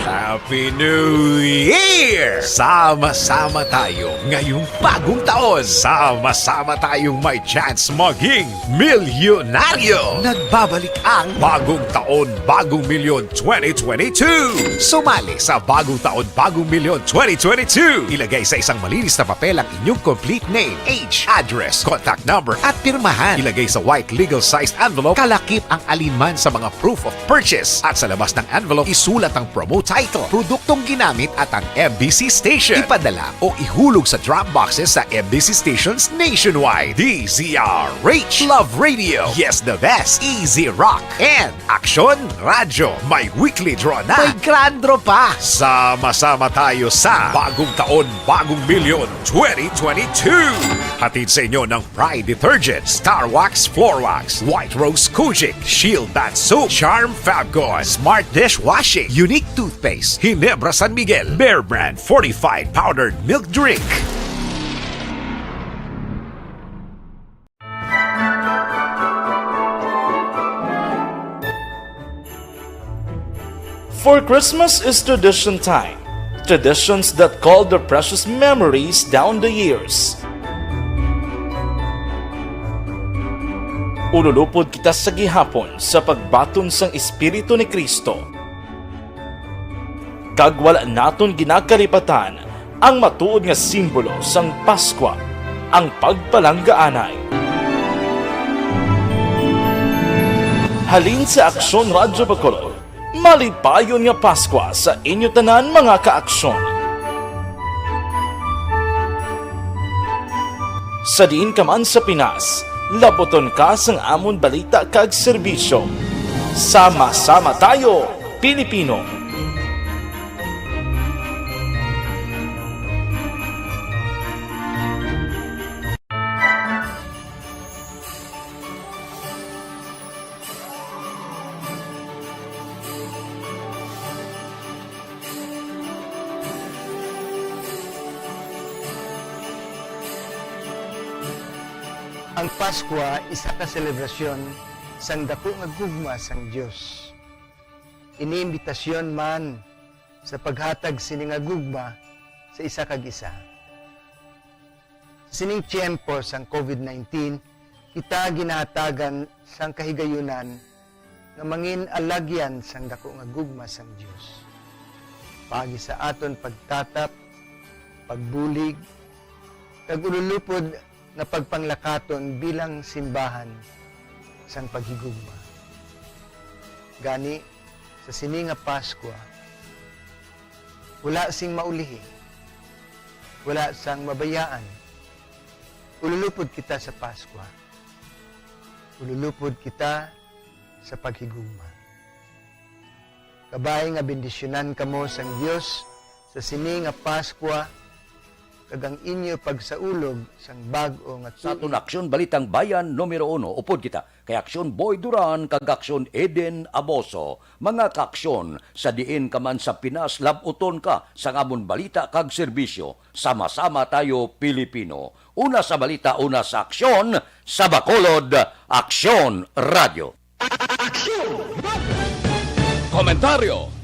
Happy New Year! Sama-sama tayo ngayong bagong taon. Sama-sama tayong may chance maging milyonaryo. Nagbabalik ang Bagong Taon, Bagong Milyon twenty twenty-two. Sumali sa Bagong Taon, Bagong Milyon twenty twenty-two. Ilagay sa isang malinis na papel ang inyong complete name, age, address, contact number, at pirmahan. Ilagay sa white legal-sized envelope, kalakip ang alinman sa mga proof of purchase. At sa labas ng envelope, isulat ang promo title, produktong ginamit, at ang M B C station. Ipadala o ihulog sa drop boxes sa M B C stations nationwide. D Z R H, Love Radio, Yes the Best, Easy Rock, and Aksyon Radyo, may weekly draw na. May grand draw pa. Sama-sama tayo sa Bagong Taon, Bagong Milyon twenty twenty-two. Hatid sa inyo ng Pride Detergent, Star Wax Floor Wax, White Rose Kojic, Shield Bath Soap, Charm Fabcon, Smart Dishwashing, Unique Toothpaste, Ginebra San Miguel, Bear Brand Fortified Powdered Milk Drink. For Christmas is tradition time. Traditions that call their precious memories down the years. Ululupod kita sa gihapon sa pagbaton sang Espiritu ni Cristo. Kag wala naton ginakalipatan Ang matuod nga simbolo sang Paskwa, ang pagpalanggaanay. Halin sa Aksyon Radyo Bacolod, malipayon nga Paskwa sa inyo tanan, mga kaaksyon. Sa diin ka man sa Pinas, labuton ka sang amon balita kag serbisyo. Sama-sama tayo, Pilipino! Ang Paskwa isa ka selebrasyon sang daku nga gugma sang Dios. Ini imbitasyon man sa paghatag sini nga gugma sa isa kag isa. Sa sining tiyempo sang covid nineteen, kita ginahatagan sang kahigayunan nga mangin alagyan sang daku nga gugma sang Dios, paagi sa aton pagtatap, pagbulig, kag ululupod nga pagpanglakaton bilang simbahan sang paghigugma. Gani, sa sini nga Paskwa, wala sing maulihi, wala sang mabayaan. Ululupod kita sa Paskwa. Ululupod kita sa paghigugma. Kabay nga bendisyonan kamo sang Dios sa sini nga Paskwa, kag ang inyo pagsaulog sang bag-o nga sa aton tuig. Aksyon Balitang Bayan numero uno, upod kita kay Aksyon Boy Duran kag Aksyon Eden Aboso. Mga kaaksyon, sa diin ka man sa Pinas, lab-uton ka sang amon balita kag serbisyo. Sama-sama tayo, Pilipino. Una sa balita, una sa aksyon, sa Bacolod, Aksyon Radyo. Aksyon! Komentaryo,